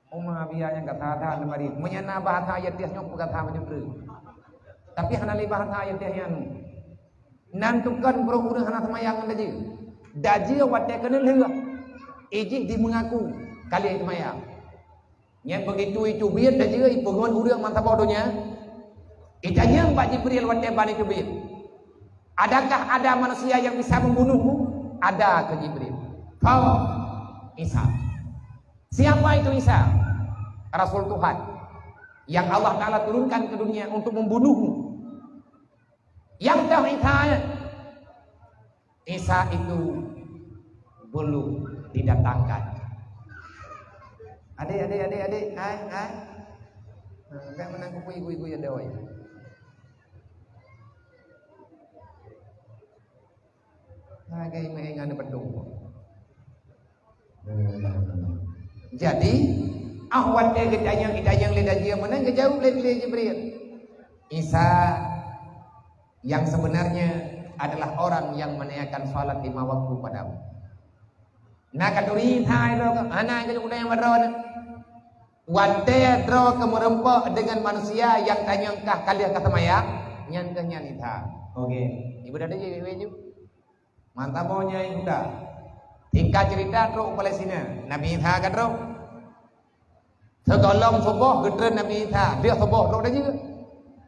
Uma biya nyang ka that-that lemari. Meunyo na bahasa iya teuh nyoe peugah that meunyoe treuk. Tapi hana lé bahasa iya teuh nyan. Nan tukon brok ureueng hana seumayang ngon dajeu. Dajeu watée keuneulheueh, ijih jimeungaku ka lheueh seumayang. Nyan begitu itubiet dajeu ipeungon ureueng meusaboh donya. Itanyong bak Jibril watée ban itubiet, "Adakah ada manusia yang bisa membunuhmu?" "Ada," kheun Jibril. "Fa Isa." "Siapa itu Isa?" "Rasul Tuhan yang Allah Ta'ala turunkan ke dunia untuk membunuhmu." Nyang teuh Isa, Isa itu belum didatangkan. Adik, adik, adik, adik, hai, hai. Nah, enggak menang kuku ibu-ibu ya doi. Hai, gai meuingat betul. Jadi, ah watée geutanyong, itanyong lé dajeu meunan geujaweueb lé, lé Jibril, "Isa yang sebenarnya adalah orang yang menegakkan salat lima waktu padamu." Na katuri Isa droe, hana keu udang nyang droe. Watée droe keu meureumpok deungon manusia nyang tanyong kah ka lheueh ka seumayang, nyan keuh nyan Isa. Oke. Ibu dah tanya, ibu. Mantap, oh, nyai Yuda. Singkat cerita, trok u Palestina. Nabi Isa ka trok. Sigohlom suboh geutreun Nabi Isa. Lheueh suboh trok dajeu.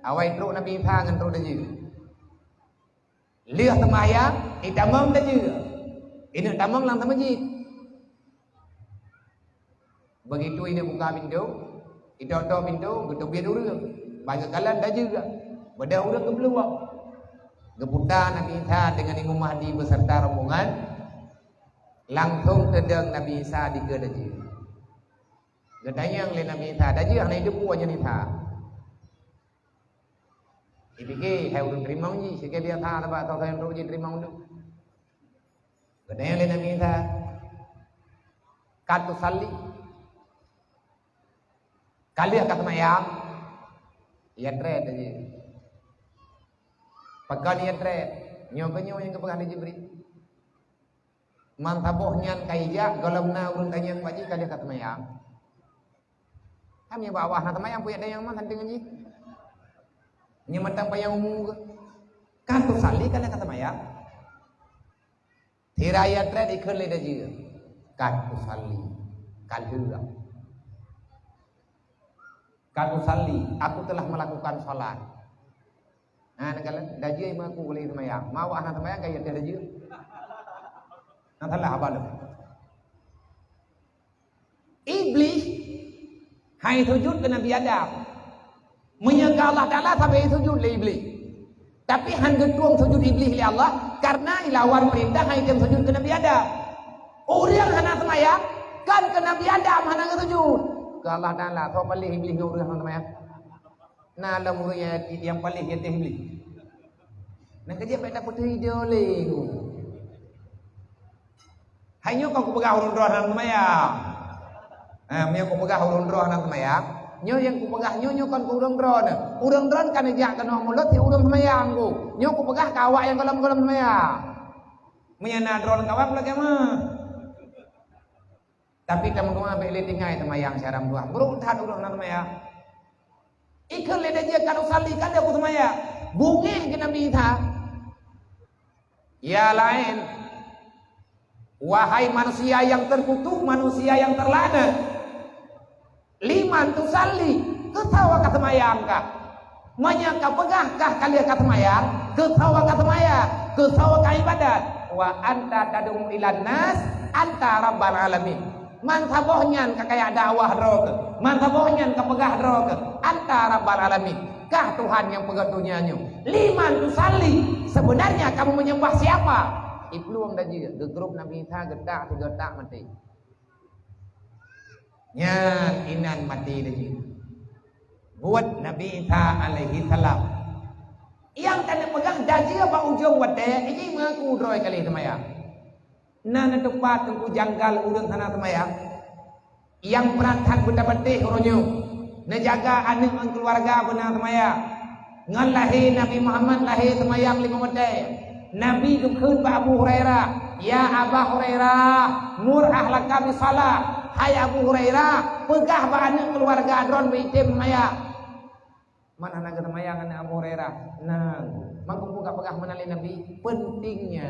Awai trok Nabi Isa ngon trok dajeu. Lheueh seumayang, itamong dajeu. Ineuk tamong lam teumajih. Begitu ineuk buka pintoe, itôk-tôk pintoe, geuteubiet ureueng. Ban geukalon dajeu, beudôh ureueng geupeuleubok. Geuputa Nabi Isa deungon Imam Mahdi beserta rombongan, langsong teudong Nabi Isa dikeue dajeu. Geutanyong lé Nabi Isa, "Dajeu hana jiteupeue nyan Isa?" Ipike hai ureueng teurimong jih, sikeu biasa sabab soe-soe nyang trok jiteurimong tu. Geutanyong lé Nabi Isa, "Ka tusalli? Ka lheueh ka seumayang?" "Iya treb," dajeu. "Pakon iya treb?" "Nyoe keuh nyoe nyang geupeugah lé Jibril. Meusaboh nyan ka ijak, gohlom na ureueng tanyong bak jih ka lheueh ka seumayang." Kan meunyoe bak awak hana seumayang, peue jak tanyong mantong ngon jih. Nyoe mantong panyang umu keuh. "Ka tusalli, ka lheueh ka seumayang?" Sira iya treb ikheun lé dajeu, "Ka tusalli, ka lheueh. Ka tusalli, aku telah melakukan salat." Nah, neukalon, dajeu meuaku lé seumayang. Ma awak hana seumayang, ka iya treb dajeu. Nah, salah haba lom. Iblih hai sujud keu Nabi Adam. Meunyoe keu Allah Taala sabe sujud lé Iblih. Tapi han geutueng sujud Iblih lé Allah, karena ilawan peurintah hai tem sujud keu Nabi Adam. Ureueng hana seumayang, kan keu Nabi Adam hana geusujud. Keu Allah Taala, soe paléh Iblih ngon ureueng hana seumayang? Na lom ureueng nyang, nyang paléh di ateueh Iblih. Nah, keujeuet bèk tapeuteui idéh lé. Hai nyoe kon kupeugah ureueng droe hana seumayang. Ha, meunyoe kupeugah ureueng droe hana seumayang, nyoe nyang kupeugah nyoe, nyoe kon keu ureueng droe. Ureueng droe ka neujak keunoe mulod si ureueng seumayang ku. Nyoe kupeugah keu awak nyang gohlom-gohlom seumayang. Meunyoe na droe lam kawan, lagèe meuh. Tapi tameudoa bèk lé tinggai seumayang siaram dua. Brok that ureueng hana seumayang. Ikheun lé dajeu, "Ka usalli, ka lheueh kuseumayang." Beungéh keu Nabi Isa. Ya laén. Wahai manusia yang terkutuk, manusia yang terlaknat. Liman tusalli, keu soe ka seumayang kah? Meunyoe ka peugah kah ka lheueh ka seumayang, keu soe ka seumayang, keu soe ka ibadat? Wa anta tad'u ilan nas, anta rabbal alamin. Meusaboh nyan ka kajak dakwah droe keuh, meusaboh nyan ka peugah droe keuh, anta rabbal alamin, kah Tuhan nyang peugöt donya nyoe. Liman tusalli, sebenarnya kamu menyembah siapa? Iplueng dajeu, geugrôp Nabi Isa geutak sigoe tak maté. Nyan inan maté dajeu. Buet Nabi Isa alaihi salam. Nyang ka neupeugah dajeu bak ujong watèe, ini mengaku droe ka lheueh seumayang. Na neutupat teungku janggal ureueng hana seumayang. Nyang brat that beutapatéh uroe nyoe, neujaga aneuk ngon keuluwarga beuna seumayang. Ngon lahé Nabi Muhammad lahé seumayang limong watèe. Nabi geukheun bak Abu Hurairah, "Ya Aba Hurairah, mur ahlaka bisalah." Hai Abu Hurairah, peugah bak aneuk keuluwarga droe beuitem seumayang. Man hana geuseumayang aneuk Abu Hurairah? Nah, maka peugah-peugah meunan lé Nabi, pentingnya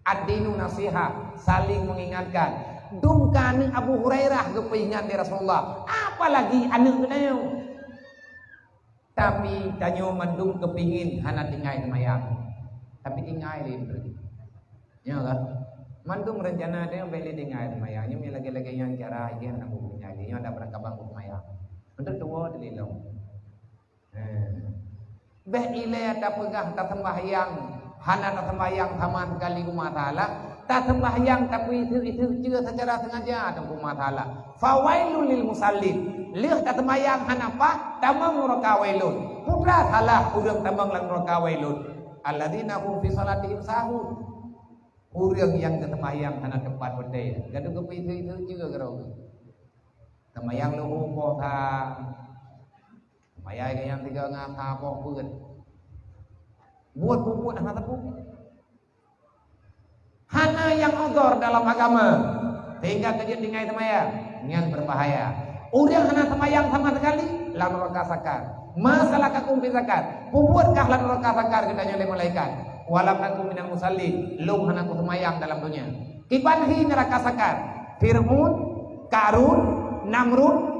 ad-dinu nasihah, saling mengingatkan. Dum ka aneuk Abu Hurairah geupeuingat lé Rasulullah, apalagi aneuk geutanyoe. Tapi tanyoe mandum keupingin hana tinggai seumayang. Tapi tinggai lé. Nyoe kan? Mandum rencana tanyoe bèk lé tinggai seumayang. Nyoe lagèe-lagèe nyang cara idéh hana kupunya lé. Nyoe ada barangkaban kupunya. Untuk dua dililong. Eh. Bèk ilèe tapeugah taseumbahyang, hana taseumbahyang sama sekali keu masalah, taseumbahyang tapi iseuk-iseuk ceue secara sengaja teungku masalah. Fawailul lil musallin. Lheueh taseumbahyang hana paih, tamong nuraka wailun. Putra salah ureueng tamong lam nuraka wailun. Alladzina hum fi salatihim sahun. Ureueng nyang geuseumbahyang hana teumpat watèe. Gata geupeu iseuk-iseuk ceue keudroe. Seumbahyang leuhô poh that. Seumbahyang nyang tiga ngasa poh peuet. Buet-buet hana teupeu. Hana nyang udhur dalam agama sehingga keujeuet tinggai seumbahyang, nyan berbahaya. Ureueng hana seumbahyang sama sekali, lam nuraka sakar. Ma salakakum fi sakar? Peue buet kah lam nuraka sakar, geutanyong lé malaikat. Walam naku minal musallin, lôn hana kuseumbahyang dalam donya. Kiban hi nuraka sakar? Fir'aun, Karun, Namrud,